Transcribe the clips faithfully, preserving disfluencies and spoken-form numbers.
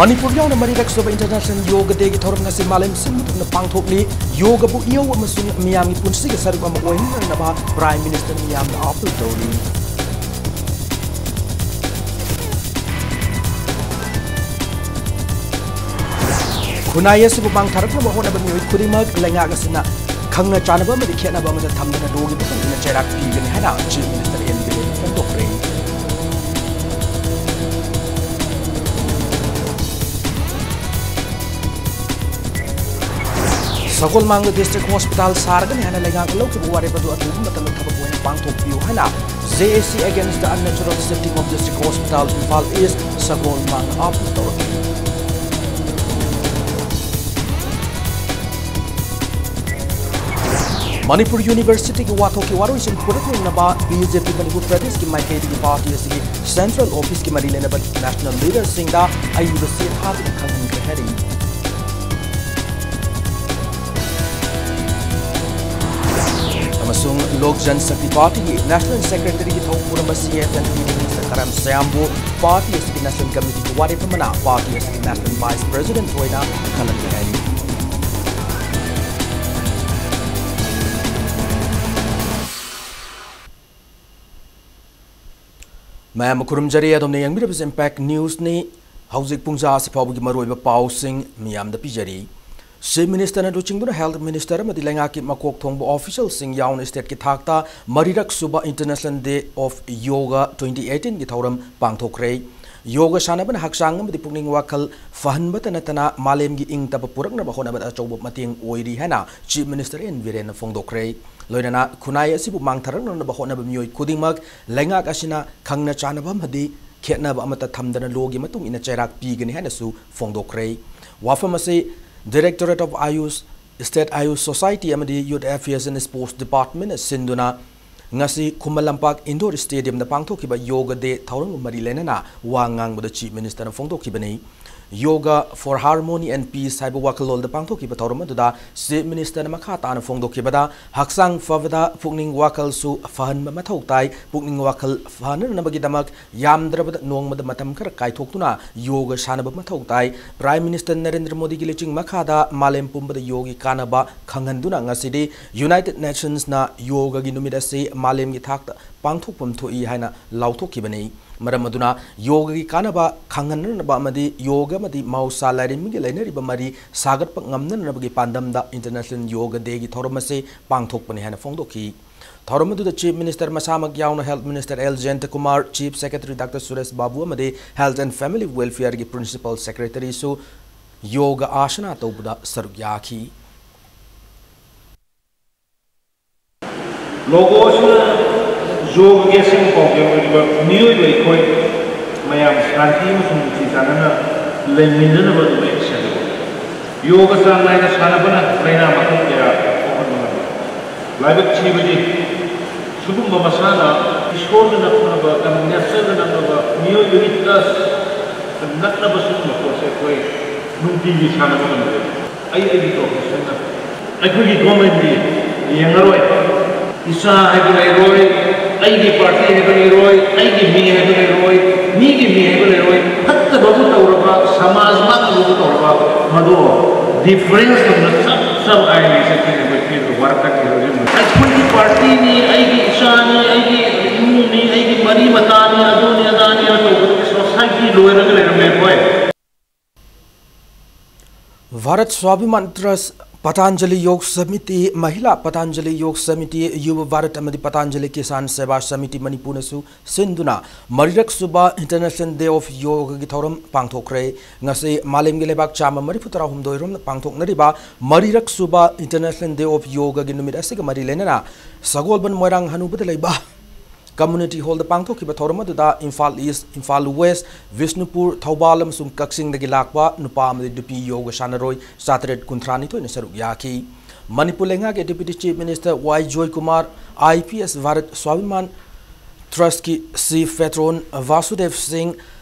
ꯃꯅꯤꯄꯨꯔ ꯌꯥꯎꯅ ꯃꯔꯤꯔꯛ ꯁꯨꯕ International Yoga Day ꯒꯤ ꯊꯧꯔꯝ ꯉꯁꯤ ꯃꯥꯂꯦꯝ ꯁꯤꯟꯕ ꯊꯨꯡꯅ ꯄꯥꯡꯊꯣꯛꯂꯤ꯫ ꯌꯣꯒꯕꯨ ꯏꯌꯧ ꯑꯃꯁꯨꯡ ꯃꯤꯌꯥꯝꯒꯤ ꯄꯨꯟꯁꯤꯒꯤ ꯁꯔꯨꯛ ꯑꯃ ꯑꯣꯏꯍꯟꯅꯅꯕ Prime Minister ꯃꯤꯌꯥꯝꯗ ꯑꯥꯄꯤꯜ ꯇꯧꯔꯤ꯫ ꯈꯨꯟꯅꯥꯏ ꯑꯁꯤꯕꯨ ꯃꯥꯡꯊꯔꯛꯅꯕ ꯍꯣꯠꯅꯕ ꯃꯤꯑꯣꯏ ꯈꯨꯗꯤꯡꯃꯛ ꯂꯩꯉꯥꯛ ꯑꯁꯤꯅ ꯈꯪꯅ ꯆꯥꯟꯅꯕ ꯑꯃꯗꯤ ꯈꯦꯠꯅꯕ ꯑꯃꯗ ꯊꯝꯗꯅ ꯂꯣꯒꯤ ꯃꯇꯨꯡ ꯏꯟꯅ ꯆꯩꯔꯥꯛ ꯄꯤꯒꯅꯤ ꯍꯥꯏꯅ Chief Minister ꯑꯦꯟ ꯕꯤꯔꯦꯟꯅ ꯐꯣꯡꯗꯣꯛꯈ꯭ꯔꯦ꯫ ꯁꯒꯣꯜꯃꯥꯡꯗ District Hospital ꯁꯥꯔꯒꯅꯤ ꯍꯥꯏꯅ ꯂꯩꯉꯥꯛꯅ ꯂꯧꯈꯤꯕ ꯋꯥꯔꯦꯞ ꯑꯗꯨ ꯑꯊꯨꯕ ꯃꯇꯝꯗ ꯊꯕꯛ ꯑꯣꯏꯅ ꯄꯥꯡꯊꯣꯛꯄꯤꯌꯨ ꯍꯥꯏꯅ J A C Against the Unnatural Shifting of District Hospital, Imphal East, ꯁꯒꯣꯜꯃꯥꯡꯅ ꯑꯥꯄꯤꯜ ꯇꯧꯔꯛꯂꯤ꯫ ꯃꯅꯤꯄꯨꯔ University ꯒꯤ ꯋꯥꯊꯣꯛꯀꯤ ꯋꯥꯔꯣꯏꯁꯤꯟ ꯄꯨꯔꯛꯅꯅꯕ B J P ꯃꯅꯤꯄꯨꯔ ꯄ꯭ꯔꯗꯦꯁꯀꯤ ꯃꯥꯏꯀꯩꯗꯒꯤ party ꯑꯁꯤꯒꯤ Central Office ꯀꯤ ꯃꯔꯤ ꯂꯩꯅꯕ national leader ꯁꯤꯡꯗ ꯑꯏꯕ ꯆꯦ ꯊꯥꯗꯨꯅ ꯈꯪꯍꯟꯈ꯭ꯔꯦ ꯍꯥꯏꯔꯤ꯫ ꯑꯃꯁꯨꯡ Lok Jan Shakti Party ꯒꯤ National Secretary ꯒꯤ ꯊꯧ ꯄꯨꯔꯝꯕ C F N P ꯗꯒꯤ Sakaram ꯁ꯭ꯌꯥꯝꯕꯨ party ꯑꯁꯤꯒꯤ National Committee ꯒꯤ ꯋꯥꯔꯦꯞ ꯑꯃꯅ party ꯑꯁꯤꯒꯤ National Vice President ꯑꯣꯏꯅ ꯈꯜꯍꯟꯈ꯭ꯔꯦ ꯍꯥꯏꯔꯤ꯫ ꯃꯌꯥꯝꯕꯨ ꯈꯨꯔꯨꯝꯖꯔꯤ꯫ ꯑꯗꯣꯝꯅ ꯌꯦꯡꯕꯤꯔꯤꯕꯁꯤ Impact News ꯅꯤ꯫ ꯍꯧꯖꯤꯛ ꯄꯨꯡꯖꯥ ꯑꯁꯤ ꯐꯥꯎꯕꯒꯤ ꯃꯔꯨꯑꯣꯏꯕ ꯄꯥꯎꯁꯤꯡ ꯃꯤꯌꯥꯝꯗ ꯄꯤꯖꯔꯤ꯫ Chief Minister ꯅ ꯂꯨꯆꯤꯡꯗꯨꯅ Health Minister ꯑꯃꯗꯤ ꯂꯩꯉꯥꯛꯀꯤ ꯃꯀꯣꯛ ꯊꯣꯡꯕ official ꯁꯤꯡ ꯌꯥꯎꯅ state ꯀꯤ ꯊꯥꯛꯇ ꯃꯔꯤꯔꯛ ꯁꯨꯕ International Day of Yoga twenty eighteen ꯒꯤ ꯊꯧꯔꯝ ꯄꯥꯡꯊꯣꯛꯈ꯭ꯔꯦ꯫ ꯌꯣꯒ ꯁꯥꯟꯅꯕꯅ ꯍꯛꯆꯥꯡ ꯑꯃꯗꯤ ꯄꯨꯛꯅꯤꯡ ꯋꯥꯈꯜ ꯐꯍꯟꯕꯇ ꯅꯠꯇꯅ ꯃꯥꯂꯦꯝꯒꯤ ꯏꯪ ꯇꯞꯄ ꯄꯨꯔꯛꯅꯕ ꯍꯣꯠꯅꯕꯗ ꯑꯆꯧꯕ ꯃꯇꯦꯡ ꯑꯣꯏꯔꯤ ꯍꯥꯏꯅ Chief Minister ꯑꯦꯟ ꯕꯤꯔꯦꯟꯅ ꯐꯣꯡꯗꯣꯛꯈ꯭ꯔꯦ꯫ ꯂꯣꯏꯅꯅ ꯈꯨꯟꯅꯥꯏ ꯑꯁꯤꯕꯨ ꯃꯥꯡꯊꯔꯛꯅꯅꯕ ꯍꯣꯠꯅꯕ ꯃꯤꯑꯣꯏ ꯈꯨꯗꯤꯡꯃꯛ ꯂꯩꯉꯥꯛ ꯑꯁꯤꯅ ꯈꯪꯅ ꯆꯥꯟꯅꯕ ꯑꯃꯗꯤ ꯈꯦꯠꯅꯕ ꯑꯃꯠꯇ ꯊꯝꯗꯅ ꯂꯣꯒꯤ ꯃꯇꯨꯡ ꯏꯟꯅ ꯆꯩꯔꯥꯛ ꯄꯤꯒꯅꯤ ꯍꯥꯏꯅꯁꯨ ꯐꯣꯡꯗꯣꯛꯈ꯭ꯔꯦ꯫ ꯋꯥꯐꯝ ꯑꯁꯤ Directorate of Ayush, State Ayush Society ꯑꯃꯗꯤ Youth Affairs and Sports Department ꯅ ꯁꯤꯟꯗꯨꯅ ꯉꯁꯤ ꯈꯨꯃꯟ ꯂꯝꯄꯥꯛ Indoor Stadium ꯗ ꯄꯥꯡꯊꯣꯛꯈꯤꯕ Yoga Day ꯊꯧꯔꯝꯒ ꯃꯔꯤ ꯂꯩꯅꯅ ꯋꯥ ꯉꯥꯡꯕꯗ Chief Minister ꯅ ꯐꯣꯡꯗꯣꯛꯈꯤꯕꯅꯤ꯫ Yoga for Harmony and Peace ꯍꯥꯏꯕ ꯋꯥꯈꯜꯂꯣꯟꯗ ꯄꯥꯡꯊꯣꯛꯈꯤꯕ ꯊꯧꯔꯝ ꯑꯗꯨꯗ Chief Ministerꯅ ꯃꯈꯥ ꯇꯥꯅ ꯐꯣꯡꯗꯣꯛꯈꯤꯕꯗ, ꯍꯛꯆꯥꯡ ꯐꯕꯗ ꯄꯨꯛꯅꯤꯡ ꯋꯥꯈꯜꯁꯨ ꯐꯍꯟꯕ ꯃꯊꯧ ꯇꯥꯏ꯫ ꯄꯨꯛꯅꯤꯡ ꯋꯥꯈꯜ ꯐꯍꯟꯅꯅꯕꯒꯤꯗꯃꯛ ꯌꯥꯝꯗ꯭ꯔꯕꯗ ꯅꯣꯡꯃꯗ ꯃꯇꯝ ꯈꯔ ꯀꯥꯏꯊꯣꯛꯇꯨꯅ ꯌꯣꯒ ꯁꯥꯟꯅꯕ ꯃꯊꯧ ꯇꯥꯏ꯫ Prime Minister ꯅꯔꯦꯟꯗ꯭ꯔ ꯃꯣꯗꯤꯒꯤ ꯂꯨꯆꯤꯡ ꯃꯈꯥꯗ ꯃꯥꯂꯦꯝ ꯄꯨꯝꯕꯗ ꯌꯣꯒꯒꯤ ꯀꯥꯟꯅꯕ ꯈꯪꯍꯟꯗꯨꯅ ꯉꯁꯤꯗꯤ United Nationsꯅ ꯌꯣꯒꯒꯤ ꯅꯨꯃꯤꯠ ꯑꯁꯤ ꯃꯥꯂꯦꯝꯒꯤ ꯊꯥꯛꯇ ꯄꯥꯡꯊꯣꯛꯐꯝ ꯊꯣꯛꯏ ꯍꯥꯏꯅ ꯂꯥꯎꯊꯣꯛꯈꯤꯕꯅꯤ꯫ ꯃꯔꯝ ꯑꯗꯨꯅ ꯌꯣꯒꯒꯤ ꯀꯥꯟꯅꯕ ꯈꯪꯍꯟꯅꯅꯕ ꯑꯃꯗꯤ ꯌꯣꯒ ꯑꯃꯗꯤ ꯃꯍꯧꯁꯥ ꯂꯥꯏꯔꯦꯝꯕꯤꯒ ꯂꯩꯅꯔꯤꯕ ꯃꯔꯤ ꯁꯥꯒꯠꯄ ꯉꯝꯅꯅꯕꯒꯤ ꯄꯥꯟꯗꯝꯗ International Yoga Dayꯒꯤ ꯊꯧꯔꯝ ꯑꯁꯤ ꯄꯥꯡꯊꯣꯛꯄꯅꯤ ꯍꯥꯏꯅ ꯐꯣꯡꯗꯣꯛꯈꯤ꯫ ꯊꯧꯔꯝ ꯑꯗꯨꯗ Chief Minister ꯃꯁꯥꯃꯛ ꯌꯥꯎꯅ Health Minister L Jayantakumar, Chief Secretary doctor Suresh Babu ꯑꯃꯗꯤ Health and Family Welfareꯒꯤ Principal Secretaryꯁꯨ ꯌꯣꯒ ꯑꯥꯁꯅꯥ ꯇꯧꯕꯗ ꯁꯔꯨꯛ ꯌꯥꯈꯤ꯫ ꯂꯣꯒꯣꯁꯤꯅ ꯌꯣꯒꯒꯤ ꯑꯁꯦꯡꯕ ꯄꯥꯎꯖꯦꯜ ꯑꯣꯏꯔꯤꯕ ꯃꯤꯑꯣꯏꯕ ꯑꯩꯈꯣꯏ ꯃꯌꯥꯝ ꯁꯥꯟꯇꯤ ꯑꯃꯁꯨꯡ ꯅꯨꯡꯁꯤ ꯆꯥꯟꯅꯅ ꯂꯩꯃꯤꯟꯅꯅꯕ ꯑꯗꯨꯃꯥꯏꯅ ꯁꯦꯝꯕ꯫ ꯌꯣꯒ ꯆꯥꯡ ꯅꯥꯏꯅ ꯁꯥꯟꯅꯕꯅ ꯂꯥꯏꯅꯥ ꯃꯈꯜ ꯀꯌꯥ ꯀꯣꯛꯍꯟꯕ ꯉꯝꯃꯤ꯫ ꯂꯥꯏꯕꯛ ꯊꯤꯕꯗꯤ, ꯁꯤꯒꯨꯝꯕ ꯃꯁꯥꯟꯅ ꯏꯁꯣꯔꯅ ꯅꯛꯅꯕ, natureꯅ ꯅꯛꯅꯕ, ꯃꯤꯑꯣꯏꯕꯒꯤ touch ꯅꯛꯅꯕ ꯁꯤꯒꯨꯝꯕ ꯄꯣꯠꯁꯦ ꯑꯩꯈꯣꯏ ꯅꯨꯡꯇꯤꯒꯤ ꯁꯥꯟꯅꯕ ꯉꯝꯗꯦ꯫ ꯑꯩ ꯑꯩꯒꯤ professionꯅ ꯑꯩꯈꯣꯏꯒꯤ governmentꯀꯤ ꯌꯦꯡꯉꯔꯣꯏ꯫ ꯏꯁꯥ ꯍꯥꯏꯕ ꯂꯩꯔꯣꯏ, ꯑꯩꯒꯤ party ꯍꯥꯏꯕ ꯂꯩꯔꯣꯏ, ꯑꯩꯒꯤ ꯃꯤ ꯍꯥꯏꯕ ꯂꯩꯔꯣꯏ, ꯃꯤꯒꯤ ꯃꯤ ꯍꯥꯏꯕ ꯂꯩꯔꯣꯏ꯫ ꯐꯠꯇꯕꯕꯨ ꯇꯧꯔꯕ, ꯁꯃꯥꯖ ꯃꯥꯡꯅꯕꯕꯨ ꯇꯧꯔꯕ, ꯃꯗꯨ difference ꯇꯧꯅ ꯆꯞ ꯆꯞ ꯍꯥꯏꯅ ꯆꯠꯈꯤꯅꯦ ꯑꯩꯈꯣꯏ ꯐꯤꯜꯗ ꯋꯥꯔꯛ ꯀꯟꯈꯤꯕ ꯍꯧꯖꯤꯛ꯫ ꯑꯩꯈꯣꯏꯒꯤ partyꯅꯤ, ꯑꯩꯒꯤ ꯏꯆꯥꯅꯤ, ꯑꯩꯒꯤ ꯏꯃꯨꯡꯅꯤ, ꯑꯩꯒꯤ ꯃꯔꯤ ꯃꯇꯥꯅꯤ, ꯑꯗꯨꯅꯤ ꯑꯗꯥꯅꯤ ꯍꯥꯏꯅ ꯇꯧꯕꯗꯒꯤ society ꯂꯣꯏꯔꯒ ꯂꯩꯔꯝꯃꯦ ꯑꯩꯈꯣꯏ꯫ Bharat Swabhiman Trust, Patanjali Yog Samiti, Mahila Patanjali Yog Samiti, Yuva Bharat ꯑꯃꯗꯤ Patanjali Kisan Seva Samiti ꯃꯅꯤꯄꯨꯔꯅꯁꯨ ꯁꯤꯟꯗꯨꯅ ꯃꯔꯤꯔꯛ ꯁꯨꯕ International Day of Yogaꯒꯤ ꯊꯧꯔꯝ ꯄꯥꯡꯊꯣꯛꯈ꯭ꯔꯦ꯫ ꯉꯁꯤ ꯃꯥꯂꯦꯝꯒꯤ ꯂꯩꯕꯥꯛ ꯆꯥꯝꯃ ꯃꯔꯤꯐꯨ ꯇꯔꯥꯍꯨꯝꯗꯣꯏ ꯔꯣꯝꯅ ꯄꯥꯡꯊꯣꯛꯅꯔꯤꯕ ꯃꯔꯤꯔꯛ ꯁꯨꯕ International Day of Yogaꯒꯤ ꯅꯨꯃꯤꯠ ꯑꯁꯤꯒ ꯃꯔꯤ ꯂꯩꯅꯅ ꯁꯒꯣꯜꯕꯟ ꯃꯣꯏꯔꯥꯡ ꯍꯅꯨꯕꯗ ꯂꯩꯕ Community Hallꯗ ꯄꯥꯡꯊꯣꯛꯈꯤꯕ ꯊꯧꯔꯝ ꯑꯗꯨꯗ ꯏꯝꯐꯥꯜ East, ꯏꯝꯐꯥꯜ West, ꯕꯤꯁꯅꯨꯄꯨꯔ, ꯊꯧꯕꯥꯜ ꯑꯃꯁꯨꯡ ꯀꯛꯆꯤꯡꯗꯒꯤ ꯂꯥꯛꯄ ꯅꯨꯄꯥ ꯑꯃꯗꯤ ꯅꯨꯄꯤ ꯌꯣꯒ ꯁꯥꯟꯅꯔꯣꯏ ꯆꯥꯇꯔꯦꯠ ꯀꯨꯟꯊ꯭ꯔꯥꯅꯤꯊꯣꯏꯅ ꯁꯔꯨꯛ ꯌꯥꯈꯤ꯫ ꯃꯅꯤꯄꯨꯔ ꯂꯩꯉꯥꯛꯀꯤ Deputy Chief Minister ꯋꯥꯏ Joykumar, IPS Bharat Swabhiman Trustꯀꯤ Chief Patron ꯚꯥꯁꯨꯗꯦꯕ ꯁꯤꯡ,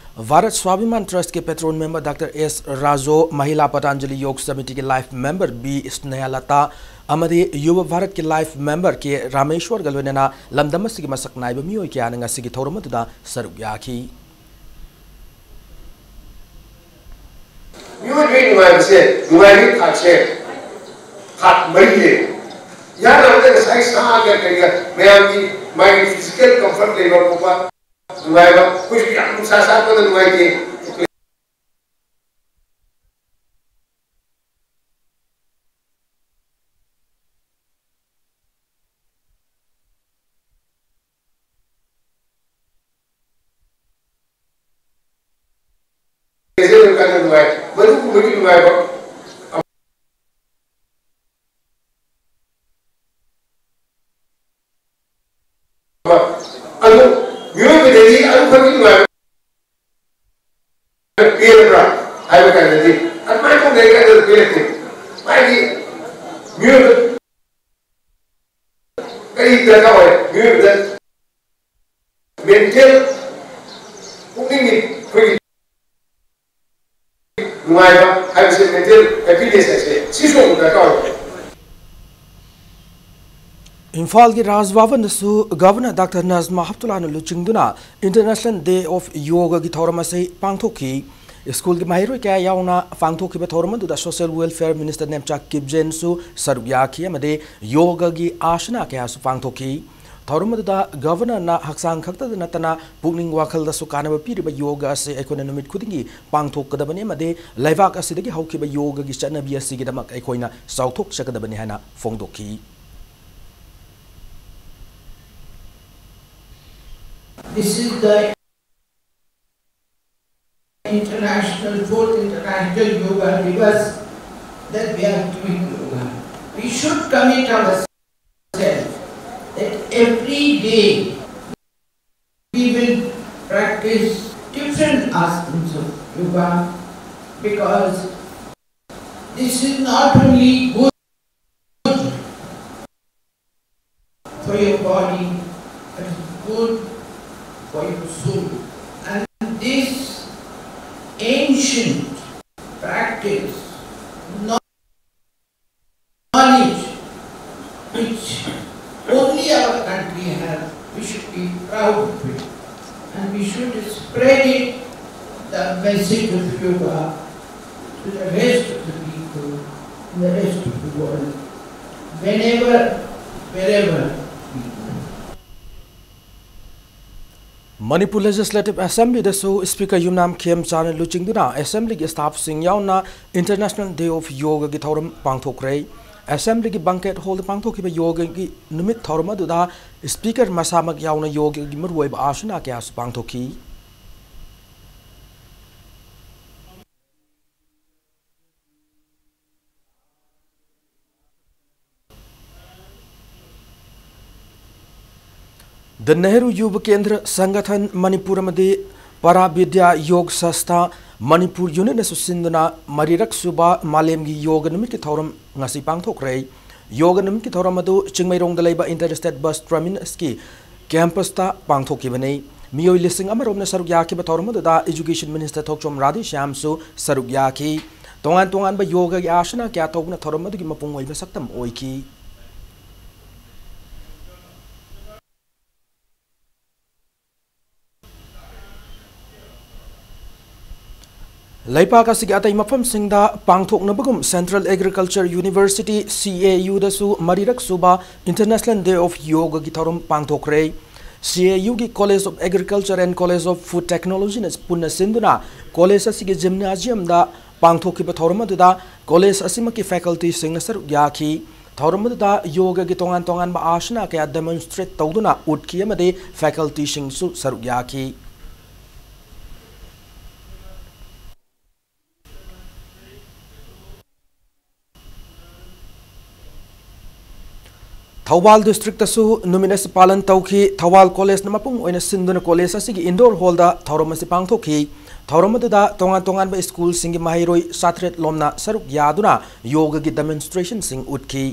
ꯚꯥꯔꯠ ꯁ꯭ꯋꯥꯚꯤꯃꯥꯟ ꯇ꯭ꯔꯁꯠꯀꯤ ꯄꯦꯇ꯭ꯔꯣꯟ ꯃꯦꯝꯕꯔ ꯗꯥꯛꯇꯔ ꯑꯦꯁ ꯔꯥꯖꯣ, ꯃꯍꯤꯂꯥ ꯄꯇꯥꯟꯖꯂꯤ ꯌꯣꯒ ꯁꯃꯤꯇꯤꯒꯤ ꯂꯥꯏꯐ ꯃꯦꯝꯕꯔ ꯕꯤ ꯁ꯭ꯅꯦꯍꯂꯇꯥ ꯑꯃꯗꯤ ꯌꯨꯕ ꯚꯥꯔꯠꯀꯤ ꯂꯥꯏꯐ ꯃꯦꯝꯕꯔ ꯀꯦ ꯔꯥꯃꯦꯁ꯭ꯋꯔꯒ ꯂꯣꯏꯅꯅ ꯂꯝꯗꯝ ꯑꯁꯤꯒꯤ ꯃꯁꯛ ꯅꯥꯏꯕ ꯃꯤꯑꯣꯏ ꯀꯌꯥꯅ ꯉꯁꯤꯒꯤ ꯊꯧꯔꯝ ꯑꯗꯨꯗ ꯁꯔꯨꯛ ꯌꯥꯈꯤ꯫ ꯃꯤꯑꯣꯏꯕꯒꯤ ꯅꯨꯡꯉꯥꯏꯕꯁꯦ, ꯅꯨꯡꯉꯥꯏꯕꯒꯤ ꯊꯥꯛꯁꯦ ꯊꯥꯛ ꯃꯔꯤ ꯂꯩ꯫ ꯌꯥꯅꯕꯗ ꯉꯁꯥꯏ ꯁꯥꯒ ꯀꯩꯒ ꯃꯌꯥꯝꯒꯤ ꯃꯥꯒꯤ physical comfort ꯂꯩꯕ ꯈꯣꯠꯄ, ꯅꯨꯡꯉꯥꯏꯕ, ꯑꯩꯈꯣꯏꯁꯨ ꯌꯥꯝ ꯅꯨꯡꯁꯥ ꯁꯥꯕꯗ ꯅꯨꯡꯉꯥꯏꯇꯦ꯫ ꯀꯥꯟꯗ ꯅꯨꯡꯉꯥꯏ, ꯃꯗꯨꯒꯨꯝꯕꯒꯤ ꯅꯨꯡꯉꯥꯏꯕ ꯑꯗꯨ ꯃꯤꯑꯣꯏꯕꯗꯗꯤ ꯑꯗꯨꯈꯛꯀꯤ ꯅꯨꯡꯉꯥꯏꯕ ꯄꯦꯟꯕ꯭ꯔꯥ ꯍꯥꯏꯕ ꯀꯥꯟꯗꯗꯤ ꯑꯗꯨꯃꯥꯏꯅ ꯇꯧꯅꯩ ꯀꯥꯟꯗ ꯄꯦꯜꯂꯛꯇꯦ꯫ ꯃꯥꯒꯤ ꯃꯤꯑꯣꯏꯕ ꯀꯔꯤ ꯗꯔꯀꯥꯔ ꯑꯣꯏ? ꯃꯤꯑꯣꯏꯕꯗ mental, ꯄꯨꯛꯅꯤꯡꯒꯤ ꯑꯩꯈꯣꯏꯒꯤ ꯅꯨꯡꯉꯥꯏꯕ ꯍꯥꯏꯕꯁꯦ, mental happiness ꯍꯥꯏꯁꯦ, ꯁꯤꯁꯨ ꯑꯃꯨꯛ ꯗꯔꯀꯥꯔ ꯑꯣꯏ꯫ ꯏꯝꯐꯥꯜꯒꯤ ꯔꯥꯖ ꯚꯕꯟꯗꯁꯨ ꯒꯚꯔꯅꯔ ꯗꯥꯛꯇꯔ ꯅꯖꯃꯥ ꯍꯞꯇꯨꯂꯥꯅ ꯂꯨꯆꯤꯡꯗꯨꯅ International Day of Yoga ꯒꯤ ꯊꯧꯔꯝ ꯑꯁꯤ ꯄꯥꯡꯊꯣꯛꯈꯤ꯫ ꯁ꯭ꯀꯨꯜꯒꯤ ꯃꯍꯩꯔꯣꯏ ꯀꯌꯥ ꯌꯥꯎꯅ ꯄꯥꯡꯊꯣꯛꯈꯤꯕ ꯊꯧꯔꯝ ꯑꯗꯨꯗ Social Welfare Minister ꯅꯦꯝꯆꯥ ꯀꯤꯞꯖꯦꯟꯁꯨ ꯁꯔꯨꯛ ꯌꯥꯈꯤ ꯑꯃꯗꯤ ꯌꯣꯒꯒꯤ ꯑꯥꯁꯅꯥ ꯀꯌꯥꯁꯨ ꯄꯥꯡꯊꯣꯛꯈꯤ꯫ ꯊꯧꯔꯝ ꯑꯗꯨꯗ ꯒꯚꯔꯅꯔꯅ ꯍꯛꯆꯥꯡ ꯈꯛꯇꯗ ꯅꯠꯇꯅ ꯄꯨꯛꯅꯤꯡ ꯋꯥꯈꯜꯗꯁꯨ ꯀꯥꯟꯅꯕ ꯄꯤꯔꯤꯕ ꯌꯣꯒ ꯑꯁꯤ ꯑꯩꯈꯣꯏꯅ ꯅꯨꯃꯤꯠ ꯈꯨꯗꯤꯡꯒꯤ ꯄꯥꯡꯊꯣꯛꯀꯗꯕꯅꯤ ꯑꯃꯗꯤ ꯂꯩꯕꯥꯛ ꯑꯁꯤꯗꯒꯤ ꯍꯧꯈꯤꯕ ꯌꯣꯒꯒꯤ ꯆꯠꯅꯕꯤ ꯑꯁꯤꯒꯤꯗꯃꯛ ꯑꯩꯈꯣꯏꯅ ꯆꯥꯎꯊꯣꯛꯆꯒꯗꯕꯅꯤ ꯍꯥꯏꯅ ꯐꯣꯡꯗꯣꯛꯈꯤ꯫ This is the International, fourth International Yoga Divas that we are doing yoga. We should commit ourselves that every day we will practice different asanas of yoga, because this is not only good for your body, but it's good for your soul. And this We should spread it, the message of yoga, to the rest of the people, in the rest of the world, whenever, wherever we go. Manipur Legislative Assembly ꯗꯁꯨ Speaker ꯌꯨꯝꯅꯥꯝ ꯈꯦꯝꯆꯥꯟꯅ ꯂꯨꯆꯤꯡꯗꯨꯅ Assembly ꯒꯤ staff ꯁꯤꯡ ꯌꯥꯎꯅ International Day of Yoga ꯒꯤ ꯊꯧꯔꯝ ꯄꯥꯡꯊꯣꯛꯈ꯭ꯔꯦ꯫ Assembly ꯒꯤ Banquet Hall ꯗ ꯄꯥꯡꯊꯣꯛꯈꯤꯕ ꯌꯣꯒꯒꯤ ꯅꯨꯃꯤꯠ ꯊꯧꯔꯝ ꯑꯗꯨꯗ Speaker ꯃꯁꯥꯃꯛ ꯌꯥꯎꯅ ꯌꯣꯒꯒꯤ ꯃꯔꯨꯑꯣꯏꯕ ꯑꯥꯁꯅꯥ ꯀꯌꯥꯁꯨ ꯄꯥꯡꯊꯣꯛꯈꯤ꯫ The Nehru Yuva Kendra Sangathan Manipur ꯑꯃꯗꯤ Para Vidya Yog Sastha Manipur Unit ꯅꯁꯨ ꯁꯤꯟꯗꯨꯅ ꯃꯔꯤꯔꯛ ꯁꯨꯕ ꯃꯥꯂꯦꯝꯒꯤ ꯌꯣꯒ ꯅꯨꯃꯤꯠꯀꯤ ꯊꯧꯔꯝ ꯉꯁꯤ ꯄꯥꯡꯊꯣꯛꯈ꯭ꯔꯦ꯫ ꯌꯣꯒ ꯅꯨꯃꯤꯠꯀꯤ ꯊꯧꯔꯝ ꯑꯗꯨ ꯆꯤꯡꯃꯩꯔꯣꯡꯗ ꯂꯩꯕ Inter State Bus Terminus ꯀꯤ campus ꯇ ꯄꯥꯡꯊꯣꯛꯈꯤꯕꯅꯤ꯫ ꯃꯤꯑꯣꯏ ꯂꯤꯁꯤꯡ ꯑꯃ ꯔꯣꯝꯅ ꯁꯔꯨꯛ ꯌꯥꯈꯤꯕ ꯊꯧꯔꯝ ꯑꯗꯨꯗ Education Minister ꯊꯣꯛꯆꯣꯝ ꯔꯥꯙꯦꯁ꯭ꯌꯥꯝꯁꯨ ꯁꯔꯨꯛ ꯌꯥꯈꯤ꯫ ꯇꯣꯉꯥꯟ ꯇꯣꯉꯥꯟꯕ ꯌꯣꯒꯒꯤ ꯑꯥꯁꯅꯥ ꯀꯌꯥ ꯇꯧꯕꯅ ꯊꯧꯔꯝ ꯑꯗꯨꯒꯤ ꯃꯄꯨꯡ ꯑꯣꯏꯕ ꯁꯛꯇꯝ ꯑꯣꯏꯈꯤ꯫ ꯂꯩꯄꯥꯛ ꯑꯁꯤꯒꯤ ꯑꯇꯩ ꯃꯐꯝꯁꯤꯡꯗ ꯄꯥꯡꯊꯣꯛꯅꯕꯒꯨꯝ Central Agriculture University, C A U ꯗꯁꯨ ꯃꯔꯤꯔꯛ ꯁꯨꯕ International Day of Yoga ꯒꯤ ꯊꯧꯔꯝ ꯄꯥꯡꯊꯣꯛꯈ꯭ꯔꯦ꯫ C A U ꯒꯤ College of Agriculture and College of Food Technology ꯅ ꯄꯨꯟꯅ ꯁꯤꯟꯗꯨꯅ college ꯑꯁꯤꯒꯤ gymnasium ꯗ ꯄꯥꯡꯊꯣꯛꯈꯤꯕ ꯊꯧꯔꯝ ꯑꯗꯨꯗ college ꯑꯁꯤꯃꯛꯀꯤ faculty ꯁꯤꯡꯅ ꯁꯔꯨꯛ ꯌꯥꯈꯤ꯫ ꯊꯧꯔꯝ ꯑꯗꯨꯗ ꯌꯣꯒꯒꯤ ꯇꯣꯉꯥꯟ ꯇꯣꯉꯥꯟꯕ ꯑꯥꯁꯅꯥ ꯀꯌꯥ demonstrate ꯇꯧꯗꯨꯅ ꯎꯠꯈꯤ ꯑꯃꯗꯤ faculty ꯁꯤꯡꯁꯨ ꯁꯔꯨꯛ ꯌꯥꯈꯤ꯫ ꯊꯧꯕꯥꯜ district ꯇꯁꯨ ꯅꯨꯃꯤꯠ ꯑꯁꯤ ꯄꯥꯂꯟ ꯇꯧꯈꯤ꯫ ꯊꯧꯕꯥꯜ college ꯅ ꯃꯄꯨꯡ ꯑꯣꯏꯅ ꯁꯤꯟꯗꯨꯅ college ꯑꯁꯤꯒꯤ indoor hall ꯗ ꯊꯧꯔꯝ ꯑꯁꯤ ꯄꯥꯡꯊꯣꯛꯈꯤ꯫ ꯊꯧꯔꯝ ꯑꯗꯨꯗ ꯇꯣꯉꯥꯟ ꯇꯣꯉꯥꯟꯕ school ꯁꯤꯡꯒꯤ ꯃꯍꯩꯔꯣꯏ ꯆꯥꯇ꯭ꯔꯦꯠ ꯂꯣꯝꯅ ꯁꯔꯨꯛ ꯌꯥꯗꯨꯅ ꯌꯣꯒꯒꯤ demonstration ꯁꯤꯡ ꯎꯠꯈꯤ꯫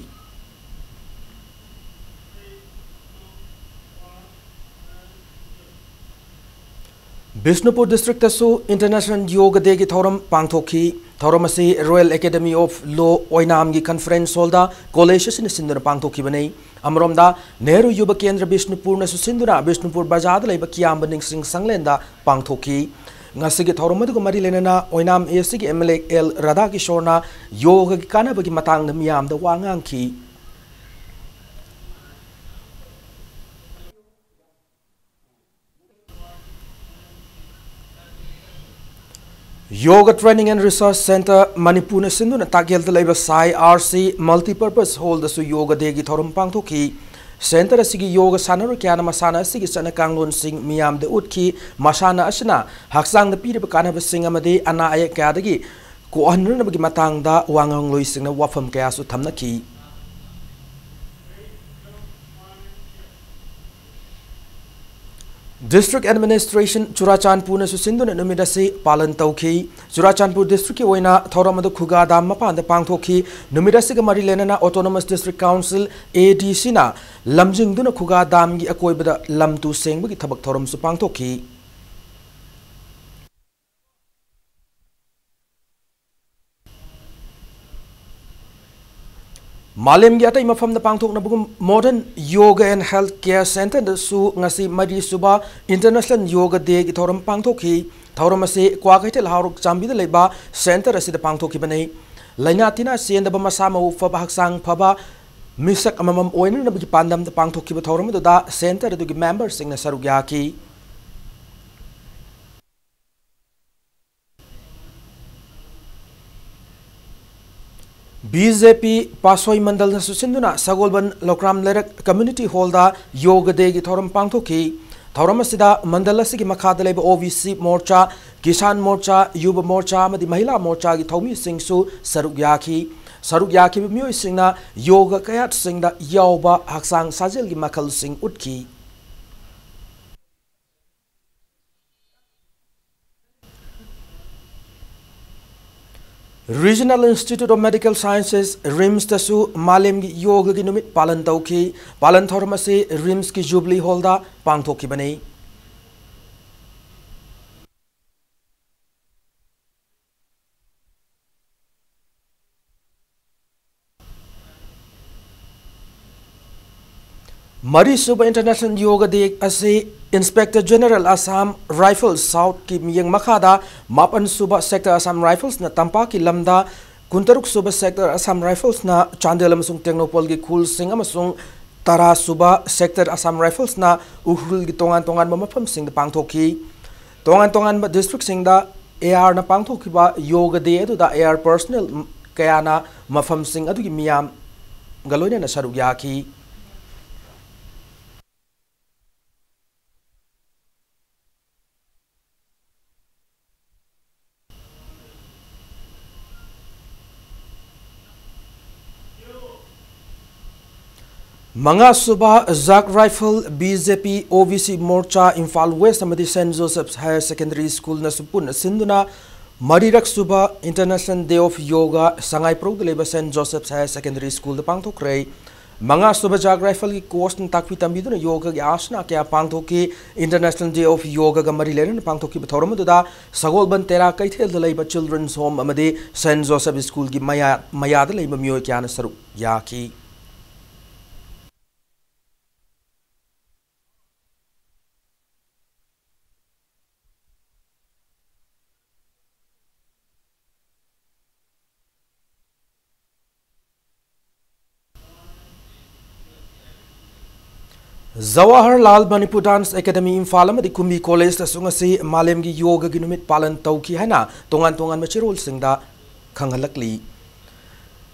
ꯕꯤꯁꯅꯨꯄꯨꯔ ꯗꯤꯁꯇ꯭ꯔꯤꯛꯇꯁꯨ ꯏꯟꯇꯔꯅꯦꯁꯅꯦꯜ ꯌꯣꯒ ꯗꯦꯒꯤ ꯊꯧꯔꯝ ꯄꯥꯡꯊꯣꯛꯈꯤ꯫ ꯊꯧꯔꯝ ꯑꯁꯤ ꯔꯣꯌꯦꯜ ꯑꯦꯀꯥꯗꯦꯃꯤ ꯑꯣꯐ ꯂꯣ ꯑꯣꯏꯅꯥꯝꯒꯤ ꯀꯟꯐꯔꯦꯟꯁ ꯍꯣꯜꯗ ꯀꯣꯂꯦꯖ ꯑꯁꯤꯅ ꯁꯤꯟꯗꯨꯅ ꯄꯥꯡꯊꯣꯛꯈꯤꯕꯅꯤ꯫ ꯑꯃꯔꯣꯝꯗ, ꯅꯦꯍꯔꯨ ꯌꯨꯕ ꯀꯦꯟꯗ꯭ꯔ ꯕꯤꯁꯅꯨꯄꯨꯔꯅꯁꯨ ꯁꯤꯟꯗꯨꯅ ꯕꯤꯁꯅꯨꯄꯨꯔ ꯕꯖꯥꯔꯗ ꯂꯩꯕ ꯀꯤꯌꯥꯝꯕ ꯅꯤꯡꯁꯤꯡ ꯁꯪꯂꯦꯟꯗ ꯄꯥꯡꯊꯣꯛꯈꯤ꯫ ꯉꯁꯤꯒꯤ ꯊꯧꯔꯝ ꯑꯗꯨꯒ ꯃꯔꯤ ꯂꯩꯅꯅ ꯑꯣꯏꯅꯥꯝ ꯑꯦꯁꯤꯒꯤ ꯑꯦꯝ ꯑꯦꯜ ꯑꯦ ꯑꯦꯜ ꯔꯥꯙꯥꯀꯤꯁꯣꯔꯅ ꯌꯣꯒꯒꯤ ꯀꯥꯟꯅꯕꯒꯤ ꯃꯇꯥꯡꯗ ꯃꯤꯌꯥꯝꯗ ꯋꯥ ꯉꯥꯡꯈꯤ꯫ Yoga Training and Research Centre ꯃꯅꯤꯄꯨꯔꯅ ꯁꯤꯟꯗꯨꯅ ꯇꯥꯛꯌꯦꯜꯗ ꯂꯩꯕ ꯁꯥꯏ ꯑꯥꯔ ꯁꯤ ꯃꯜꯇꯤꯄꯔꯄꯁ ꯍꯣꯜꯗꯁꯨ ꯌꯣꯒ ꯗꯦꯒꯤ ꯊꯧꯔꯝ ꯄꯥꯡꯊꯣꯛꯈꯤ꯫ ꯁꯦꯟꯇꯔ ꯑꯁꯤꯒꯤ ꯌꯣꯒ ꯁꯥꯟꯅꯔꯣꯏ ꯀꯌꯥꯅ ꯃꯁꯥꯟꯅ ꯑꯁꯤꯒꯤ ꯆꯠꯅ ꯀꯥꯡꯂꯣꯟꯁꯤꯡ ꯃꯤꯌꯥꯝꯗ ꯎꯠꯈꯤ꯫ ꯃꯁꯥꯟꯅ ꯑꯁꯤꯅ ꯍꯛꯆꯥꯡꯗ ꯄꯤꯔꯤꯕ ꯀꯥꯟꯅꯕꯁꯤꯡ ꯑꯃꯗꯤ ꯑꯅꯥ ꯑꯌꯦꯛ ꯀꯌꯥꯗꯒꯤ ꯀꯣꯛꯍꯟꯅꯅꯕꯒꯤ ꯃꯇꯥꯡꯗ ꯋꯥ ꯉꯥꯡꯂꯣꯏꯁꯤꯡꯅ ꯋꯥꯐꯝ ꯀꯌꯥꯁꯨ ꯊꯝꯅꯈꯤ꯫ ꯗꯤꯁꯇ꯭ꯔꯤꯛ ꯑꯦꯗꯃꯤꯅꯤꯁꯇ꯭ꯔꯦꯁꯟ ꯆꯨꯔꯥꯆꯥꯟꯄꯨꯔꯅꯁꯨ ꯁꯤꯟꯗꯨꯅ ꯅꯨꯃꯤꯠ ꯑꯁꯤ ꯄꯥꯂꯟ ꯇꯧꯈꯤ꯫ ꯆꯨꯔꯥꯆꯥꯟꯄꯨꯔ ꯗꯤꯁꯇ꯭ꯔꯤꯛꯀꯤ ꯑꯣꯏꯅ ꯊꯧꯔꯝ ꯑꯗꯨ ꯈꯨꯒꯥ ꯗꯥꯝ ꯃꯄꯥꯟꯗ ꯄꯥꯡꯊꯣꯛꯈꯤ꯫ ꯅꯨꯃꯤꯠ ꯑꯁꯤꯒ ꯃꯔꯤ ꯂꯩꯅꯅ ꯑꯣꯇꯣꯅꯣꯃꯁ ꯗꯤꯁꯇ꯭ꯔꯤꯛ ꯀꯥꯎꯟꯁꯤꯜ, ꯑꯦ ꯗꯤ ꯁꯤꯅ ꯂꯝꯖꯤꯡꯗꯨꯅ ꯈꯨꯒꯥ ꯗꯥꯝꯒꯤ ꯑꯀꯣꯏꯕꯗ ꯂꯝ ꯇꯨ ꯁꯦꯡꯕꯒꯤ ꯊꯕꯛ ꯊꯧꯔꯝꯁꯨ ꯄꯥꯡꯊꯣꯛꯈꯤ꯫ ꯃꯥꯂꯦꯝꯒꯤ ꯑꯇꯩ ꯃꯐꯝꯗ ꯄꯥꯡꯊꯣꯛꯅꯕꯒꯨꯝ Modern Yoga and Health Care Centreꯗꯁꯨ ꯉꯁꯤ ꯃꯔꯤꯁꯨꯕ International Yoga Dayꯒꯤ ꯊꯧꯔꯝ ꯄꯥꯡꯊꯣꯛꯈꯤ꯫ ꯊꯧꯔꯝ ꯑꯁꯤ ꯀ꯭ꯋꯥꯀꯩꯊꯦꯜ ꯍꯥꯎꯔꯣꯛ ꯆꯥꯝꯕꯤꯗ ꯂꯩꯕ ꯁꯦꯟꯇꯔ ꯑꯁꯤꯗ ꯄꯥꯡꯊꯣꯛꯈꯤꯕꯅꯤ꯫ ꯂꯥꯏꯅꯥ ꯇꯤꯟꯅꯥ ꯆꯦꯟꯗꯕ, ꯃꯁꯥ ꯃꯎ ꯐꯕ, ꯍꯛꯆꯥꯡ ꯐꯕ ꯃꯤꯁꯛ ꯑꯃꯃꯝ ꯑꯣꯏꯅꯅꯕꯒꯤ ꯄꯥꯟꯗꯝꯗ ꯄꯥꯡꯊꯣꯛꯈꯤꯕ ꯊꯧꯔꯝ ꯑꯗꯨꯗ ꯁꯦꯟꯇꯔ ꯑꯗꯨꯒꯤ ꯃꯦꯝꯕꯔꯁꯤꯡꯅ ꯁꯔꯨꯛ ꯌꯥꯈꯤ꯫ ꯕꯤ ꯖꯦ ꯄꯤ ꯄꯥꯁꯣꯏ ꯃꯟꯗꯜꯅ ꯁꯨꯠꯁꯤꯟꯗꯨꯅ ꯁꯒꯣꯜꯕꯟ ꯂꯧꯀ꯭ꯔꯥꯝ ꯂꯩꯔꯛ ꯀꯝꯃ꯭ꯌꯨꯅꯤꯇꯤ ꯍꯣꯜꯗ ꯌꯣꯒ ꯗꯦꯒꯤ ꯊꯧꯔꯝ ꯄꯥꯡꯊꯣꯛꯈꯤ꯫ ꯊꯧꯔꯝ ꯑꯁꯤꯗ ꯃꯟꯗꯜ ꯑꯁꯤꯒꯤ ꯃꯈꯥꯗ ꯂꯩꯕ ꯑꯣ ꯕꯤ ꯁꯤ ꯃꯣꯔꯆꯥ, ꯀꯤꯁꯥꯟ ꯃꯣꯔꯆꯥ, ꯌꯨꯕ ꯃꯣꯔꯆꯥ ꯑꯃꯗꯤ ꯃꯍꯤꯂꯥ ꯃꯣꯔꯆꯥꯒꯤ ꯊꯧꯃꯤꯁꯤꯡꯁꯨ ꯁꯔꯨꯛ ꯌꯥꯈꯤ꯫ ꯁꯔꯨꯛ ꯌꯥꯈꯤꯕ ꯃꯤꯑꯣꯏꯁꯤꯡꯅ ꯌꯣꯒ ꯀꯌꯥꯠꯁꯤꯡꯗ ꯌꯥꯎꯕ ꯍꯛꯆꯥꯡ ꯁꯥꯖꯦꯜꯒꯤ ꯃꯈꯜꯁꯤꯡ ꯎꯠꯈꯤ꯫ Regional Institute of Medical Sciences, ꯔꯤꯝꯁꯇꯁꯨ ꯃꯥꯂꯦꯝꯒꯤ ꯌꯣꯒꯒꯤ ꯅꯨꯃꯤꯠ ꯄꯥꯂꯟ ꯇꯧꯈꯤ꯫ ꯄꯥꯂꯟ ꯊꯧꯔꯝ ꯑꯁꯤ ꯔꯤꯝꯁꯀꯤ ꯖꯨꯕꯂꯤ ꯍꯣꯜꯗ ꯄꯥꯡꯊꯣꯛꯈꯤꯕꯅꯤ꯫ ꯃꯔꯤꯁꯨꯕ International Yoga Day ꯑꯁꯤ Inspector General Assam Rifles South ꯀꯤ ꯃꯤꯠꯌꯦꯡ ꯃꯈꯥꯗ ꯃꯥꯄꯟꯁꯨꯕ Sector Assam Rifles ꯅ ꯇꯝꯄꯥꯛꯀꯤ ꯂꯝꯗ, ꯀꯨꯟꯇꯔꯨꯛꯁꯨꯕ Sector Assam Rifles ꯅ ꯆꯥꯟꯗꯦꯜ ꯑꯃꯁꯨꯡ ꯇꯦꯡꯅꯧꯄꯜꯒꯤ ꯈꯨꯜꯁꯤꯡ ꯑꯃꯁꯨꯡ ꯇꯔꯥꯁꯨꯕ Sector Assam Rifles ꯅ ꯎꯈ꯭ꯔꯨꯜꯒꯤ ꯇꯣꯉꯥꯟ ꯇꯣꯉꯥꯟꯕ ꯃꯐꯝꯁꯤꯡꯗ ꯄꯥꯡꯊꯣꯛꯈꯤ꯫ ꯇꯣꯉꯥꯟ ꯇꯣꯉꯥꯟꯕ district ꯁꯤꯡꯗ A R ꯅ ꯄꯥꯡꯊꯣꯛꯈꯤꯕ Yoga Day ꯑꯗꯨꯗ A R personnel ꯀꯌꯥꯅ ꯃꯐꯝꯁꯤꯡ ꯑꯗꯨꯒꯤ ꯃꯤꯌꯥꯝꯒ ꯂꯣꯏꯅꯅ ꯁꯔꯨꯛ ꯌꯥꯈꯤ꯫ ꯃꯉꯥꯁꯨꯕ Zag Rifle, B J P, O B C Morcha, Imphal West ꯑꯃꯗꯤ Saint Joseph's Higher Secondary School ꯅꯁꯨ ꯄꯨꯟꯅ ꯁꯤꯟꯗꯨꯅ ꯃꯔꯤꯔꯛꯁꯨꯕ International Day of Yoga ꯁꯉꯥꯏꯄ꯭ꯔꯧꯗ ꯂꯩꯕ Saint Joseph's Higher Secondary School ꯗ ꯄꯥꯡꯊꯣꯛꯈ꯭ꯔꯦ꯫ ꯃꯉꯥꯁꯨꯕ Zag Rifle ꯒꯤ coach ꯅ ꯇꯥꯛꯄꯤ ꯇꯝꯕꯤꯗꯨꯅ ꯌꯣꯒꯒꯤ ꯑꯥꯁꯅꯥ ꯀꯌꯥ ꯄꯥꯡꯊꯣꯛꯈꯤ꯫ International Day of Yoga ꯒ ꯃꯔꯤ ꯂꯩꯅꯅ ꯄꯥꯡꯊꯣꯛꯈꯤꯕ ꯊꯧꯔꯝ ꯑꯗꯨꯗ ꯁꯒꯣꯜꯕꯟ ꯇꯦꯔꯥ ꯀꯩꯊꯦꯜꯗ ꯂꯩꯕ Children's Home ꯑꯃꯗꯤ Saint Joseph School ꯒꯤ ꯃꯌꯥ-, ꯃꯌꯥꯗ ꯂꯩꯕ ꯃꯤꯑꯣꯏ ꯀꯌꯥꯅ ꯁꯔꯨꯛ ꯌꯥꯈꯤ꯫ Jawaharlal Manipur Dance Academy Imphal ꯑꯃꯗꯤ ꯀꯨꯝꯕꯤ College ꯇꯁꯨ ꯉꯁꯤ ꯃꯥꯂꯦꯝꯒꯤ ꯌꯣꯒꯒꯤ ꯅꯨꯃꯤꯠ ꯄꯥꯂꯟ ꯇꯧꯈꯤ ꯍꯥꯏꯅ ꯇꯣꯉꯥꯟ ꯇꯣꯉꯥꯟꯕ ꯆꯦꯔꯣꯜꯁꯤꯡꯗ ꯈꯪꯍꯜꯂꯛꯂꯤ꯫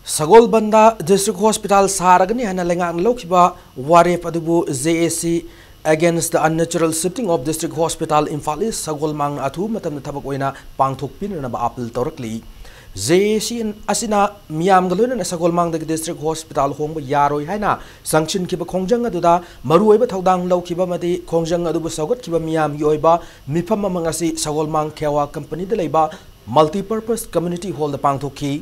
ꯁꯒꯣꯜꯕꯟꯗ District Hospital ꯁꯥꯔꯒꯅꯤ ꯍꯥꯏꯅ ꯂꯩꯉꯥꯛꯅ ꯂꯧꯈꯤꯕ ꯋꯥꯔꯦꯞ ꯑꯗꯨꯕꯨ J A C Against the Unnatural Shifting of District Hospital Imphal East ꯁꯒꯣꯜꯃꯥꯡꯅ ꯑꯊꯨꯕ ꯃꯇꯝꯗ ꯊꯕꯛ ꯑꯣꯏꯅ ꯄꯥꯡꯊꯣꯛꯄꯤꯅꯅꯕ appeal ꯇꯧꯔꯛꯂꯤ꯫ J A C ꯑꯁꯤꯅ ꯃꯤꯌꯥꯝꯒ ꯂꯣꯏꯅꯅ ꯁꯒꯣꯜꯃꯥꯡꯗꯒꯤ District Hospital ꯍꯣꯡꯕ ꯌꯥꯔꯣꯏ ꯍꯥꯏꯅ ꯆꯪꯁꯤꯟꯈꯤꯕ ꯈꯣꯡꯖꯪ ꯑꯗꯨꯗ ꯃꯔꯨꯑꯣꯏꯕ ꯊꯧꯗꯥꯡ ꯂꯧꯈꯤꯕ ꯑꯃꯗꯤ ꯈꯣꯡꯖꯪ ꯑꯗꯨꯕꯨ ꯁꯧꯒꯠꯈꯤꯕ ꯃꯤꯌꯥꯝꯒꯤ ꯑꯣꯏꯕ ꯃꯤꯐꯝ ꯑꯃ ꯉꯁꯤ ꯁꯒꯣꯜꯃꯥꯡ ꯈꯦꯋꯥ company ꯗ ꯂꯩꯕ Multipurpose Community Hall ꯗ ꯄꯥꯡꯊꯣꯛꯈꯤ꯫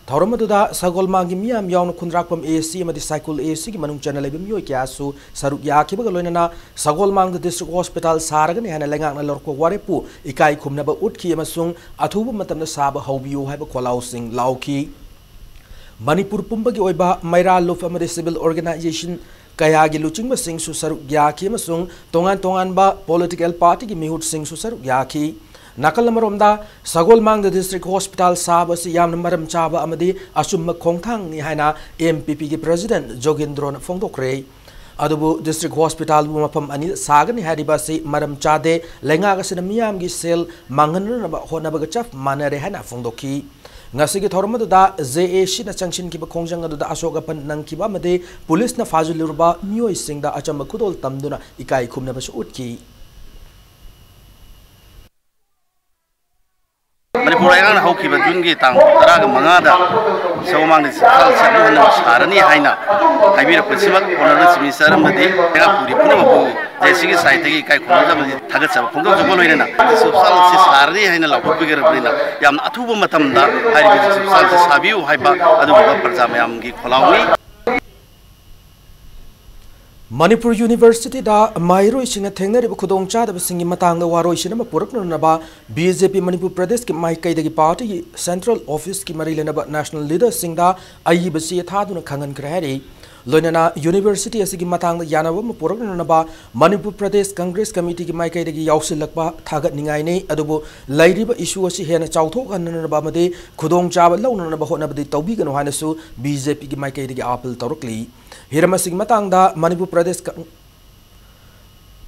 ꯊꯧꯔꯝ ꯑꯗꯨꯗ ꯁꯒꯣꯜꯃꯥꯡꯒꯤ ꯃꯤꯌꯥꯝ ꯌꯥꯎꯅ ꯈꯨꯟꯗ꯭ꯔꯥꯛꯄꯝ A C ꯑꯃꯗꯤ ꯁꯥꯏꯀꯨꯜ A C ꯒꯤ ꯃꯅꯨꯡ ꯆꯟꯅ ꯂꯩꯕ ꯃꯤꯑꯣꯏ ꯀꯌꯥꯁꯨ ꯁꯔꯨꯛ ꯌꯥꯈꯤꯕꯒ ꯂꯣꯏꯅꯅ ꯁꯒꯣꯜꯃꯥꯡꯗ District Hospital ꯁꯥꯔꯒꯅꯤ ꯍꯥꯏꯅ ꯂꯩꯉꯥꯛꯅ ꯂꯧꯔꯛꯄ ꯋꯥꯔꯦꯞꯄꯨ ꯏꯀꯥꯏ ꯈꯨꯝꯅꯕ ꯎꯠꯈꯤ ꯑꯃꯁꯨꯡ ꯑꯊꯨꯕ ꯃꯇꯝꯗ ꯁꯥꯕ ꯍꯧꯕꯤꯌꯨ ꯍꯥꯏꯕ ꯈꯣꯜꯂꯥꯎꯁꯤꯡ ꯂꯥꯎꯈꯤ꯫ ꯃꯅꯤꯄꯨꯔ ꯄꯨꯝꯕꯒꯤ ꯑꯣꯏꯕ ꯃꯩꯔꯥ ꯂꯨꯞ ꯑꯃꯗꯤ civil organization ꯀꯌꯥꯒꯤ ꯂꯨꯆꯤꯡꯕꯁꯤꯡꯁꯨ ꯁꯔꯨꯛ ꯌꯥꯈꯤ ꯑꯃꯁꯨꯡ ꯇꯣꯉꯥꯟ ꯇꯣꯉꯥꯟꯕ political partyꯒꯤ ꯃꯤꯍꯨꯠꯁꯤꯡꯁꯨ ꯁꯔꯨꯛ ꯌꯥꯈꯤ꯫ ꯅꯥꯀꯜ ꯑꯃꯔꯣꯝꯗ, ꯁꯒꯣꯜꯃꯥꯡꯗ district hospital ꯁꯥꯕ ꯑꯁꯤ ꯌꯥꯝꯅ ꯃꯔꯝ ꯆꯥꯕ ꯑꯃꯗꯤ ꯑꯆꯨꯝꯕ ꯈꯣꯡꯊꯥꯡꯅꯤ ꯍꯥꯏꯅ M P Pꯒꯤ president ꯖꯣꯒꯤꯟꯗ꯭ꯔꯣꯅ ꯐꯣꯡꯗꯣꯛꯈ꯭ꯔꯦ꯫ ꯑꯗꯨꯕꯨ district hospitalꯕꯨ ꯃꯐꯝ ꯑꯅꯤ ꯁꯥꯒꯅꯤ ꯍꯥꯏꯔꯤꯕ ꯑꯁꯤ ꯃꯔꯝ ꯆꯥꯗꯦ, ꯂꯩꯉꯥꯛ ꯑꯁꯤꯅ ꯃꯤꯌꯥꯝꯒꯤ ꯁꯦꯜ ꯃꯥꯡꯍꯟꯅꯅꯕ ꯍꯣꯠꯅꯕꯒ ꯆꯞ ꯃꯥꯟꯅꯔꯦ ꯍꯥꯏꯅ ꯐꯣꯡꯗꯣꯛꯈꯤ꯫ ꯉꯁꯤꯒꯤ ꯊꯧꯔꯝ ꯑꯗꯨꯗ J A Cꯅ ꯆꯪꯁꯤꯟꯈꯤꯕ ꯈꯣꯡꯖꯪ ꯑꯗꯨꯗ ꯑꯁꯣꯛ ꯑꯄꯟ ꯅꯪꯈꯤꯕ ꯑꯃꯗꯤ ꯄꯨꯂꯤꯁꯅ ꯐꯥꯖꯤꯜꯂꯨꯔꯕ ꯃꯤꯑꯣꯏꯁꯤꯡꯗ ꯑꯆꯝꯕ ꯈꯨꯗꯣꯜ ꯇꯝꯗꯨꯅ ꯏꯀꯥꯏ ꯈꯨꯝꯅꯕꯁꯨ ꯎꯠꯈꯤ꯫ ꯃꯅꯤꯄꯨꯔ ꯂꯩꯉꯥꯛꯅ ꯍꯧꯈꯤꯕ ꯖꯨꯟꯒꯤ ꯇꯥꯡ ꯇꯔꯥꯒ ꯃꯉꯥꯗ ꯁꯒꯣꯜꯃꯥꯡꯗ ꯏꯝꯐꯥꯜꯁꯦ ꯑꯃꯨꯛ ꯍꯟꯅ ꯁꯥꯔꯅꯤ ꯍꯥꯏꯅ ꯍꯥꯏꯕꯤꯔꯛꯄꯁꯤꯃꯛ Honourable Chief Minister ꯑꯃꯗꯤ ꯂꯩꯉꯥꯛ ꯄꯨꯔꯤ ꯄꯨꯝꯅꯃꯛꯄꯨ J A Cꯒꯤ sideꯇꯒꯤ ꯏꯀꯥꯏ ꯈꯨꯝꯅꯖꯕ ꯊꯥꯒꯠꯆꯕ ꯐꯣꯡꯗꯣꯛꯆꯕ ꯂꯣꯏꯅꯅ ꯏꯝꯐꯥꯜꯁꯤ ꯁꯥꯔꯅꯤ ꯍꯥꯏꯅ ꯂꯥꯎꯊꯣꯛꯄꯤꯔꯕꯅꯤꯅ ꯌꯥꯝꯅ ꯑꯊꯨꯕ ꯃꯇꯝꯗ ꯍꯥꯏꯔꯤꯕ ꯏꯝꯐꯥꯜꯁꯤ ꯁꯥꯕꯤꯌꯨ ꯍꯥꯏꯕ ꯑꯗꯨꯒꯨꯝꯕ ꯄ꯭ꯔꯖꯥ ꯃꯌꯥꯝꯒꯤ ꯈꯣꯜꯂꯥꯎꯅꯤ꯫ ꯃꯅꯤꯄꯨꯔ Universityꯗ ꯃꯍꯩꯔꯣꯏꯁꯤꯡꯅ ꯊꯦꯡꯅꯔꯤꯕ ꯈꯨꯗꯣꯡꯆꯥꯗꯕꯁꯤꯡꯒꯤ ꯃꯇꯥꯡꯗ ꯋꯥꯔꯣꯏꯁꯤꯟ ꯑꯃ ꯄꯨꯔꯛꯅꯅꯕ B J P ꯃꯅꯤꯄꯨꯔ ꯄ꯭ꯔꯗꯦꯁꯀꯤ ꯃꯥꯏꯀꯩꯗꯒꯤ partyꯒꯤ central officeꯀꯤ ꯃꯔꯤ ꯂꯩꯅꯕ national leaderꯁꯤꯡꯗ ꯑꯏꯕ ꯆꯦ ꯊꯥꯗꯨꯅ ꯈꯪꯍꯟꯈ꯭ꯔꯦ ꯍꯥꯏꯔꯤ꯫ ꯂꯣꯏꯅꯅ university ꯑꯁꯤꯒꯤ ꯃꯇꯥꯡꯗ ꯌꯥꯅꯕ ꯑꯃ ꯄꯨꯔꯛꯅꯅꯕ ꯃꯅꯤꯄꯨꯔ ꯄ꯭ꯔꯗꯦꯁ Congress Committeeꯒꯤ ꯃꯥꯏꯀꯩꯗꯒꯤ ꯌꯥꯎꯁꯤꯜꯂꯛꯄ ꯊꯥꯒꯠꯅꯤꯡꯉꯥꯏꯅꯤ, ꯑꯗꯨꯕꯨ ꯂꯩꯔꯤꯕ issue ꯑꯁꯤ ꯍꯦꯟꯅ ꯆꯥꯎꯊꯣꯛꯍꯟꯅꯅꯕ ꯑꯃꯗꯤ ꯈꯨꯗꯣꯡꯆꯥꯕ ꯂꯧꯅꯅꯕ ꯍꯣꯠꯅꯕꯗꯤ ꯇꯧꯕꯤꯒꯅꯨ ꯍꯥꯏꯅꯁꯨ B J Pꯒꯤ ꯃꯥꯏꯀꯩꯗꯒꯤ appeal ꯇꯧꯔꯛꯂꯤ꯫ ꯍꯤꯔꯝ ꯑꯁꯤꯒꯤ ꯃꯇꯥꯡꯗ ꯃꯅꯤꯄꯨꯔ ꯄ꯭ꯔꯗꯦꯁ ꯀ-,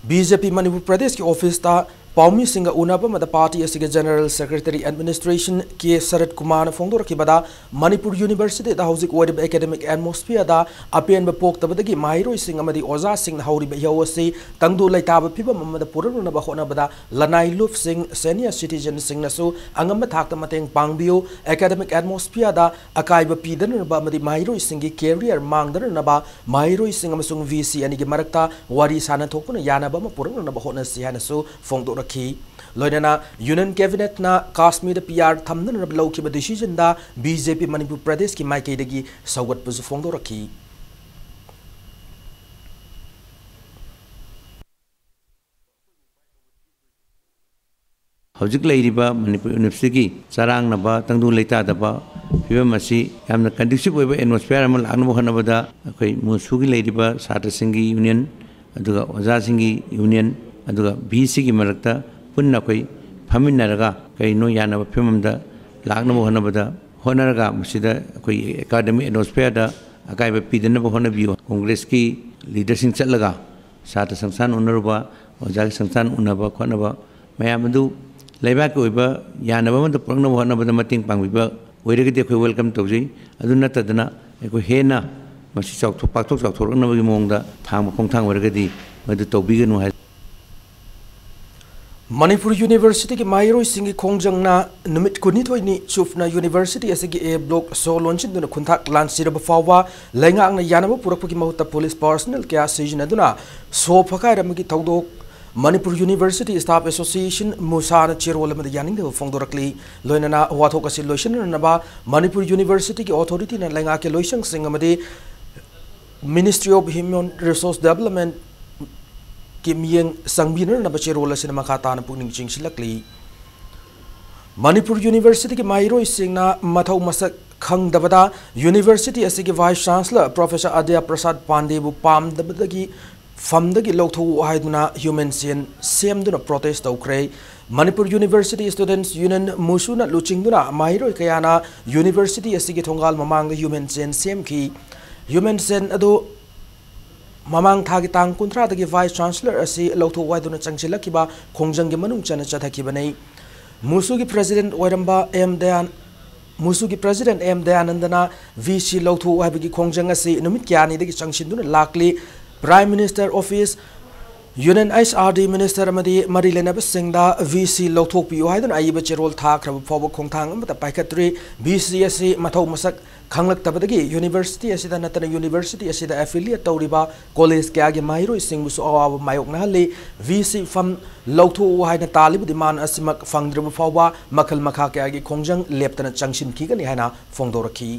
B J P ꯃꯅꯤꯄꯨꯔ ꯄ꯭ꯔꯗꯦꯁꯀꯤ officeꯇ ꯄꯥꯎꯃꯤꯁꯤꯡꯒ ꯎꯅꯕ ꯑꯃꯗ party ꯑꯁꯤꯒꯤ General Secretary Administration K ꯁꯔꯠ ꯀꯨꯃꯥꯔꯅ ꯐꯣꯡꯗꯣꯔꯛꯈꯤꯕꯗ, ꯃꯅꯤꯄꯨꯔ Universityꯗ ꯍꯧꯖꯤꯛ ꯑꯣꯏꯔꯤꯕ academic atmosphereꯗ ꯑꯄꯦꯟꯕ ꯄꯣꯛꯇꯕꯗꯒꯤ ꯃꯍꯩꯔꯣꯏꯁꯤꯡ ꯑꯃꯗꯤ ꯑꯣꯖꯥꯁꯤꯡꯅ ꯍꯧꯔꯤꯕ ꯏꯍꯧ ꯑꯁꯤ ꯇꯪꯗꯨ ꯂꯩꯇꯥꯕ ꯐꯤꯕꯝ ꯑꯃꯗ ꯄꯨꯔꯛꯅꯅꯕ ꯍꯣꯠꯅꯕꯗ ꯂꯅꯥꯏ ꯂꯨꯞꯁꯤꯡ, senior citizenꯁꯤꯡꯅꯁꯨ ꯑꯉꯝꯕ ꯊꯥꯛꯇ ꯃꯇꯦꯡ ꯄꯥꯡꯕꯤꯌꯨ꯫ Academic atmosphereꯗ ꯑꯀꯥꯏꯕ ꯄꯤꯗꯅꯅꯕ ꯑꯃꯗꯤ ꯃꯍꯩꯔꯣꯏꯁꯤꯡꯒꯤ career ꯃꯥꯡꯗꯅꯅꯕ ꯃꯍꯩꯔꯣꯏꯁꯤꯡ ꯑꯃꯁꯨꯡ V C ꯑꯅꯤꯒꯤ ꯃꯔꯛꯇ ꯋꯥꯔꯤ ꯁꯥꯅꯊꯣꯛꯇꯨꯅ ꯌꯥꯅꯕ ꯑꯃ ꯄꯨꯔꯛꯅꯅꯕ ꯍꯣꯠꯅꯁꯤ ꯍꯥꯏꯅꯁꯨ ꯐꯣꯡꯗꯣꯛꯂꯛꯈꯤ꯫ ꯂꯣꯏꯅꯅ Union Cabinetꯅ ꯀꯥꯁꯃꯤꯔꯗ P R ꯊꯝꯅꯅꯕ ꯂꯧꯈꯤꯕ decisionꯗ B J P ꯃꯅꯤꯄꯨꯔ ꯄ꯭ꯔꯗꯦꯁꯀꯤ ꯃꯥꯏꯀꯩꯗꯒꯤ ꯁꯧꯒꯠꯄꯁꯨ ꯐꯣꯡꯗꯣꯔꯛꯈꯤ꯫ ꯍꯧꯖꯤꯛ ꯂꯩꯔꯤꯕ ꯃꯅꯤꯄꯨꯔ ꯌꯨꯅꯤꯚꯔꯁꯤꯇꯤꯒꯤ ꯆꯔꯥꯡꯅꯕ, ꯇꯪꯗꯨ ꯂꯩꯇꯥꯗꯕ ꯐꯤꯕꯝ ꯑꯁꯤ ꯌꯥꯝꯅ conducive ꯑꯣꯏꯕ atmosphere ꯑꯃ ꯂꯥꯛꯅꯕ ꯍꯣꯠꯅꯕꯗ ꯑꯩꯈꯣꯏ ꯃꯨꯁꯨꯒꯤ ꯂꯩꯔꯤꯕ ꯁꯥꯇ꯭ꯔꯁꯤꯡꯒꯤ union, ꯑꯗꯨꯒ ꯑꯣꯖꯥꯁꯤꯡꯒꯤ union, ꯑꯗꯨꯒ VCꯒꯤ ꯃꯔꯛꯇ ꯄꯨꯟꯅ ꯑꯩꯈꯣꯏ ꯐꯝꯃꯤꯟꯅꯔꯒ ꯀꯔꯤꯅꯣ ꯌꯥꯅꯕ ꯐꯤꯕꯝ ꯑꯃꯗ ꯂꯥꯛꯅꯕ ꯍꯣꯠꯅꯕꯗ, ꯍꯣꯠꯅꯔꯒ ꯃꯁꯤꯗ ꯑꯩꯈꯣꯏ academic atmosphereꯗ ꯑꯀꯥꯏꯕ ꯄꯤꯗꯅꯕ ꯍꯣꯠꯅꯕꯤꯌꯨ꯫ ꯀꯣꯡꯒ꯭ꯔꯦꯁꯀꯤ leaderꯁꯤꯡ ꯆꯠꯂꯒ ꯁꯥꯇ꯭ꯔ ꯁꯪꯁꯊꯥꯟ ꯎꯅꯔꯨꯕ, ꯑꯣꯖꯥꯒꯤ ꯁꯪꯁꯊꯥꯟ ꯎꯅꯕ ꯈꯣꯠꯅꯕ ꯃꯌꯥꯝ ꯑꯗꯨ ꯂꯩꯕꯥꯛꯀꯤ ꯑꯣꯏꯕ ꯌꯥꯅꯕ ꯑꯃꯗ ꯄꯨꯔꯛꯅꯕ ꯍꯣꯠꯅꯕꯗ ꯃꯇꯦꯡ ꯄꯥꯡꯕꯤꯕ ꯑꯣꯏꯔꯒꯗꯤ ꯑꯩꯈꯣꯏ welcome ꯇꯧꯖꯩ꯫ ꯑꯗꯨ ꯅꯠꯇꯗꯅ ꯑꯩꯈꯣꯏ ꯍꯦꯟꯅ ꯃꯁꯤ ꯆꯥꯎꯊꯣꯛ-, ꯄꯥꯛꯊꯣꯛ ꯆꯥꯎꯊꯣꯔꯛꯅꯕꯒꯤ ꯃꯑꯣꯡꯗ ꯊꯥꯡꯕ ꯈꯣꯡꯊꯥꯡ ꯑꯣꯏꯔꯒꯗꯤ ꯃꯗꯨ ꯇꯧꯕꯤꯒꯅꯨ ꯍꯥꯏ꯫ ꯃꯅꯤꯄꯨꯔ ꯌꯨꯅꯤꯚꯔꯁꯤꯇꯤꯒꯤ ꯃꯍꯩꯔꯣꯏꯁꯤꯡꯒꯤ ꯈꯣꯡꯖꯪꯅ ꯅꯨꯃꯤꯠ ꯀꯨꯟꯅꯤꯊꯣꯏꯅꯤ ꯆꯨꯞꯅ ꯌꯨꯅꯤꯚꯔꯁꯤꯇꯤ ꯑꯁꯤꯒꯤ A block ꯁꯣ ꯂꯣꯟꯁꯤꯟꯗꯨꯅ ꯈꯨꯟꯊꯥꯛ ꯂꯥꯟꯁꯤꯔꯕ ꯐꯥꯎꯕ ꯂꯩꯉꯥꯛꯅ ꯌꯥꯅꯕ ꯄꯨꯔꯛꯄꯒꯤ ꯃꯍꯨꯠꯇ police personnel ꯀꯌꯥ ꯁꯤꯖꯤꯟꯅꯗꯨꯅ ꯁꯣ ꯐꯛꯀꯥꯏꯔꯝꯕꯒꯤ ꯊꯧꯗꯣꯛ ꯃꯅꯤꯄꯨꯔ ꯌꯨꯅꯤꯚꯔꯁꯤꯇꯤ Staff Association, ꯃꯨꯁꯥꯅ ꯆꯦꯔꯣꯜ ꯑꯃꯗ ꯌꯥꯅꯤꯡꯗꯕ ꯐꯣꯡꯗꯣꯔꯛꯂꯤ꯫ ꯂꯣꯏꯅꯅ ꯋꯥꯊꯣꯛ ꯑꯁꯤ ꯂꯣꯏꯁꯤꯟꯅꯅꯕ ꯃꯅꯤꯄꯨꯔ ꯌꯨꯅꯤꯚꯔꯁꯤꯇꯤꯒꯤ authorityꯅ ꯂꯩꯉꯥꯛꯀꯤ ꯂꯣꯏꯁꯪꯁꯤꯡ ꯑꯃꯗꯤ Ministry of Human Resource Developmentꯀꯤ ꯃꯤꯠꯌꯦꯡ ꯆꯪꯕꯤꯅꯅꯕ ꯆꯦꯔꯣꯜ ꯑꯁꯤꯅ ꯃꯈꯥ ꯇꯥꯅ ꯄꯨꯛꯅꯤꯡ ꯆꯤꯡꯁꯤꯜꯂꯛꯂꯤ꯫ ꯃꯅꯤꯄꯨꯔ ꯌꯨꯅꯤꯚꯔꯁꯤꯇꯤꯒꯤ ꯃꯍꯩꯔꯣꯏꯁꯤꯡꯅ ꯃꯊꯧ ꯃꯁꯛ ꯈꯪꯗꯕꯗ ꯌꯨꯅꯤꯚꯔꯁꯤꯇꯤ ꯑꯁꯤꯒꯤ Vice Chancellor Professor ꯑꯗ꯭ꯌ ꯄ꯭ꯔꯁꯥꯗ ꯄꯥꯟꯗꯦꯕꯨ ꯄꯥꯝꯗꯕꯗꯒꯤ ꯐꯝꯗꯒꯤ ꯂꯧꯊꯣꯛꯎ ꯍꯥꯏꯗꯨꯅ human chain ꯁꯦꯝꯗꯨꯅ protest ꯇꯧꯈ꯭ꯔꯦ꯫ ꯃꯅꯤꯄꯨꯔ ꯌꯨꯅꯤꯚꯔꯁꯤꯇꯤ Students Union, ꯃꯨꯁꯨꯅ ꯂꯨꯆꯤꯡꯗꯨꯅ ꯃꯍꯩꯔꯣꯏ ꯀꯌꯥꯅ ꯌꯨꯅꯤꯚꯔꯁꯤꯇꯤ ꯑꯁꯤꯒꯤ ꯊꯣꯡꯒꯥꯜ ꯃꯃꯥꯡꯗ human chain ꯁꯦꯝꯈꯤ꯫ Human chain ꯑꯗꯨ ꯃꯃꯥꯡ ꯊꯥꯒꯤ ꯇꯥꯡ ꯀꯨꯟꯊ꯭ꯔꯥꯗꯒꯤ Vice Chancellor ꯑꯁꯤ ꯂꯧꯊꯣꯛꯎ ꯍꯥꯏꯗꯨꯅ ꯆꯪꯁꯤꯜꯂꯛꯈꯤꯕ ꯈꯣꯡꯖꯪꯒꯤ ꯃꯅꯨꯡ ꯆꯟꯅ ꯆꯠꯊꯈꯤꯕꯅꯤ꯫ ꯃꯨꯁꯨꯒꯤ President ꯑꯣꯏꯔꯝꯕ ꯑꯦꯝ ꯗꯌꯥꯟ-, ꯃꯨꯁꯨꯒꯤ President ꯑꯦꯝ ꯗꯌꯥꯅꯟꯗꯅ VC ꯂꯧꯊꯣꯛꯎ ꯍꯥꯏꯕꯒꯤ ꯈꯣꯡꯖꯪ ꯑꯁꯤ ꯅꯨꯃꯤꯠ ꯀꯌꯥꯅꯤꯗꯒꯤ ꯆꯪꯁꯤꯟꯗꯨꯅ ꯂꯥꯛꯂꯤ꯫ Prime Minister Office, Union HRD Minister ꯑꯃꯗꯤ ꯃꯔꯤ ꯂꯩꯅꯕꯁꯤꯡꯗ VC ꯂꯧꯊꯣꯛꯄꯤꯌꯨ ꯍꯥꯏꯗꯨꯅ ꯑꯏꯕ ꯆꯦꯔꯣꯜ ꯊꯥꯈ꯭ꯔꯕ ꯐꯥꯎꯕ ꯈꯣꯡꯊꯥꯡ ꯑꯃꯠꯇ ꯄꯥꯏꯈꯠꯇ꯭ꯔꯤ꯫ VC ꯑꯁꯤ ꯃꯊꯧ ꯃꯁꯛ ꯈꯪꯂꯛꯇꯕꯗꯒꯤ ꯌꯨꯅꯤꯚꯔꯁꯤꯇꯤ ꯑꯁꯤꯗ ꯅꯠꯇꯅ ꯌꯨꯅꯤꯚꯔꯁꯤꯇꯤ ꯑꯁꯤꯗ affiliate ꯇꯧꯔꯤꯕ ꯀꯣꯂꯦꯖ ꯀꯌꯥꯒꯤ ꯃꯍꯩꯔꯣꯏꯁꯤꯡꯕꯨꯁꯨ ꯑꯋꯥꯕ ꯃꯥꯌꯣꯛꯅꯍꯜꯂꯤ꯫ VC ꯐꯝ ꯂꯧꯊꯣꯛꯎ ꯍꯥꯏꯅ ꯇꯥꯜꯂꯤꯕ demand ꯑꯁꯤꯃꯛ ꯐꯪꯗ꯭ꯔꯕ ꯐꯥꯎꯕ ꯃꯈꯜ ꯃꯈꯥ ꯀꯌꯥꯒꯤ ꯈꯣꯡꯖꯪ ꯂꯦꯞꯇꯅ ꯆꯪꯁꯤꯟꯈꯤꯒꯅꯤ ꯍꯥꯏꯅ ꯐꯣꯡꯗꯣꯔꯛꯈꯤ꯫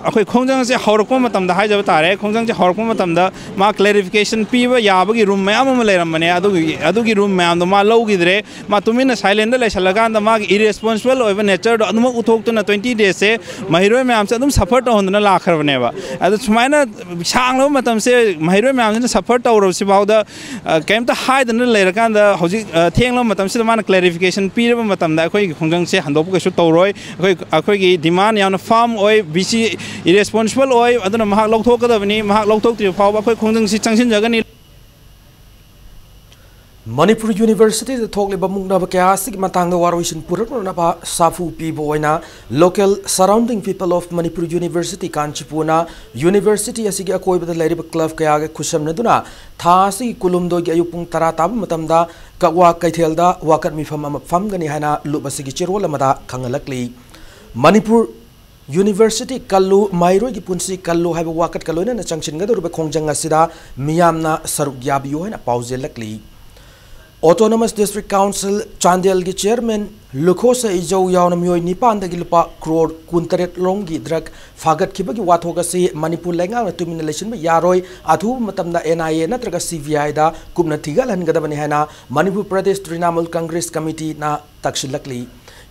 ꯑꯩꯈꯣꯏ ꯈꯣꯡꯖꯪꯁꯦ ꯍꯧꯔꯛꯄ ꯃꯇꯝꯗ ꯍꯥꯏꯖꯕ ꯇꯥꯔꯦ, ꯈꯣꯡꯖꯪꯁꯦ ꯍꯧꯔꯛꯄ ꯃꯇꯝꯗ ꯃꯥ ꯀ꯭ꯂꯦꯔꯤꯐꯤꯀꯦꯁꯟ ꯄꯤꯕ ꯌꯥꯕꯒꯤ ꯔꯨꯝ ꯃꯌꯥꯝ ꯑꯃ ꯂꯩꯔꯝꯕꯅꯦ꯫ ꯑꯗꯨꯒꯤ ꯑꯗꯨꯒꯤ ꯔꯨꯝ ꯃꯌꯥꯝꯗꯣ ꯃꯥ ꯂꯧꯈꯤꯗ꯭ꯔꯦ꯫ ꯃꯥ ꯇꯨꯃꯤꯟꯅ ꯁꯥꯏꯂꯦꯟꯗ ꯂꯩꯁꯜꯂꯀꯥꯟꯗ ꯃꯥꯒꯤ ꯏꯔꯦꯁꯄꯣꯟꯁꯤꯕꯜ ꯑꯣꯏꯕ ꯅꯦꯆꯔꯗꯣ ꯑꯗꯨꯃꯛ ꯎꯠꯊꯣꯛꯇꯨꯅ ꯇ꯭ꯋꯦꯟꯇꯤ ꯗꯦꯖꯁꯦ ꯃꯍꯩꯔꯣꯏ ꯃꯌꯥꯝꯁꯦ ꯑꯗꯨꯝ ꯁꯐꯔ ꯇꯧꯍꯟꯗꯨꯅ ꯂꯥꯛꯈ꯭ꯔꯕꯅꯦꯕ꯫ ꯑꯗꯣ ꯁꯨꯃꯥꯏꯅ ꯁꯥꯡꯂꯕ ꯃꯇꯝꯁꯦ ꯃꯍꯩꯔꯣꯏ ꯃꯌꯥꯝꯁꯤꯅ ꯁꯐꯔ ꯇꯧꯔꯕꯁꯤꯐꯥꯎꯗ ꯀꯩꯝꯇ ꯍꯥꯏꯗꯅ ꯂꯩꯔꯀꯥꯟꯗ ꯍꯧꯖꯤꯛ ꯊꯦꯡꯂꯕ ꯃꯇꯝꯁꯤꯗ ꯃꯥꯅ ꯀ꯭ꯂꯦꯔꯤꯐꯤꯀꯦꯁꯟ ꯄꯤꯔꯕ ꯃꯇꯝꯗ ꯑꯩꯈꯣꯏꯒꯤ ꯈꯣꯡꯖꯪꯁꯦ ꯍꯟꯗꯣꯛꯄ ꯀꯩꯁꯨ ꯇꯧꯔꯣꯏ꯫ ꯑꯩꯈꯣꯏ ꯑꯩꯈꯣꯏꯒꯤ ꯗꯤꯃꯥꯟ ꯌꯥꯝꯅ ꯐꯥꯔꯝ ꯑꯣꯏ꯫ ꯕꯤ ꯁꯤ ꯏꯔꯦꯁꯄꯣꯟꯁꯤꯕꯜ ꯑꯣꯏ꯫ ꯑꯗꯨꯅ ꯃꯍꯥꯛ ꯂꯧꯊꯣꯛꯀꯗꯕꯅꯤ꯫ ꯃꯍꯥꯛ ꯂꯧꯊꯣꯛꯇ꯭ꯔꯤꯕ ꯐꯥꯎꯕ ꯑꯩꯈꯣꯏ ꯈꯣꯡꯖꯪꯁꯤ ꯆꯪꯁꯤꯟꯖꯒꯅꯤ꯫ ꯃꯅꯤꯄꯨꯔ ꯌꯨꯅꯤꯚꯔꯁꯤꯇꯤꯗ ꯊꯣꯛꯂꯤꯕ ꯃꯨꯛꯅꯕ ꯀꯌꯥ ꯑꯁꯤꯒꯤ ꯃꯇꯥꯡꯗ ꯋꯥꯔꯣꯏꯁꯤꯟ ꯄꯨꯔꯛꯅꯅꯕ ꯁꯥꯐꯨ ꯄꯤꯕ ꯑꯣꯏꯅ Local Surrounding People of Manipur University ꯀꯥꯟꯆꯤꯄꯨꯔꯅ ꯌꯨꯅꯤꯚꯔꯁꯤꯇꯤ ꯑꯁꯤꯒꯤ ꯑꯀꯣꯏꯕꯗ ꯂꯩꯔꯤꯕ ꯀ꯭ꯂꯕ ꯀꯌꯥꯒ ꯈꯨꯠꯁꯝꯅꯗꯨꯅ ꯊꯥ ꯑꯁꯤꯒꯤ ꯀꯨꯟꯍꯨꯝꯗꯣꯏꯒꯤ ꯑꯌꯨꯛ ꯄꯨꯡ ꯇꯔꯥ ꯇꯥꯕ ꯃꯇꯝꯗ ꯀꯛꯋꯥ ꯀꯩꯊꯦꯜꯗ ꯋꯥꯀꯠ ꯃꯤꯐꯝ ꯑꯃ ꯐꯝꯒꯅꯤ ꯍꯥꯏꯅ ꯂꯨꯞ ꯑꯁꯤꯒꯤ ꯆꯦꯔꯣꯜ ꯑꯃꯗ ꯈꯪꯍꯜꯂꯛꯂꯤ꯫ ꯃꯅꯤꯄꯨꯔ ꯌꯨꯅꯤꯚꯔꯁꯤꯇꯤ ꯀꯜꯂꯨ, ꯃꯍꯩꯔꯣꯏꯒꯤ ꯄꯨꯟꯁꯤ ꯀꯜꯂꯨ ꯍꯥꯏꯕ ꯋꯥꯀꯠꯀ ꯂꯣꯏꯅꯅ ꯆꯪꯁꯤꯟꯒꯗꯧꯔꯤꯕ ꯈꯣꯡꯖꯪ ꯑꯁꯤꯗ ꯃꯤꯌꯥꯝꯅ ꯁꯔꯨꯛ ꯌꯥꯕꯤꯌꯨ ꯍꯥꯏꯅ ꯄꯥꯎꯖꯦꯜꯂꯛꯂꯤ꯫ Autonomous District Council ꯆꯥꯟꯗꯦꯜꯒꯤ ꯆꯤꯌꯔꯃꯦꯟ ꯂꯨꯈꯣꯁ ꯏꯖꯧ ꯌꯥꯎꯅ ꯃꯤꯑꯣꯏ ꯅꯤꯄꯥꯟꯗꯒꯤ ꯂꯨꯄꯥ ꯀ꯭ꯔꯣꯔ ꯀꯨꯟꯇꯔꯦꯠ ꯂꯣꯝꯒꯤ ꯗ꯭ꯔꯒ ꯐꯥꯒꯠꯈꯤꯕꯒꯤ ꯋꯥꯊꯣꯛ ꯑꯁꯤ ꯃꯅꯤꯄꯨꯔ ꯂꯩꯉꯥꯛꯅ ꯇꯨꯃꯤꯟꯅ ꯂꯩꯁꯤꯟꯕ ꯌꯥꯔꯣꯏ꯫ ꯑꯊꯨꯕ ꯃꯇꯝꯗ N I A ꯅꯠꯇ꯭ꯔꯒ C B I ꯗ ꯀꯨꯞꯅ ꯊꯤꯒꯠꯍꯟꯒꯗꯕꯅꯤ ꯍꯥꯏꯅ ꯃꯅꯤꯄꯨꯔ ꯄ꯭ꯔꯗꯦꯁ ꯇ꯭ꯔꯤꯅꯥꯃꯨꯜ ꯀꯪꯒ꯭ꯔꯦꯁ ꯀꯃꯤꯇꯤꯅ ꯇꯛꯁꯤꯜꯂꯛꯂꯤ꯫